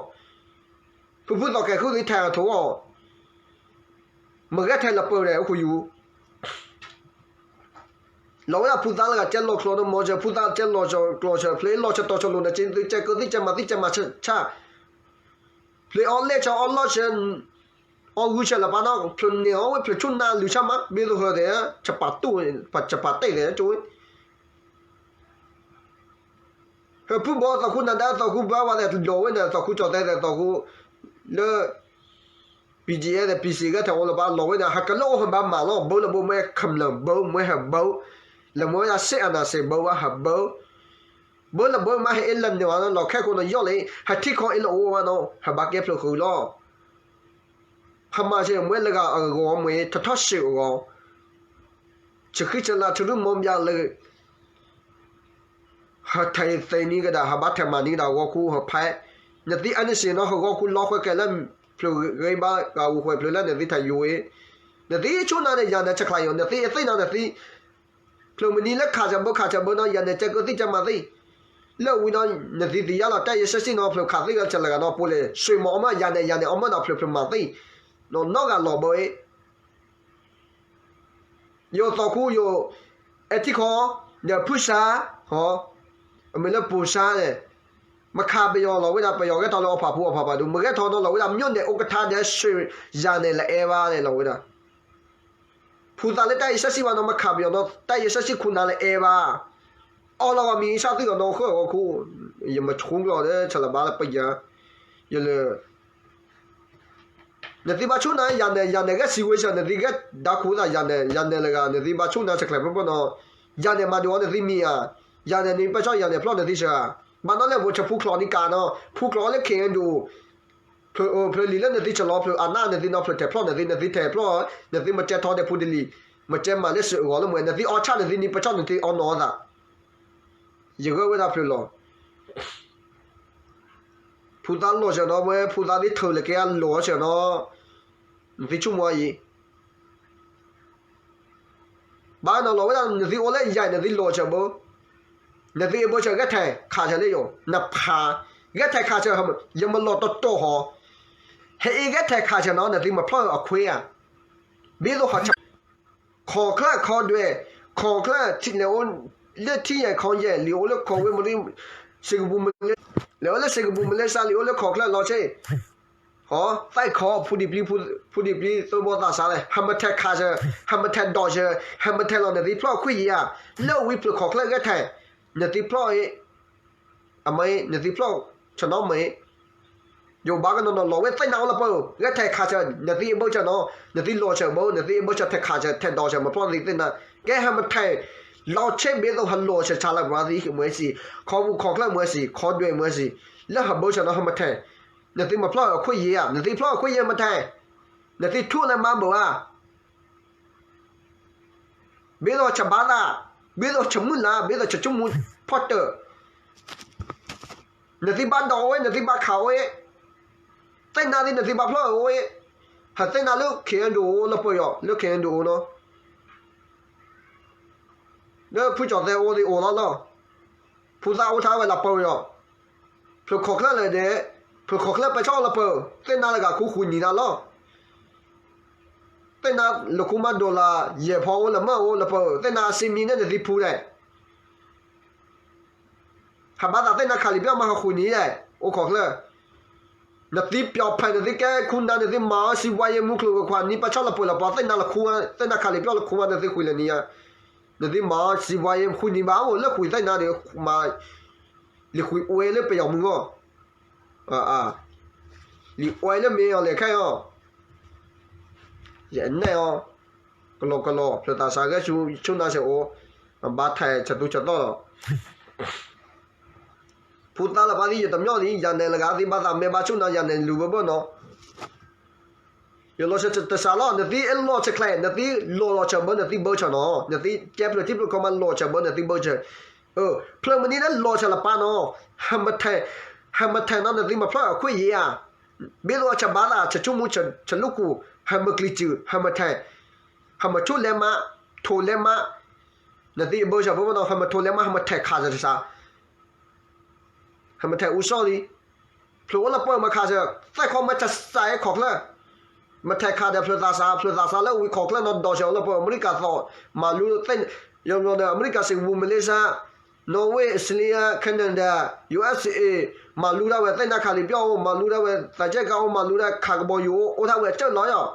ဖုဖုသီၣ်ကဲၤဃုသ့ထဲအထိးအီၤ, မ့ၢ်ဂဲထဲလၢပၢၤဒီးအိၣ်ခိးယူၤ လီၤဝဲဒၣ်ဖုသးလၢဂၤကဲလီၤကျိၤဒီးမီၤစၢၤ, ဖုသးကဲလီၤစၢၤကျိၤစၢၤ, ဖျၢၣ်လီၤစၢၤတီၤစၢၤလိာ်န့ၣ် ကဲသုကဲကၢသံကဲမၤသံကဲမၤဆါ, ဖျၢၣ်အီၣ်လဲၢ်ဆၢအီၣ်လီၢ်ဆၢ, အီၣ်ဂုၢ်ဆၢလၢပၢ်နီၤ, ဖျၢၣ်န့ၢ်အီၣ်ဝဲ ဖျၢၣ်ဆူၣ်နၤလုၢ်ဆါမး, ဘ့သိးဟၢသ့ၣ်, ပာ်တ့ၢ်သ့ၣ်ကၠိဝဲ ဟၢဖုဘီသီၣ်ခူနၤဒါ သီၣ်ခူဘါဝါသ့ၣ်ဒိးဝဲန့ၣ် သီၣ်ခူကၠီၣ်သဲးသ့ၣ် သီၣ်ခူ လၢ BGF သ့ၣ် PC ဂဲထဲအိၣ်လၢၤဘၣ်လီၤဝဲန့ၣ် ဟးကလၢအိၣ်ဟးဘၣ်မးလီၤ ဘၢလၢဘိမွဲခမျၢၣ်ဘၢ မွဲဟးဘၢ လၢမွဲဝဲဒၣ်စ့အနၤစ့ဘၢဝဲဟးဘၢ ဘၢလၢဘိမးဟဲအ့ၣ်လၢန့ၣ်ဝဲလီၤခဲခိၣ်န့ၣ်ယီၢ်လံ ဟးထံၣ်ခီအ့ၣ်လၢအိၣ်ဝဲနီၤ ဟးဘၣ်ကဲဖျၢၣ်ဃုာ်လီၤ ဟးမၤစၢၤမွဲလၢဂၤအဂီၢ်မ့ၢ် ထထီၣ်စ့ၢ်အဂီၢ် ဆၢဃံဆၢလၤထရူၣ်မီဘၠၣ်လၢ ဟးထဲးသဲးနံၤကဒါ ဟးဘၣ်ထဲးမၤနံၤကဒါ ဂီၢ်ခူဟးဖဲ နသံအါန့ၢ်စ့ၢ်နီၤ ဟးဂီၢ်ခူလီၤဃဲကဲလၢ ဖျၢၣ်ဂ့ၤဘၣ်ဂၤဝူၤဃဲဖျၢၣ်လၢနသံထဲးယိၤအံၤ နသံဆူၣ်နၤန့ၣ် ယၤန့ၣ်ဆဲးကျိးယိၤ နသံအသ့ၣ်နီၤ နသံ ဖျၢၣ်မနံၤလၢခးစၢၤဘၢခးစၢၤဘၢနီၤ ယၤန့ၣ်ကဲကၢသံကဲမၤသံ လၢဝံၤနီၤ နသံသံယါလီၤ တၢ်ယဲၢ်ဆၢစံၣ်နီၤ ဖျၢၣ်ခးသံဂၤဆဲးလၢဂၤနီၤ ပူၤလဲၣ် ဆွေမောင်အမၢ ယၤန့ၣ် ယၤန့ၣ် အမၢနီၤ ဖျၢၣ်ဖျၢၣ်မၤသံ နီၢ်နီၢ်ဂၤလီၤဘၢအံၤ ယိၤသီၣ်ခူယိၤ အဲထံခီ ဒီးဖုစါ ဟီ အမ့ၢ်လၢပူၤစါန့ၣ် မခးပယီၤလီၤဝဲဒၣ် ပယီၤဂဲၤထီၣ်လၢအီၣ်ဖးဖူအီၣ်ဖးဖးဒိၣ် မဂဲၤထီၣ်နီၤလီၤဝဲဒၣ် မြို့နယ်ဥက္ကဋ္ဌဒီး ဆွေ ယၤန့ၣ်လၢအဲၣ်ဘၣ်န့ၣ်လီၤဝဲဒၣ် ဖုသးလၢတၢ်ယဲၢ်ဆၢစံၣ်ဘၣ်နီၤ မခးပယီၤနီၤ တၢ်ယဲၢ်ဆၢစံၣ်ခူနၤလၢအဲၣ်ဘၣ် အီၣ်လီၤဂီၤမံၤအံၤစၢ်သုဂီၢ်နီၤ ဃၢၤဂီၤခူ ယမ့ၢ်ဆူကျီၤဒီး ဆဲးလီၤဘၣ်လၢပယီၤ ယလၢ နသံဘၣ်ဆူၣ်နၤ ယၤန့ၣ် ယၤန့ၣ်ဂဲၤစံးဝဲစၢၤ နသံဂဲၤဒါခူသး ယၤန့ၣ် ယၤန့ၣ်လၢဂၤ နသံဘၣ်ဆူၣ်နၤ ဆဲးကျိးဖျၢၣ်ဖျၢၣ်နီၤ ယၤန့ၣ်မၤဒိးအီၤနသံမံၤဧါ ယၤန့ၣ်နပၢၢ်ဆီၣ် ယၤန့ၣ်ဖျီၣ်နသံစၢၤဧါ ဘၣ်နီၣ်လဲၣ် ဖိဆၢဖူကျိးနံၣ်ကးနီၤ ဖူကျိးလၢ ခ့ၣ်အဲၣ်ဒိၣ် ဖျၢၣ်အၢ ဖျၢၣ်လံၤလၢနသံစၢၤလီၤ ဖျၢၣ်အနၢ်နသံနီၤ ဖျၢၣ်ထဲးဖျီၣ်နသံ နသံထဲးဖျီၣ် နသံမၤတဲထီၣ်ဒဲးဖိတလံၤ မၤတဲမၤလၢစၢၤအဂီၢ်လၢမွဲ နသံအီၣ်ဆၣ်နသံနံၤပၢၢ်ဆီၣ်နသံအီၣ်နီၤအသး ယဂၢၢ်ဝဲဒၣ်ဖျၢၣ်လီၤ ဖုသးလီၤစၢၤနီၤ ဝဲဖုသးသ့ၣ်ထၢၣ်လၢကဲအလီၤစၢၤနီၤ နသံဆိကမိၣ်အံၤ ဘၣ်နီၤလီၤဝဲဒၣ် နသံအိၣ်လၢယၤ နသံလီၤစၢၤဘၢ နသံအဘၢစၢၤ ဂဲၤထဲးခးစၢၤလၢယိၤ နဖး ဂဲၤထဲးခးစၢၤ ယမၤလီၤတတီၢ်ဟီ ဟဲအ့ၣ်ဂဲၤထဲးခးစၢၤနီၤ နသံမၤဖျီၣ်အခွ့ဧါ ဘ့သိးဟီ ခိးချၢၣ်ခီဒွဲၣ် ခိးချၢၣ်လဲၤအိၣ်လၢထံယဲၢ်ခီယဲၢ် လံၤအိၣ်လၢခိးဝ့ၢ်မလ့ စ့ကပူၤမလ့ လဲၤအိၣ်လၢစ့ကပူၤမလ့စါ လံၤအိၣ်လၢခိးချၢၣ်လီၤဆ့ ဟီ သဲၣ်ခီ ဖူဒံးပျံၤ ဖူဒံးပျံၤ သၢဘီသးစါလဲၣ် ဟဲမၤထဲးခးစၢၤ ဟဲမၤထဲးဒိးစၢၤ ဟဲမၤထဲးလီၤနသံဖျီၣ်အခွ့ၣ်ယံၤဧါ လၢဝံဖျၢၣ်ခိးချၢၣ်ဂဲၤထဲး နသံဖျီၣ်အံၤ အမ့ၢ် နသံဖျီၣ် ဆၢနီၤမ့ၢ် ယိၤဘၣ်ကနီၤနီၤလီၤဝဲသ့ၣ်နၤအိၣ်လၢပၢၤ ဂဲၤထဲးခးစၢၤ နသံအဘၢစၢၤနီၤ နသံလီၤစၢၤဘၢ နသံအဘၢစၢၤထဲးခးစၢၤ ထဲးဒိးစၢၤ မၤဖျီၣ်နသံသ့ၣ်နၤ ကဲဟဲမၤထဲး လီၤဆ့ဘ့သိးဟးလီၤစၢၤဆါလၢပှၤသံမွဲစံး ခီပူၤခိးချၢၣ်မွဲစံး ခီဒွဲၣ်မွဲစံး လၢဟးဘၢစၢၤနီၤ ဟဲမၤထဲး နသံမၤဖျီၣ်အခွ့ၣ်ယံၤဧါ နသံဖျီၣ်အခွ့ၣ်ယံၤမၤထဲး နသံထူၣ်လၢမါဘၢဧါ ဘ့သိးဆၢဘါသး, ဘ့သိးဆၢမုၢ်လၢ်, ဘ့သိးဆၢဆိကမိၣ်ဖီတၢၢ်, နသံဘၣ်ဒိးအိၣ်, နသံဘၣ်ခးအိၣ်, သ့ၣ်နါသ့ၣ် နသံဘၣ်ဖျီၣ်အိၣ်, ဟဲသ့ၣ်နါလၢ ခ့ၣ်အဲၣ်ဒိၣ်အိၣ်လၢပၢၤယီၤ, လၢ ခ့ၣ်အဲၣ်ဒိၣ်အိၣ်နီၤ, လၢဖုကၠီၤသဲအိၣ်သ့ၣ်အိၣ်လီၤလီၤ, ဖုသးအိၣ်ထါဝဲလၢပၢၤယီၤ, ဖျၢၣ်ခီၣ်ချၢၣ်လၢဒဲး, ဖျၢၣ်ခီၣ်ချၢၣ်ပဲဆီၣ်လၢပၢၤ, သ့ၣ်နါလၢဂၤခူဃုာ်နံၤနၤလီၤ. သ့ၣ်နါလၢခူမး dollar ယဲၢ်ဖီအိၣ်လၢမၢၢ်အိၣ်လၢပၢၤ, သ့ၣ်နါအစ့မံန့ၣ် နသံဖူဒဲး, ဟးဘၣ်သးသ့ၣ်နါခးလံာ်ပျီမးဟးဃုာ်နံၤဒဲး, အိၣ်ခီၣ်ချၢၣ်, နသံပျီၣ်ဖဲး နသံကဲခူနၤ နသံမၤအီၤ စံးဝါယဲမူချိၣ်ကခွါ နံၤပၢဆီၣ်လၢပၢၤလၢပှၤ သ့ၣ်နါလၢခူ, သ့ၣ်နါခးလံာ်ပျီလၢခူမး နသံဃုာ်လၢနံၤယါ, နသံမၤအီၤ စံးဝါယဲဃုာ်နံၤဘၣ်အိၣ် လၢဃုာ်သ့ၣ်နါန့ၣ် မၤ လံာ်ဃုာ်အဝဲလၢပယီၤမုၢ်ဂီၢ် လံာ်အီလၢမ့ၢ်အီၤလဲၣ်ခဲအီၤ, ယနဲၣ်အီၤ, ကလီကလီ ဖျၢၣ်သးစၢ်ဂဲၤဆူဆိၣ်နါဆဲးအိၣ်, ဘၣ်ထဲးဆဲးသူဆဲးသီၣ်လီၤ. ဖုသးလၢပှၤသံယတမျီၣ်ဒံး ယၤနဲၣ်လၢဂၤသံဘၣ်သးမဲဘၣ်ဆူၣ်နါ ယၤနဲၣ်လူၤဘၢဘၢနီၤ ယလီၤဆၢတစးလီၤ နသံအဲၣ်လီၤဆၢချဲး နသံလီၤလီၤဆၢဘၢ နသံဘၢဆၢနီၤ နသံကဲဖျၢၣ်ထံဖျၢၣ်ခီမးလီၤဆၢဘၢ နသံဘၢဆၢ, ဖျၢၣ်မနံၤလၢလီၤဆၢလၢပၢ်နီၤ, ဟဲမၤထဲး, ဟဲမၤထဲးနီၤ နသံမၤဖျီၣ်အခွ့ၣ်ယံၤဧါ, ဘ့သိးအဆၢဘၣ်သး ဆၢဆိကမိၣ် ဆၢလူၢ်ခိၣ် ဟဲမၤကျံၤစုၤ ဟဲမၤထဲး, ဟဲမၤဆိၣ်လဲမး, ထိၣ်လဲမး, နသံအဘၢဆၢဘၢဘၢနီၤ ဟဲမၤထိၣ်လဲမး ဟဲမၤထဲးခးစၢ်တစး ဟဲမၤထဲးအူစီၣ်လံ, ဖ ဖျိးအိၣ်လၢပၢၢ်မၤခးစၢၤ သဲၣ်ခီမ့ၢ်တစးအံၤခီၣ်ချၢ မ့ၢ်ထဲးခးဒီးဖျိးသးစး ဖျိးသးစးလၢဝံၤခီၣ်ချၢနီၤ ဒီးစၢၤအိၣ်လၢပၢၢ် အမဲရကၤသိး မၤလူ ယမၤဒီး အမဲရကၤစံးဝူ မလ့ၡါ နီၣ်ဝ့ၣ် အီစထြ့လယါ Canada ယူအက်စ့ မၤလူဒၣ်ဝဲ သ့ၣ်နါခးလံာ်ပျီၣ်အိၣ် မၤလူဒၣ်ဝဲ သးကဲကါအိၣ် မၤလူဒၣ်ခးကဘီယူၤအိၣ် အိၣ်ထီၣ်ဝဲကၢၢ်လီၤယီၤ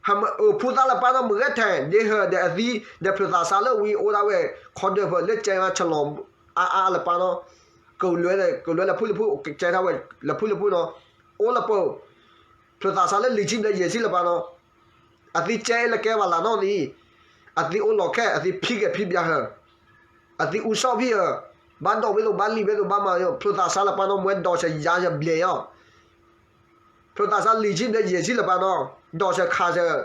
ဟးမၢအၢဖူသးလၢပၢ်နီၤ မ့ၢ်ဂဲၤထဲး ဒ့ဟၢၣ်ဒီးအသံ ဒီးဖျိးသးစးလၢဝံၤအိၣ်ဒၣ်ဝဲ ခီဒၢၣ်ဖၢလၢကဲမး ဆလီၤအါအါလၢပၢ်နီၤ ကလဲၤ ကလဲၤလၢဖုၣ်လၢဖုၣ် ကဲထီၣ်ဝဲလၢဖုၣ်လၢဖုၣ်နီၤ အိၣ်လၢပၢၢ် ဖျိးသးစးလၢလံာ်ဆံဘျဲၣ်ယဲၢ်ဆံလၢပၢ်နီၤ အသံကဲလၢကဲဘၣ်လၢနီၣ်သံ အသံအိၣ်လီၤခဲ အသံဖံးကဲဖံးဘၣ်ဟၢၣ် အသံအူစီၣ်ဖံးဧၢ, ဘၣ်ဒိးဘ့ၣ်သိး ဘၣ်လံာ်ဘ့ၣ်သိး ဘၣ်မၤ ဖျိးသးစးလၢပၢ်နီၤ မ့ၢ်ဒီးစၢၤယၤယဘျဲၣ်ယီၤ, ဖျိးသးစးလံာ်ဆံဘျဲၣ်ယဲၢ်ဆံလၢပၢ်နီၤ ဒီးစၢၤခးစၢၤ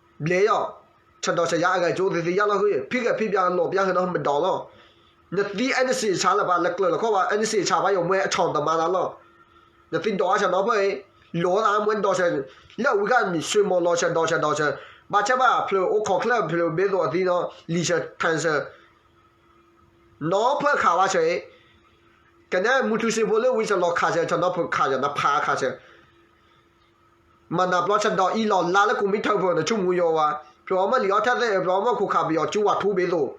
ဘျဲၣ်ယီၤ, ဆဒီးစၢၤယၤအဂၤကၠိသ့သ့ယါလီၤဃုာ် ဖံးကဲဖံးဘၣ်လီၤပျၢ်ဃုာ်နီၤ မ့ၢ်ဒီးလီၤ, နသံ NCA ဆါလၢပၢ် လၢကျၢၤလီၤခီၣ်ဘၣ် NCA ဆါဘၣ်ယိၤ မ့ၢ်အဆီၣ်တမၤလၢလီၤ, နသံဒီးအဆၢနီၤဖၢအံၤ, လိၤသးမ့ၢ်ဒီးစၢၤ, လၢဝံၤဂၤ ဆွေမော် လီၤစၢၤဒီးစၢၤဒီးစၢၤ, ဘၣ်ဆၣ်ဘၣ်ဖျိးအိၣ်ခီၣ်ချၢ ဖျိးဘ့ၣ်သိးအသံနီၤ လံာ်စၢၤထၣ်စၢၤ နီၤဖၢခးဝဲစၢၤအံၤ, ကနဲမူထူစ့ဖိလၢဝံစၢၤလီၤခးစၢၤ ဆၣ်နီၤဖၢခးစၢၤ နဖးခးစၢၤ, မၤနၢၤပျီဆၣ်ဒီးအံၤလီၤ လါလၢကူမံထၢဖၢ နဆိကမိၣ်ယီၤဝဲ, ဖျိးအီၣ်မၢလံာ်အီၣ်ထဲသ့ၣ် ဖျိးအီၣ်မၢခိၣ်ခးပယီၤကၠူဝးထူဘ့ၣ်သိး,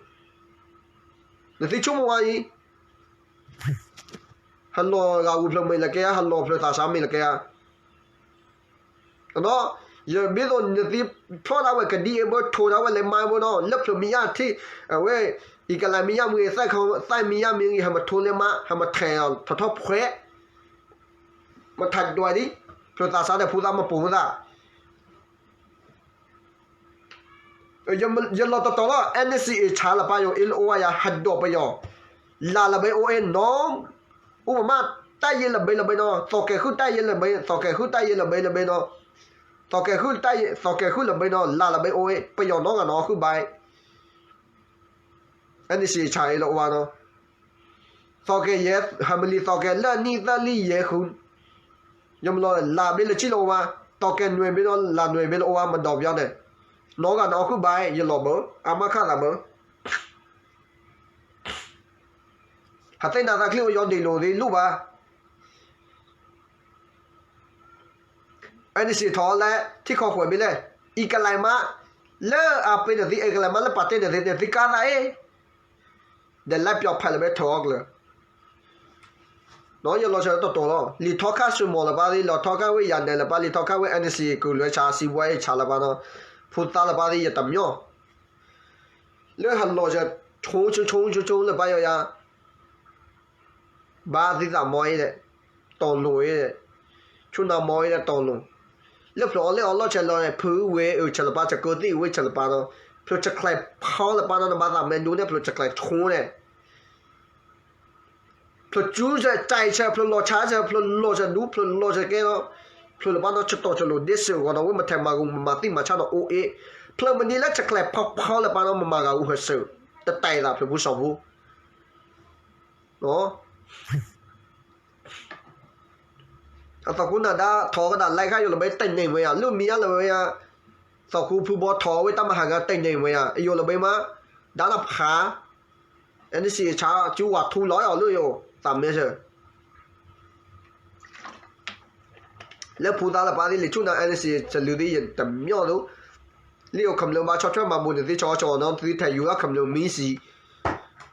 နသံဆိကမိၣ်ဝဲအံၤ ဟးလီၤဂာ်အူဖျၢၣ်မ့ၢ်လၢကဲဧါ ဟးလီၤဖျိးသးစးမ့ၢ်လၢကဲဧါ, ဒီး ယဘ့ၣ်သိးနသံဖျီၣ်ဒၣ်ဝဲကဒံအဘၢ ထိးဒၣ်ဝဲလဲၤမါဘၢနီၤ လၢဖျိးမံယါထံၣ် အဝဲ အံကလးမံယါမ့ၢ်ဂ့ၤ သၣ်မံယါမ့ၢ်ဂ့ၤ ဟဲမထိးလဲၤမါ ဟဲမထဲးထီၣ်ထီၣ်ဖှဲး မထးဒွးဒံး ဖျိးသးစးဒီးဖူသးမပူၤသး ယလီၤတတီၤလီၤ NCA ဆါလၢပၢ်ယိၤအ့လၢအိၣ်ဝဲယၤ ဟးဒီးပယီၤ လၢလၢဘဲအိၣ်အ့နီၤ ဥပမာ တၢ်ယဲလၢဘဲလၢဘဲနီၤ သီးကဲၤဃုတၢ်ယဲလၢဘဲ သီးကဲၤဃုတၢ်ယဲလၢဘဲလၢဘဲနီၤ သီးကဲၤဃုတၢ်ယဲ သီးကဲၤဃုလၢဘဲနီၤ လၢလၢဘဲအိၣ်အ့ ပယီၤနီတဂၤနီၤ ဃုဘၣ် NCA ဆါအ့လၢအိၣ်ဝဲနီၤ သီးကဲၤယဲ ဟဲမလံသီးကဲၤလၢနံၣ်သၢလံယဲၢ်ဃု ယမလီၤလၢဘ့ၣ်လၢဆံလၢအိၣ်ဝဲ သီးကဲၤနွဲၣ်ဘ့ၣ်နီၤ လၢနွဲၣ်ဘ့ၣ်လၢအိၣ်ဝဲမဒီးပယီၤန့ၣ် နီတဂၤနီၤဃုဘၣ် ယလီၤဘၢ အါမးခၣ်သးဘၢ ဟးသ့ၣ်နၤသးချံအိၣ်ယီၤဒံးလိာ်သ့ၣ်လူၢ်ဘၣ် NCA ထီၣ်လဲၣ် ထံၣ်ခီဃွဲးဘ့ၣ်လဲၣ် အံကလံးမး လၢအပ့ၤန့ၣ်သ့ အံကလံးမး လၢပာ်တ့ၢ်န့ၣ်သ့ န့ၣ်သ့ကါသးအ့ ဒီးလၢပျီဖးလၢဘဲထီၣ်အီၤကျၢၤ ဒီးယလီၤစၢၤတတီၤလီၤ လံာ်ထီခါ ဆွေမော် လၢပၢ်သ့ လံာ်ထီခါဝဲ ယၤနဲၤ လၢပၢ် လံာ်ထီခါဝဲ NCA ကုၢ်လွဲဆါ စံးဘှါအ့ၣ်ဆါလၢပၢ်နီၤ ဖိသၣ်လၢပၢ်သ့ ယတမညီ လၢဟးလီၤစၢၤ ဆိဆိဆိဆိဆိလၢပၢ်ယီၤယၤ ဘၣ်သံသးမီအ့ဒီး တီၤလိၤအ့ဒီး ဆူနၤမီအ့ဒီးတီၤလိၤ လၢဖျိးအီၣ်လဲၣ်အီလီၢ်ဆဲးလီၤန့ၣ် ဖုဝဲအုးဆဲးလၢပၢ် စကိးသံၣ်ဝဲဆဲးလၢပၢ်နီၤ ဖျိးဆဲးချဲးဖီလၢပၢ်နီၤ နဘၣ်သးမဲာ်ဒူန့ၣ် ဖျိးဆဲးချဲးဆိန့ၣ် ဖျိးကၠူဆဲး တၢ်အံၤဆဲး ဖျိးလီၤဆါဆဲး ဖျိးလီၤဆဲးဒူ ဖျိးလီၤဆဲးကဲနီၤ ဖျိးလၢပၢ်နီၤ ဆတီၤဆလိၤဒ့စၢၤဂီၤနီၤ ဝဲမထဲးမၤဂူာ် မၤသံၣ်မၤဆါနီၤအိၣ်အ့ ဖျိးမနုၤလၢဆဲးချဲးဖီဖီလၢပၢ်နီၤ မမၤဂၤအူဟၢၤစၢၤ တတၢ်အံၤသးဖျိးဖိစီၤဖိ အသီၣ်ခူနၢ်ဒါထီၣ်ကဒါ လဲခါယိာ်လၢဘဲတန့ၢ်ဝဲယၤ လၢမံၤယါလၢဝဲယၤ သီၣ်ခူဖုဘီထီၣ်ဝဲတၢ်မၤဟးဂၤတန့ၢ်ဝဲယၤ အယိာ်လၢဘဲမး ဒါနဖး NCA ဆါ ကၠူဝးထူလီၤယၤလၢယိာ် သးမဲစၢၤ လၢဖိသၣ်လၢပၢ်သ့ၣ် လံာ်ဆူၣ်နၤ NCA စလူၤသ့ၣ်ယတမညီသိး လၢယိာ် ခမျၢၢ်ဘၣ်ဆီၣ်ထွဲမၤဘူးန့ၣ်သ့ၣ် ဆီဆီနီၤ သ့ၣ်ထဲးယူၤလၢခမျၢၢ်မံစံး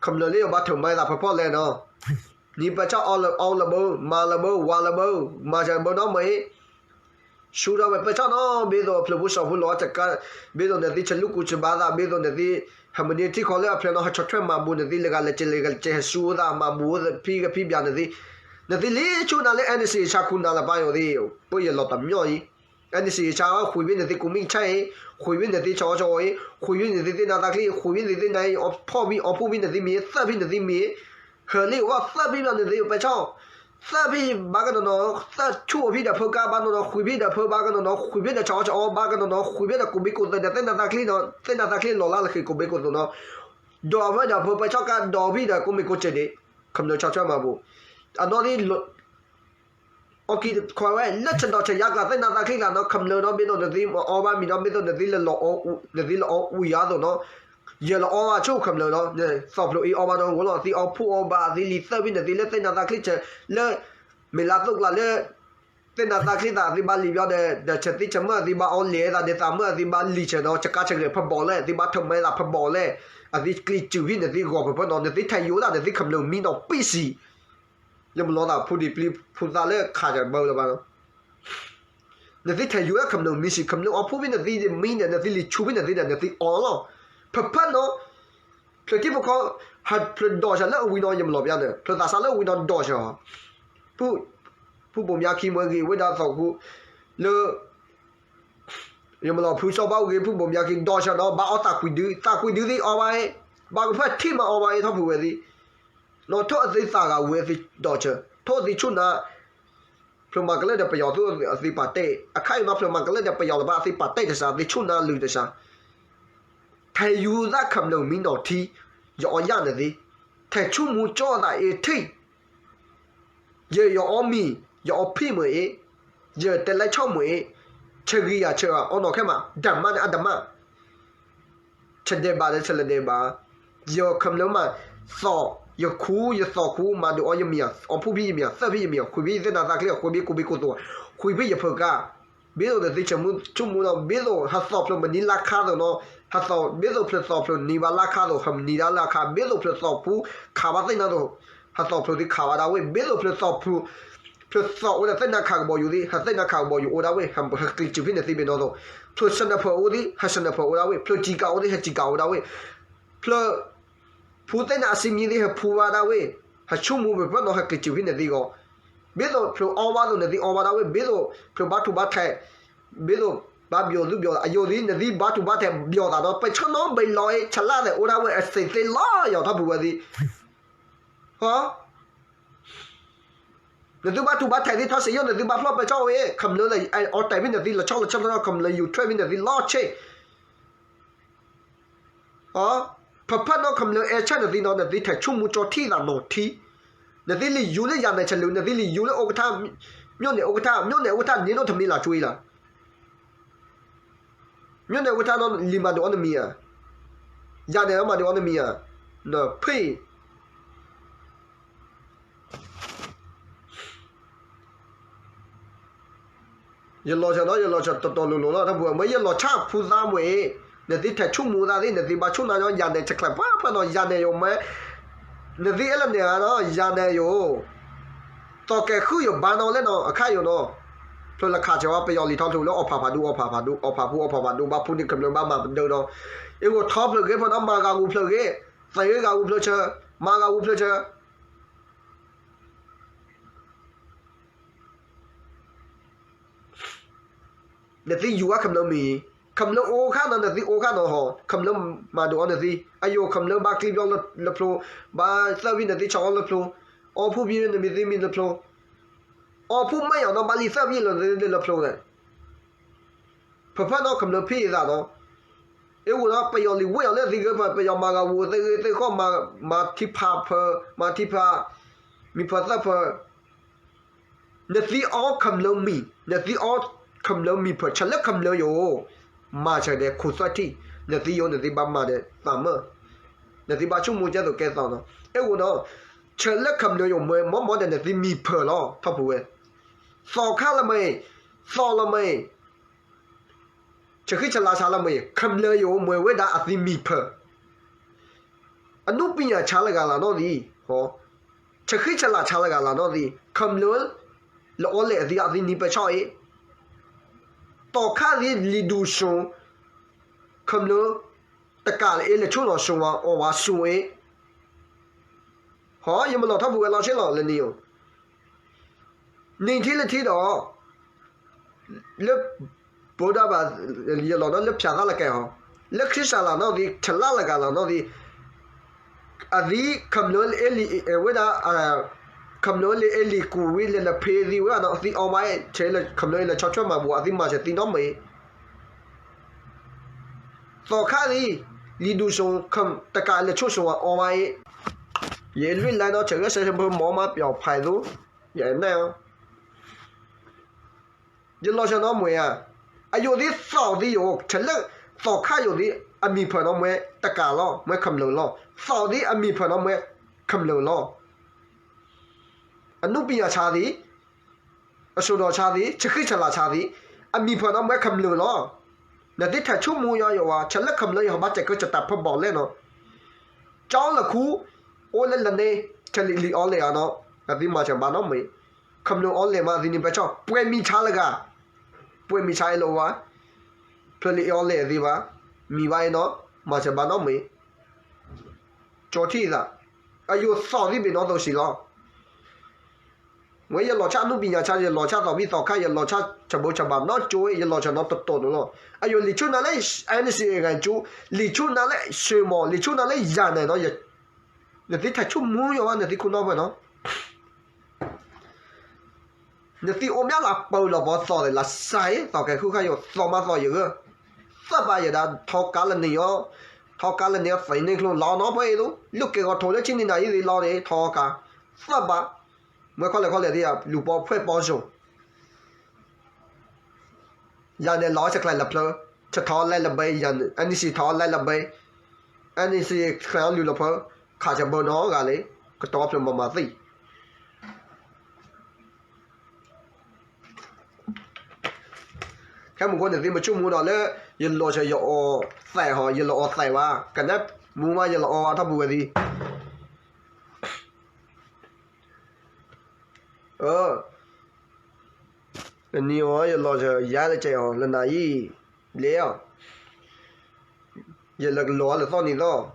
ခမျၢၢ်လၢယိာ်ဘၣ်ထုးမၤသးဖၢဖီလဲၣ်နီၤ နံၤပၢဆၣ်အီလၢဘၢ မၤလၢဘၢ ဝၤလၢဘၢ မၤစၢၤဘၢနီတမံၤ ဆူထီၣ်ဝဲပၢဆၣ်နီၤ ဘ့သိးဖျိးဖိစီၤဖိလီၤတကး ဘ့သိးန့ၣ်သ့ၣ်ဆလူၣ်ကူစဘါသး ဘ့သိးန့ၣ်သ့ၣ် ဟဲမနုၤထံၣ်ခီလၢအဖျဲၣ်နီၤ ဟဲဆီၣ်ထွဲမၤဘူးန့ၣ်သ့ၣ် လၢဂၤလဲၤကဲလဲၤကဲဟဲဆူအသး မၤဘူးဖံကဖံဘၣ်န့ၣ်သ့ၣ် န့ၣ်သ့ၣ်လံဆူနၤလၢ NCA ဆါခူနၤလၢပၢ်ယိာ်သ့ၣ် ပၢယလီၤတမညီအံၤ NCA ဆါ ဃုာ်ဘ့ၣ်န့ၣ်သ့ၣ်ကူမံကဆၣ်အံၤ ဃုာ်ဘ့ၣ်န့ၣ်သ့ၣ်ဆီဆီအံၤ ဃုာ်ဘ့ၣ်န့ၣ်သ့ၣ်သ့ၣ်နၤသးချံ ဃုာ်ဘ့ၣ်န့ၣ်သ့ၣ်နၤအံၤ အီဖီၣ်ဘံၣ်အီဖှိၣ်ဘံၣ်န့ၣ်သ့ၣ်မံၤ သၢၣ်ဘံၣ်န့ၣ်သ့ၣ်မံၤ ဟၢလံအီၣ်သၢၣ်ဘံၣ်ဘၣ်န့ၣ်သ့ၣ်ပၢဆၣ် သၢၣ်ဘံၣ်ဘၣ်ကနီၤနီၤ သၢၣ်ဆူၣ်အီၤဖံဒီးဖၢကါဘၣ်နီၤနီၤ ဃုာ်ဘ့ၣ်ဒီးဖၢဘၣ်ကနီၤနီၤ ဃုာ်ဘ့ၣ်ဒီးဆီဆီအီၤဘၣ်ကနီၤနီၤ ဃုာ်ဘ့ၣ်ဒီးကူဘ့ၣ်ကူသၢၣ်ဒီးသ့ၣ်နၤသးချံနီၤ သ့ၣ်နၤသးချံလီၤလၢလၢဃ့ၢ်ကူဘ့ၣ်ကူသၢၣ်နီၤ ဒီးဖဲဒီးဖၢပၢဆၣ်ကါဒီးဖံဒီးကူမ့ၢ်ကူစ့ၢ်ဒံး ခမျၢၢ်ဆီၣ်ထွဲမၤဘူး အနီၢ်သံ အီၣ်ကံၢ်ခွဲးဝဲ လၢဆဒိးဆယါကျါ သ့ၣ်နၤသးချံကျါနီၤ ခမျၢၢ်နီၤဘ့ၣ်သိးန့ၣ်သ့ၣ်အီဘၣ်မံၤနီၤ ဘ့ၣ်သိးန့ၣ်သ့ၣ်လၢလီၤအီ န့ၣ်သ့ၣ်လီၤအီဝံၤယါသိးနီၤ ယဲလီၤအီဘၣ်ဆိၣ်ခမျၢၢ်နီၤ သီၣ်ဖျိးအံၤအီဘၣ်နီၤ ဂိလီၤသံအီဖှိၣ်အီဘၣ်သံလံသၢၣ်ဘံၣ်န့ၣ်သ့ၣ်လၢသ့ၣ်နၤသးချံဆဲး လၢ မ့ၢ်လၢအသိးကျါလၢ သ့ၣ်နၤသးချ့သးအသ့ဘၣ်လံာ်ဘျီဒီး ဒီးဆၢသ့ၣ်ဆၢမုၢ်အသ့ဘၣ်အီလဲၣ်သးဒီး သးမုၢ်အသ့ဘၣ်လံာ်ဆၢဒီး ဆကါဆဂဲၤဖၢဘီၣ်လဲၣ် အသ့ဘၣ်ထၢၣ်မဲသးဖၢဘီၣ်လဲၣ် အသ့ကျံးစူၢ်ဖဲနသ့ဂီၢ်ဖၢဖၢနီၤ နသ့ထဲးယိၤဒၣ် နသ့ခမျၢၢ်မံနီၤပံးစံး ယမလီသးဖိဒံးပျံၤဖိသၣ်လၢခးစၢၤဘၢလၢၤဘၣ်နီၤ နသ့ထဲးယိၤဒၣ်ခမျၢၢ်မံစံး ခမျၢၢ်အီဖှိၣ်ဖဲနသ့မံဒီး နသ့လံာ်ဆူၣ်ဖဲနသ့ဒီး နသ့အီလီၤ ဖၢဖၢနီၤ ဖျၢၣ်ထံဖိခီ ဖျၢၣ်ဒီၣ်ဆၢလၢအဝံၤနီၤ ယမလီၤပျါန့ၣ် ဖျၢၣ်သးစၢ်လၢအဝံၤနီၤဒီၣ်ဆၢ ဖုဘိၣ်မၠါခံမွဲဂ့ၤဝဲဒၣ်သီၣ်ခူ လၢ ယမလီၤဖုစီၤဘၣ်အိၣ်ဂ့ၤ ဖုဘိၣ်မၠါခံဒီၣ်ဆၢနီၤ ဘၣ်အီသးကွံဒု သးကွံဒုသ့ၣ်အီဘၣ်အ့ၣ် ဘၣ်ကဖၢၣ်ထံၣ်မးအီဘၣ်အ့ၣ် ထီၣ်ဖုဝဲသ့ၣ် နီၤ ထိၣ်အသ့သးဂၤဝဲသ့ၣ်ဒီၣ်ဆၢ ထိၣ်သ့ၣ်ဆူၣ်နၤ ဖျၢၣ်မၤကလၢာ်ဒီးပယီၤသူအသ့ပာ်တ့ၢ် အခါအံၤနီၤ ဖျၢၣ်မၤကလၢာ်ဒီးပယီၤလၢၤဘၣ် အသ့ပာ်တ့ၢ်တစှၤ သ့ၣ်ဆူၣ်နၤလုၢ်တစှၤ ထဲးယူၤသးခမျၢၢ်မံနီၤထံ ယအီယၣ်န့ၣ်သ့ ထဲးဆူၣ်မူကၠီသးအ့ၣ်ထံၣ် ယယအီမံၤ ယအီဖံးမ့ၢ်အ့ၣ် ယတဲလဲၣ်ဆီၣ်မ့ၢ်အ့ၣ် ဆၢဂ့ၤယၤဆၢဂ့ၤအီနီၤခဲမး ဒၢ်မးန့ၣ်အဒၢ်မး ဆဒဲးဘးဒီးဆလဒဲးဘး ယခမျၢၢ်မး သီၣ် ယခူ ယသီၣ်ခူ မၤဒုးအီယမံၤ အီဖှိၣ်ဖံးယမံၤ သၢၣ်ဖံးယမံၤ ဃုဖံးယသ့ၣ်နၤသးချ့ ဃုဖံးကိးဘ့ၣ်ကိးသိး ဃုဖံးယဖၢကါ ဘ့သိးနသ့ဆၢမုၢ်ဆူၣ်မူနီၤ ဘ့သိးဟးသီၣ်ဖျၢၣ်မနံၤလၢခါသိးနီၤ ဟးသီၣ် ဘ့သိးဖျၢၣ်သီၣ်ဖျၢၣ်နံၤဘၣ်လၢခါသိး ဟးမနံၤဒၣ်လၢခါ ဘ့သိးဖျၢၣ်သီၣ်ဖူခးဘၣ်သ့ၣ်နၤသိး ဟးသီၣ်ဖျၢၣ်သ့ခးဘၣ်ဒၣ်ဝဲ ဘ့သိးဖျၢၣ်သီၣ်ဖျၢၣ် ဖျၢၣ်သီၣ်အိၣ်ဒီးသ့ၣ်နၤခးကဘီယူၤသ့ ဟးသ့ၣ်နၤခးကဘီယူၤအိၣ်ဒၣ်ဝဲ ဟးကျံးစူၢ်ဖဲန့ၣ်သ့ဘ့ၣ်နီၤသိး ဖျၢၣ်စနၢၣ်ဖၢၣ်အိၣ်သ့ ဟးစနၢၣ်ဖၢၣ်အိၣ်ဒၣ်ဝဲ ဖျၢၣ်စံၣ်ကးအိၣ်သ့ ဟးစံၣ်ကးအိၣ်ဒၣ်ဝဲ ဖျၢၣ် ဖူသ့ၣ်နၤအစံမံသ့ ဟးဖူဘၣ်ဒၣ်ဝဲ ဟးဆူၣ်မူဖဲဖၢနီၤ ဟးကျံးစူၢ်ဖဲန့ၣ်သ့ဂီၢ် ဘ့သိးဖျၢၣ်အီဘၣ်သိးန့ၣ်သ့အီဘၣ်ဒၣ်ဝဲ ဘ့သိးဖျၢၣ်ဘၣ်ထူဘၣ်ထဲး ဘ့သိးဘၣ်ဘျီၤသူဘျီၤသး အယိာ်သ့ၣ် နသ့ဘၣ်ထူဘၣ်ထဲးဘျီၤသးနီၤ ပဆၢနီၤဘဲလီၤအ့ၣ် ဆလၢသဲးအိၣ်ဒၣ်ဝဲအစ့သ့လီၤယီၤထီၣ်ဖုဝဲသ့ၣ် ဟီ နသုဘၣ်ထူဘၣ်ထဲးသ့ၣ်ထီၣ်စ့ယိၣ် နသုဘၣ်ဖျီၣ်ပဲဆီၣ်ဝဲ ခမျၢၣ်လၢအီတဲာ်ဖဲနသ့ၣ်လီၤဆီလီၤဆီလီၤ ခမျၢၣ်ယူၤထွဲဖဲနသ့ၣ်လီၤဆ့ ဖၢဖၢနီၤခမျၢၢ်အဲၣ်ဆၢနသ့ၣ်နီၤ နသ့ၣ်ထဲးဆူၣ်မူကၠီထံၣ်သးနီၤထံ နသ့ၣ်လံာ်ယူၤလၢယၤနဲၣ်ဆၢလူၤ နသ့ၣ်လံာ်ယူၤလၢအိၣ်ကထါ မြို့နယ် ဥက္ကဋ္ဌ မြို့နယ် ဥက္ကဋ္ဌ န့ၣ်ဒိၣ်တမံၤလၢ်ကွံလီၤ မြို့နယ် ဥက္ကဋ္ဌ နီၤ လံာ်မၤဒိးအီၤနမံၤဧါ, ယၤနဲၣ်မၤဒိးအီၤနမံၤဧါ, နဖ့ၣ် ယလီၤဆၢနီၤ ယလီၤဆၢတီတီလိၤလိၤလီၤ တၢ်ပူၤ မ့ၢ်ယလီၤဆၣ်ဖူသးမ့ၢ်အ့ၣ်, နသ့ထဲးဆူၣ်မူသးသ့ၣ် နသ့ဘၣ်ဆူၣ်နၤညီ ယၤနဲၣ်တချဲးပှၤဖၢနီၤ ယၤနဲၣ်ယိၤမ့ၢ်, နသ့အဲၣ်လၢန့ၣ်ဧါနီၤ ယၤနဲၣ်ယိၤ, သီၣ်ကဲၤဃုာ်ယဘါနီၤလဲၣ်နီၤ အခါယိၤနီၤ, ဖျိလၢခးဆၢဝဲပယီၤလံာ်ထီၣ်ထူလၢအီၣ်ဖးဖးဒူ အီၣ်ဖးဖးဒူ အီၣ်ဖးဖူအီၣ်ဖးဖးဒူ ဘၣ်ဖူန့ၣ်ခမျၢၣ်ဘၣ်မၤပဒၢနီၤ, အ့ၣ်ဂီၤထီဖျၢၣ်ဂ့ၤဖၢနီၤ မၤဂၤဂူာ်ဖျၢၣ်ဂ့ၤ, သးဂ့ၤဂၤဂူာ်ဖျၢၣ်ဆၢ, မၤဂၤဂူာ်ဖျၢၣ်ဆၢ နသ့ယူၤဝဲခမျၢၣ်မံၤ, ခမျၢၣ်အိၣ်ခါနီၤ နသ့အိၣ်ခါနီၤဟီ, ခမျၢၣ်မၤဒိးအီၤနသ့, အယိၤခမျၢၣ်ဘၣ်ကျံဘျီလၢဖျိ, ဘၣ်သၢဘ့ၣ်နသ့ဆီအီၤလၢဖျိ, အီဖှိၣ်ဘ့ၣ်နမံၤသ့မံၤလၢဖျိ, အီဖှိၣ်မဲာ်ယီၤနီၤ ဘၣ်လံသၢဘ့ၣ်လၢလၢဖျိန့ၣ်, ဖၢဖၢနီၤခမျၢၣ်ဖံးအသးနီၤ, အ့ၣ်ဝဲဒီးပယီၤလံာ်ဝ့ၢ်အီၤလၢသ့ဂ့ၤဖၢ ပယီၤမၤဂၤဝူၤသ့ဂ့ၤသ့ၣ်ဃီၣ် မၤထံဖးဖၢ, မၤထံဖး, မံၤဖၢသၢဖၢ နသံအီခမျၢၣ်မံၤ, နသံအီခမျၢၣ်မံၤဖၢ ဆၢလၢခမျၢၣ်ယိၤ, မၤဆၢဒဲးခိၣ်သွဲၣ်ထံၣ်, နသံယိၤ နသံဘၣ်မၤဒဲးသးမၢၢ်, နသံဘၣ်ဆိကမိၣ်ကဲသိးကဲသးနီၤ, အ့ၣ်ဝဲဒီး, ဆၢလၢခမျၢၣ်ယိၤမ့ၢ် မ့ၢ်မ့ၢ်ဒီးနသံမံၤဖၢလီၤ ထီၣ်ပူၤဝဲ, သီၣ်ခါလၢမ့ၢ်, သီၣ်လၢမ့ၢ် ဆၢဃံဆလၤဆါလၢမ့ၢ် ခမျၢၣ်ယိၤမ့ၢ်ဝဲဒၣ်အသံမံၤဖၢ, အနုပညာဆါလၢဂၤလၢ်နီၣ်သံ, ဆၢဃံဆလၤဆါလၢဂၤလၢ်နီၣ်သံ, ခမျၢၣ်လၢအီလဲၣ်အသံအသံနံၤပဲဆီအ့ၣ်, သီၣ်ခါသံလံာ်ဒူၣ်စိ, ခမျၢၣ် တကးလၢအ့ၣ်လဲၤဆူၣ်လီၤစိဝါအီဝါစိအ့ၣ် ဟီ ယမၤလီၤထီၣ်ပူၤဝဲလီၤဆ့လီၤလၢနံၤယိၤ, နံၤထံလၢထံဒီး, လၢ, ပဒၣ်ဘၣ်, ယလီၤနီၤလၢဖၠးသၣ်လၢကဲဟီ, လၢခရံာ်စးလၢ်နီၣ်သံ ထလၣ်လၢဂၤလၢ်နီၣ်သံ, အသံခမျၢၣ်လၢအ့ၣ်လံဝဲဒၣ်, ခမျၢၣ်လၢအ့ၣ်လံကူးဝံၤလဲၤလၢဖ့သံဝဲဒၣ်နီၤ အသံအီဝါအ့ၣ် ဆဲးလၢခမျၢၣ်အ့ၣ်လၢဆီၣ်ထွဲမၤဘူးအသံမၤစၢၤသံနီတမံၤ သီၣ်ခါသံ, လံာ်ဒူၣ်စိ, တကးလၢဆိၣ်စိဝါအီဝါအ့ၣ်, ယလွံၢ်လါဒီးဆၢဂ့ၤဆၢဖိမီမါပျီဖးသိ, ယနဲၣ်, ယလီၤဆၢနီတမံၤဧါ, အယိၤသံသီၣ်သံယိၤ ဆၢလၢ, သီၣ်ခါယိၤသံ, အမံၤဖၢနီတမံၤ တကးလီၤ မ့ၢ်ခမျၢၣ်လီၤ, သီၣ်သံအမံၤဖၢနီတမံၤ ခမျၢၣ်လီၤ, အနုပညာဆါသံ အစိဒီးဆါသ့, ဆဃံဆလၤဆါသ့, အမံၤဖၢနီၣ်မွဲခမျၢၢ်လီၤ. နသ့ထဲးဆိကမိၣ်ယီၤယဝၤ ဆၢလၢခမျၢၢ်ယဟီဘၣ်စဲးကၢၢ်စတးဖၢဘီးလဲၣ်နီၤ, ကၠီလၢခူ, အိၣ်လၢလၢန့ၣ်, ဆၢလံၤလံၤအီလဲၣ်ဧါနီၤ, အသ့မၤစၢၤဘၣ်နီတမံၤ, ခမျၢၢ်အီလဲၣ်မးအသ့န့ၣ်ပဲဆီၣ် ပှဲၤမံၤဆါလၢဂၤ, ပှဲၤမံၤဆါအ့ၣ်လိာ်ဝါ, ဖျၢၣ်လံၤအီလဲၣ်အသ့ဘၣ်, မံၤဘၣ်အံၤနီၤ, မၤစၢၤဘၣ်နီတမံၤ, ကၠီထံၣ်သး, အယိာ်သီၣ်သ့ၣ်ဘ့ၣ်နီသိးစံးလီၤ. ဝဲယလီၤဆၣ်အနုပညာဆါ, ယလီၤဆၣ်သီၣ်ဘံၣ်သီၣ်ခါ, ယလီၤဆၣ်ဆၢဘိဆၢဘၣ်နီၢ်ကၠိ, ယလီၤဆၢနီတတီၤနီၤလီၤ. အယိာ်လံာ်ဆူၣ်နၤလၢ NCA ဂၤကၠိ, လံာ်ဆူၣ်နၤလၢ ရှ့မီၤ, လံာ်ဆူၣ်နၤလၢယၤနဲၣ်နီၤ, နသ့ထဲးဆိကမိၣ်ယီၤဘၣ် နသ့ခိၣ်နီၣ်ဖဲနီၤ နသ့အိၣ်မးလၢပၢလီၤပီသီၣ်လၢစၢ်အံၤ သီၣ်ကဲၤဃုခါယိာ် သီၣ်မးသီၣ်ယဂၢၢ်, သၣ်ဘၣ်ယဲဒၣ် ထီကါလၢန့ၣ်အီၤ, ထီကါလၢန့ၣ်အီၤ သံန့ၢ်ချိလီၤနီၤဖဲအံၤဒိၣ် လၢကဲဂီၤထိးလၢဆံနံၤနၤအံၤသ့လီၤန့ၣ် ထီကါ, သၣ်ဘၣ်, မွဲခီလဲၣ်ခီလဲၣ်သ့ၣ် လူၤပိာ်ဖှဲၣ်ပိာ်စိၤ ယၤနဲၣ်လီၤဆဲးကျဲလၢဖျၢၣ်, ဆဲးထီၣ်လဲလၢဘဲ, NCA ထီၣ်လဲလၢဘဲ, NCA ဆဲးကျဲအီၤလုၢ်လၢဖၢ, ခးဆၢဘၢနီၤဂၤလံ, ကတီၤဖျၢၣ်မၤမၤသံ ခဲမုၢ်ခိၣ်န့ၣ်သ့မ့ၢ်ဆိကမိၣ်ဒီးလၢ ယလီၤဆၢယအီၣ်သဲးဟီ ယလီၤအီၣ်သဲးဘၣ်, ကနၣ်မူမးယလီၤအီၣ်ဘၣ်ထီၣ်ပူၤဝဲသံ နံၤအီၤ ယလီၤဆၢယၤလၢကဲအီၤ လၢနၤအံၤ ဘျဲအီၤ ယလီၤလၢသီၣ်နံၤသီၣ်,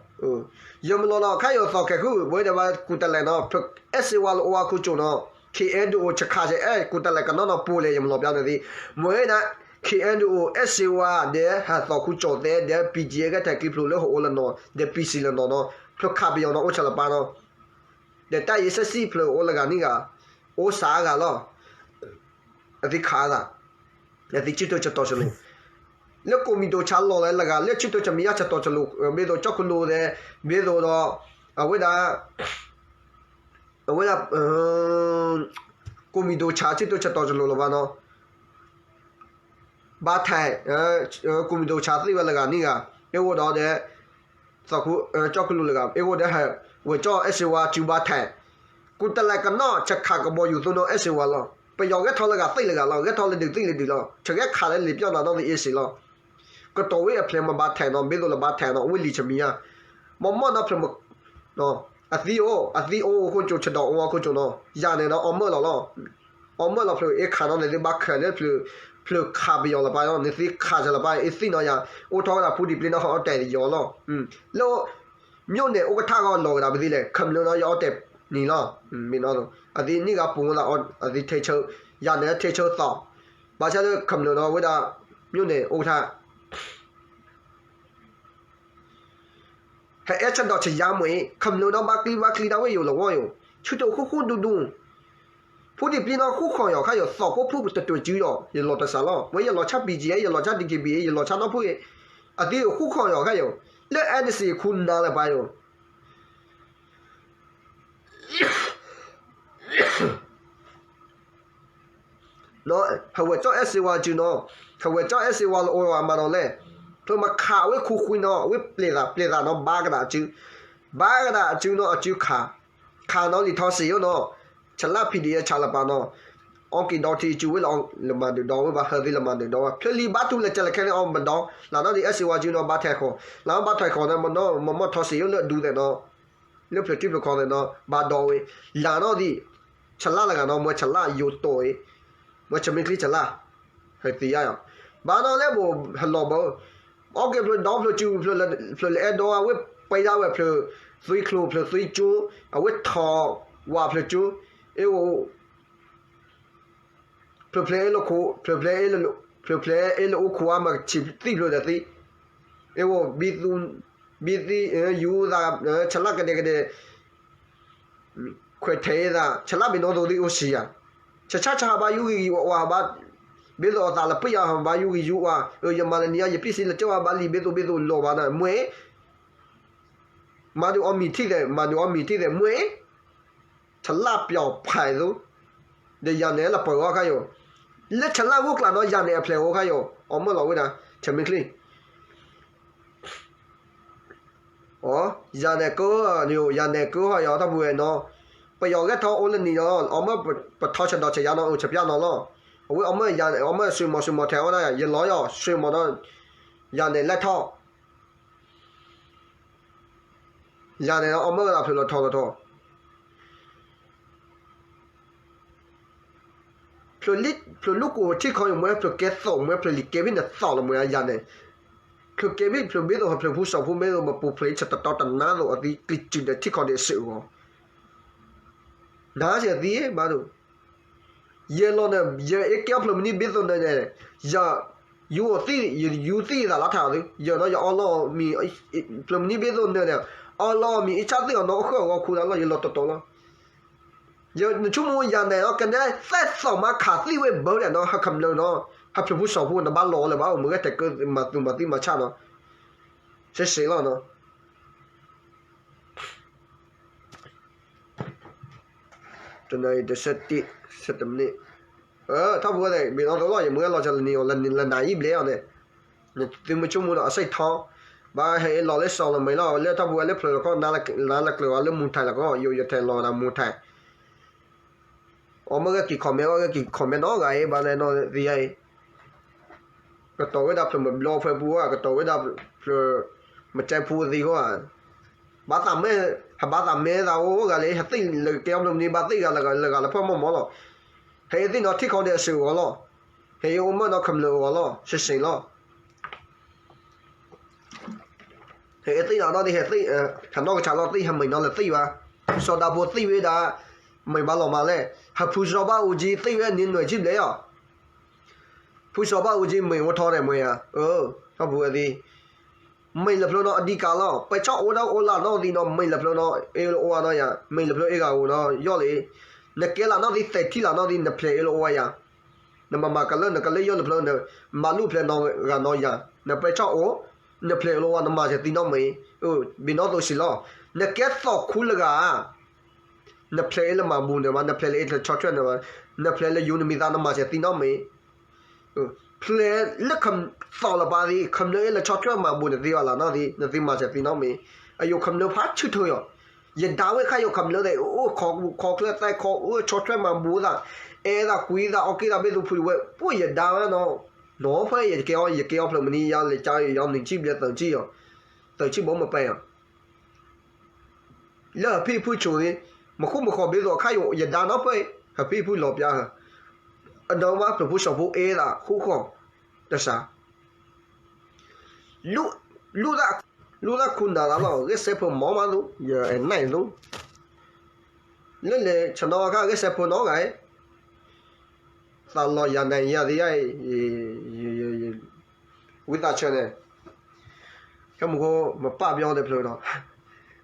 ယမၤလီၤနီၤ ခါယိာ်သီၣ်ကဲၤဃုာ် ပဝဲဒၣ်ဘၣ်ကူၣ်တလဲနီၤ အဲၣ်စ့ဝါလၢအိၣ်ဝဲခိၣ်ကၠိနီၤ KNDO ဆဲးခးဆဲးအဲၣ်ကူၣ်တလဲကနီၣ်နီၤပူၤလဲၣ် ယမၤလီၤပျါန့ၣ်သ့, မ့ၢ်ဝဲဒၣ် KNDO အဲၣ်စ့ဝါ ဒီးဟးသီၣ်ခိၣ်ကၠိသဲ ဒီး BGF ကဲထဲးကျံဖျိးလၢဟိအိၣ်လၢနီၤ ဒီး PC လၢနီၤနီၤ ဖျိခးပယီၤနီၤအိၣ်ဆၢလၢပၢ်နီၤ ဒီးတၢ်အံၤစဲးစံၣ်ဖျိးအိၣ်လၢဂၤန့ၣ်ဂၤ, အိၣ်စးဂၤလီၤ. အသ့ခးသး, အသ့ဆၢထၢၣ်ဆၢတီဆၢလိၤ, လၢကိးမံၤဒိၣ်ဆါလီၤလၢလၢဂၤ လၢဆၢထၢၣ်ဆၢမံၤယါဆၢတီဆၢလိၤ, ဘၣ်သိးကၠီကလိသဲ, ဘၣ်သိးဒီး, အဝဲဒၣ်, အဝဲဒၣ်, ကိးမံၤဒိၣ်ဆါဆၢထၢၣ်ဆၢတီဆၢလိၤလီၤဘၣ်နီၤ ဘါထဲး, ကိးမံၤဒိၣ်ဆါသ့ဝဲလၢဂၤန့ၣ်ဂၤ, အ့ၣ်အိၣ်ဒီးဒီး, သီၣ်ခိၣ်, ကၠီကလိလၢဂၤ, အ့ၣ်အိၣ်ဒီးဟဲ, ဝဲကၠီအဲၣ်စ့ဝါစုဘါထဲး, ကူၣ်တလဲကနီၣ် ဆဲးခးကဘီယူၤသိနီၤအဲၣ်စ့ဝါလီၤ. ပယီၤဂဲၤထီၣ်လၢဂၤသ့ၣ်လၢဂၤလီၤ, ဂဲၤထီၣ်လၢဒုးသ့ၣ်လၢဒုးလီၤ, ဆဲးဂဲၤခးလၢလံာ်ပျီၢ်နၤနီၣ်သ့အ့ၣ်စ့လီၤ. ကတီၤဝဲအဖျဲၣ်မ့ၢ်ဘါထဲးနီၤ, ဘၣ်သိးလၢဘါထဲးနီၤ, ဝဲလံာ်ဆၢမံၤယါ, မ့ၢ်မ့ၢ်နီၤဖျဲၣ် အသံအိၣ်, အသံအိၣ်အိၣ်ခိၣ်ကၠိ ဆဲးဒီးအိၣ်ဝဲခိၣ်ကၠိနီၤ, ယၤန့ၣ်ဒီးအီၣ်မၢၢ်လီၤလီၤ. အီၣ်မၢၢ်လီၤဖျိးအ့ၣ်ခးနီၤန့ၣ်သ့ဘၣ်ခဲးလၢဖျိး, ဖျိးခးပယီၤလၢပၢ်နီၤ, န့ၣ်သ့ခးစၢၤလၢပၢ် အ့ၣ်သံနီၤယၤ, အိၣ်ထီၣ်ဝဲဒၣ်ဖူဒံးပျ့ၤနီၤ ဟီအီၣ်တဲာ်ယီၤလီၤ. လၢ မြို့နယ် ဥက္ကဋ္ဌ ဂီၢ်လီၤဝဲဒၣ်ပသ့လဲၣ်, ခမျၢၢ်နီၤ ယအီၣ်တဲာ်နံၤလီၤ. မ့ၢ်နီၤ, အသ့န့ၣ်ဂၤပူၤလၢအီၣ်, အသ့ထဲးဆၢ, ယၤန့ၣ်ထဲးဆၢသီၣ်, ဘၣ်ဆၣ်လၢခမျၢၢ်နီၤဝဲဒၣ်, မြို့နယ် ဥက္ကဋ္ဌ ဟဲအဲၣ်ဆၢဒီးဆၢယါမ့ၢ်အံၤ ခမျၢၢ်နီၤဘၣ်ကျံဘၣ်ကျံဒၣ်ဝဲယိာ်လီၤဝီယိာ်, ဆူတိာ်ဃူဃူဒူဒူ, ဖူဒံးပျ့ၤနီၤဃူဃီၣ်ယီၤခါယိာ် သီၣ်ကိၣ်ဖူတတိၤစုဒီး ယလီၤတစးလီၤ. ဝဲယလီၤဆၣ် BGF ယလီၤဆၣ် DKBA ယလီၤဆၣ်နီၢ်ဖုၣ်အံၤ, အသ့ဃူဃီၣ်ယီၤခါယိာ်, လၢ NCA ခူနၤလၢပၢ်ယိာ် ဟဝဲကၠီအဲၣ်စ့ဝါစုနီၤ, ဟဝဲကၠီအဲၣ်စ့ဝါလၢအိၣ်ဝဲမၤနီၤလဲၣ်, ဖျိးမၤခးအဝဲခူဃံနီၤ အဝဲပျဲသးပျဲသးနီၤ ဘါကဒးအစု, ဘါကဒးအစုနီၤ အစုခး, ခးနီၤလံာ်ထီၣ်စ့ယိၣ်နီၤ, ဆလၣ် PDF ဆးလၢပၢ်နီၤ, အီၣ်က့ၤဒီထံအစုဝဲလၢလၢမၤဒုးဒီးဝဲဘၣ်ဟၢသ့လၢမၤဒုးဒီးဝဲ ဖျၢၣ်လံဘါထူလၢကလဲၤခဲန့ၣ်အီၣ်မဒီး, လၢနီၣ်ဒံးအဲၣ်စ့ဝါစုနီၤ ဘါထဲးဃီၤ, လၢဘါထဲးဃီၤန့ၣ် မ့ၢ်မ့ၢ်ထီၣ်စ့ယိၣ်လၢအဒူသဲးနီၤ လၢဖျၢၣ်ထံဖျၢၣ်ခီသဲးနီၤ ဘၣ်ဒီးဝဲ, လၢနီၣ်ဒံး, ဆလၣ်လၢဂၤနီၤ မွဲဆလၣ်ယိၤတိာ်အံၤ, မွဲဆမံချံဆလၣ်, ဟဲသ့ယါယီၤ, ဘၣ်နီၤလၢဘိးဟဲလီၤဘၢ, အီၣ်က့ၤဖျိးဒီဖျိးစု ဖျိးလၢအဲၣ်ဒိးဝဲ ပှဲၤဒၣ်ဝဲဖျိး, သွံကျိၤ ဖျိးသွံကၠိ, အဝဲထီၣ်ဝးဖျိးကၠိ, အ့ၣ်အိၣ် ဖျၢၣ်ဖျဲးအ့ၣ်လၢခိၣ်, ဖျၢၣ်ဖျဲးအ့ၣ်လၢ, ဖျၢၣ်ဖျဲးအ့ၣ်လၢအိၣ်ခိၣ်အါမး ဆံးသံဖျိးဒီးသံ, အ့ၣ်အိၣ်, ဘံသံ, ယူၤသး, ဆလၣ်ကဒဲကဒဲ, ခွဲးထဲးသး ဆလၣ်ဘ့ၣ်နီၣ်သိးသံအိၣ်စံယၤ, ဆဆၣ်ဆၣ်ဟးဘါယူၤဂ့ၤဂ့ၤဝးဝးဟးဘါ, ဘ့ၣ်သိးအသးလၢပျၢ်ယၤဟးဘါယူၤဂ့ၤယူၤဝး, ယမၤလၢနံၤယၤ ယပံၢ်စံလၢကၠီဟးဘါလံ ဘ့ၣ်သိးဘ့ၣ်သိးလီၤဘၣ်နီၤ မွဲ မၤဒုးအီၣ်မံၤထံၣ်သဲး, မၤဒုးအီၣ်မံၤထံၣ်သဲး မွဲ, ဆလၣ်ပျီဖးသိး, ဒီးယၤန့ၣ်လၢပှဲၤဂီၢ်ခါယိာ်, လၢဆလၣ်ဂိၢ်ကျးနီၤ ယၤန့ၣ်အဖျဲၣ်ဂီၢ်ခါယိာ်, အီၣ်မၢၢ်လီၤဝဲဒၣ်, ဆမံချံ, ယၤန့ၣ်ကၢ, ယၤန့ၣ်ကၢဟီယီၤထီၣ်ပူၤဝဲနီၤ, ပယီၤဂဲၤထီၣ်အိၣ်လၢနံၤဒီး အီၤမၢပထီဆဲးဒီးဆဲးယါနီၤ အိၣ်ဆဲးပျၢ်နီၤလီၤ. အဝဲအီၤမၢ အီၤမၢဆွံမီၤဆွံမီၤထဲအီၤဒၣ် ယလီၤယီၤဆွံမီၤဒီး ယၤန့ၣ်လဲၤထီၣ် ယၤန့ၣ်အီၤမၢဝဲဒၣ်ဖျၢၣ်လီၤထီလီၤထီ ဖျၢၣ်လူၢ်ကိၢ်ထံခီယမ့ၢ် ဖျၢၣ်ကဲသိးမ့ၢ် ဖျၢၣ်လံၤကဲဘ့ၣ်န့ၣ်သိးလီၤမ့ၢ်ယၤန့ၣ်, ဖျၢၣ်ကဲဘ့ၣ်ဖျၢၣ်ဘ့ၣ်သိး ဖျၢၣ်ဖူစီၤဖူမ့ၢ်သိး မပူၤဖျဲးဆၢတတီတနါသိးအသံကံၢ်စူၤဒီးထံခီဒီးအစုအဂီၢ်, နၤစဲးသံဘၣ်ဒိၣ် ယဲလီၤန့ၣ် ယအဲၣ်ကဲအီၣ်ဖျၢၣ်မနုၤဘ့ၣ်သိးနၤန့ၣ်, ယၤ ယူသံ ယူသံသးလီၤထးသု ယၤနီၤယအီလီၤမံၤ ဖျၢၣ်မနုၤဘ့ၣ်သိးနၤန့ၣ်, အီလီၤမံၤအ့ၣ်ဆၣ်သံအီၤနီၤ အဃၢၣ်အဂီၢ်ခူလၢလီၤ ယလီၤတီတီလီၤ. နဆိကမိၣ်ယၤန့ၣ် ကနဲသဲသိးမးခးသံဝဲဘၢဒီးနီၤ ဟးခမျၢၢ်နီၤ, ဟးဖျၢၣ်ဖူစီၤဖူ နဘၣ်လီၤလၢၤဘၣ် အိၣ်မုၢ်ဂဲၤထဲးကၢမၤသူမၤသံမၤဆၣ်နီၤ, စ့စ့လီၤနီၤ. တနံၤအံၤတဆၢတံၢ် ဆၢတမံးနံး, ထီၣ်ပူၤဝဲသ့ၣ် ဘ့ၣ်နီၣ်သိးလီၤ ယမ့ၢ်လီၤစၢၤလၢနံၤအီၤ လၢနၤအံၤဘျဲၣ်အီၤန့ၣ်, နသုမ့ၢ်ဆိကမိၣ်ဒီးအစံၣ်ထီ, ဘၣ်ဟဲအ့ၣ်လီၤလၢစီၤလီၤမဲာ်လီၤ လၢထီၣ်ပူၤဝဲလၢဖျၢၣ်လီၤခီ နၤလၢကျၢၤအီၤလၢမူၤထၣ်လီၤခီ ယိယထဲးလီၤဝဲဒၣ်မူၤထၣ် အီၤမ့ၢ်ဂဲၤက့ၤ comment အီၤဂဲၤက့ၤ comment နီၤ ဂၤအံၤဘၣ်လဲၣ်နီၤသ့ယါအံၤ, ကတီၤဝဲဒၣ်ဖျၢၣ်မဘျီဖဲပူၤဧါ ကတီၤဝဲဒၣ်ဖျၢၣ်မကဲဖူသံဃီဧါ, ဘၣ်သးမ့ၢ် ဟးဘၣ်သးမ့ၢ်သးအိၣ်ဂၤလၢ ဟဲသ့ၣ်လၢကကဲအီၣ်ဖျၢၣ်မနုၤဘၣ်သ့ၣ်ဂၤလၢဂၤလၢဖၢမီၢ်မီၢ်လီၤ, ဟဲအ့ၣ်သ့ၣ်နီၤထံခီဒီးအစုအဂီၢ်လီၤ, ဟဲအ့ၣ်အိၣ်မၢ်နီၤခမျၢၣ်အဂီၢ်လီၤ စ့စ့လီၤ. ဟဲသ့ၣ်နီၤနီၣ်ဒ်ဟဲသ့ၣ်, ဟးနီၢ်ကစၢ်လီၤသ့ၣ် ဟဲမံနီၤလၢသ့ၣ်ဘၣ်, စီၤဒၤဖိသ့ၣ်ဝဲဒၣ်, မံဘၣ်လီၤမးလဲၣ်, ဟးဖုစီၤဘၣ်အူကၠံသ့ၣ်ဝဲန့ၣ်နွံဆံဘျဲၣ်အီၤ, ဖုစီၤဘၣ်အူကၠံမံအိၣ်ထီၣ်ဒီးမ့ၢ်ဧါ, ထီၣ်ပူၤဝဲသ့ၣ်, မံလၢဖျၢၣ်နီၤအဒံကါလီၤ ပဲာ်ဆီၣ်အိၣ်ဒၣ်အိၣ်လၢနီၣ်သံးနီၤ မံလၢဖျၢၣ်နီၤ အ့ၣ်လၢအိၣ်ဝဲနီၤယၤ မံလၢဖျၢၣ်အ့ၣ်ဂၤဧိၤနီၤ ယီၢ်လံ, နကဲလၢနီၣ်သံးသဲးထံလၢနီၣ်သံး နဖျဲးအ့ၣ်လၢအိၣ်ဝဲယၤ နမၤမၤကလၢနကလၢယီၢ်လၢဖျၢၣ်န့ၣ်, မၤလူၢ်ဖျဲးနီၤဂၤနီၤယၤ, နပဲာ်ဆီၣ်အိၣ်, နဖျဲးအ့ၣ်လၢဝါ နမၤစဲၤသံနီတမံၤ, ဘ့ၣ်နီၣ်သိးစံးလီၤ, နကဲသိးခူလၢဂၤဧါ, နဖျဲးအ့ၣ်လၢမၤဘူၣ်န့ၣ်ဘၣ်, နဖျဲးလၢအ့ၣ်လၢဆီၣ်ထွဲန့ၣ်ဘၣ်, နဖျဲးလၢယူနမံၤသး နမၤစဲၤသံနီတမံၤ, ဖျဲးလၢ သိးလၢပှၤသံ ခမျၢၣ်အ့ၣ်လၢဆီၣ်ထွဲမၤဘူၣ်န့ၣ်သံဘၣ်လၢနီၣ်သံး, နသံမၤစဲၤသံနီတမံၤ, အယိၤခမျၢၣ်ဖးဆၢထၢၣ်ယီၤ, ယဒါဝဲခါယိၤခမျၢၣ်သ့ၣ် အိၣ်ခီခီချၢၣ်သဲခီအၢဆီၣ်ထွဲမၤဘူၣ်သး, အဲၣ်သးကွံသး အီၣ်က့ၢ်သးဘ့ၣ်သူဖုတဝဲ ပှၤယဒါဝဲနီၤ, နီၤဖဲယကဲအီၣ် ယကဲအီၣ်ဖျၢၣ်မနုၤယါလဲၤကါယီၤနုၢ်ဆံဘျဲၣ်သၢဆံယီၤ, သၢဆံဘီမပၢ်ယီၤ လၢဟးဖံးဖုဆိၣ်ဂ့ၤ, မဃုမဃီဘ့ၣ်သိးအခါယိၤ ယဒါနီၣ်ဖဲ ဟးဖံးဖုလီၤပျါဟၢ, အဒီးမ့ၢ်ဖျၢၣ်ဖိစီၤဖိအဲၣ်သးဃူဃီ, တစး, လူ, လူ, လူသးခူနၤသးလီၤ ဂဲၤစဲးဖိမီၢ်မးသိး ယအဲၣ်နၢ်အံၤသိး, လၢလဲၤဆနီၤအခါဂဲၤစဲးဖိနီတဂၤ, သးလီၤယၤနၤယၤသ့ယါအံၤ, ဝံသးစၢၤန့ၣ် ခဲမုၢ်ခိ မပာ်ပယီၤဒီးဖျၢၣ်ဒီး,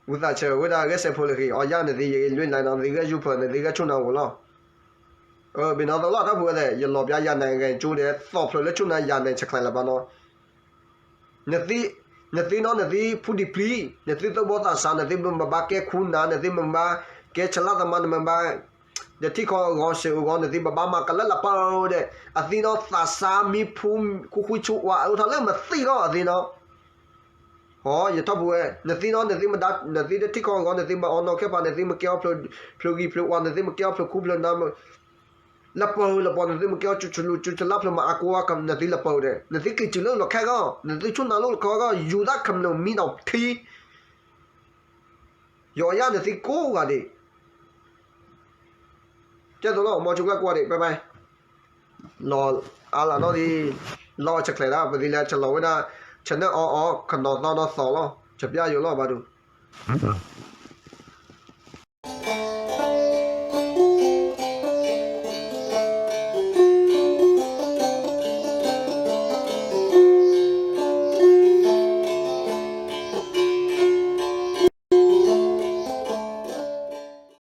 ဝံသးစၢၤဝဲဒၣ်ဂဲၤစဲးဖိလၢဃ့ၢ် အီယါန့ၣ်သ့ ယလွံၢ်လါနီၤ နသ့ဂဲၤယူၢ်ဖၢၣ် နသ့ဂဲၤဆူၣ်နၤအိၣ်လီၤ, ဘ့ၣ်နီၣ်သိးလီၤ ထီၣ်ပူၤဝဲသ့ၣ် ယလီၤပျါယၤနၤဂဲၤကၠိဒီး သီၣ်ဖျၢၣ်လၢဆူၣ်နၤယၤန့ၣ် ဆဲးကျဲးလၢၤဘၣ်နီၤ နသ့, နသ့နီၤ နသ့ဖူဒံးပျံၤ, နသ့သၢဘီသးစး, နသ့မ့ၢ်ဘၣ်ကဲခူနၤ, နသ့မ့ၢ်ဘၣ်ကဲဆလါသမါ, နမ့ၢ်ဘၣ်, ဒီးထံကီၢ်အဂီၤစ့ၢ်အဂီၤ နသ့မ့ၢ်ဘၣ်မၤကလၢလၢပှဲၤဒီး အသ့နီၤသးစးမံဖူ ဃူဃူဆူအါ အိၣ်ထီၣ်လၢမသံၣ်လီၤ အသ့နီၤ, ဟီ ယထီၣ်ပူၤဝဲ နသ့နီၤ နသ့မ့ၢ်ဒၣ် နသ့ဒီးထံကီၢ်အဂီၤ နသ့မ့ၢ်အီနီၢ်ခဲပၤ နသ့မ့ၢ်ကဲအီၣ်ဖျၢၣ်ဂံၢ်ဖျၢၣ်ဝါ နသ့မ့ၢ်ကဲအီၣ်ဖျၢၣ်ခူဖျၢၣ်နၤ လၢပှဲၤလၢပှဲၤ နသုမ့ၢ်ကဲအီၣ်ဆူၣ်ဆူၣ်လၢဆူၣ်လၢဖျၢၣ်မၤအါကိးဝါ နသုလၢပှဲၤဒီး နသုက့ၤစူၣ်လၢလီၢ်ခဲဂီၢ် နသုဆူၣ်နၤလၢလီၢ်ခဲဂီၢ် ယူၤသးခမျၢၣ်မံနီၤထံ ယီၤယါနသုကိးဂၤဒဲး ကဲသိးလီၤ မ်ဆူၣ်ကျါကိးဂၤဒဲး bye bye လီၤအါလၢနီၣ်ဒံး လီၤဆဲးကျဲးဒၣ် ပသံလၢဆဲးလီၤဝဲဒၣ် ဆဲးနဲၣ်အီအီ ခနီၤသီနီၤသီလီၤ ဆဲးပျၢ်ယိာ်လီၤဘၣ်ဒိၣ်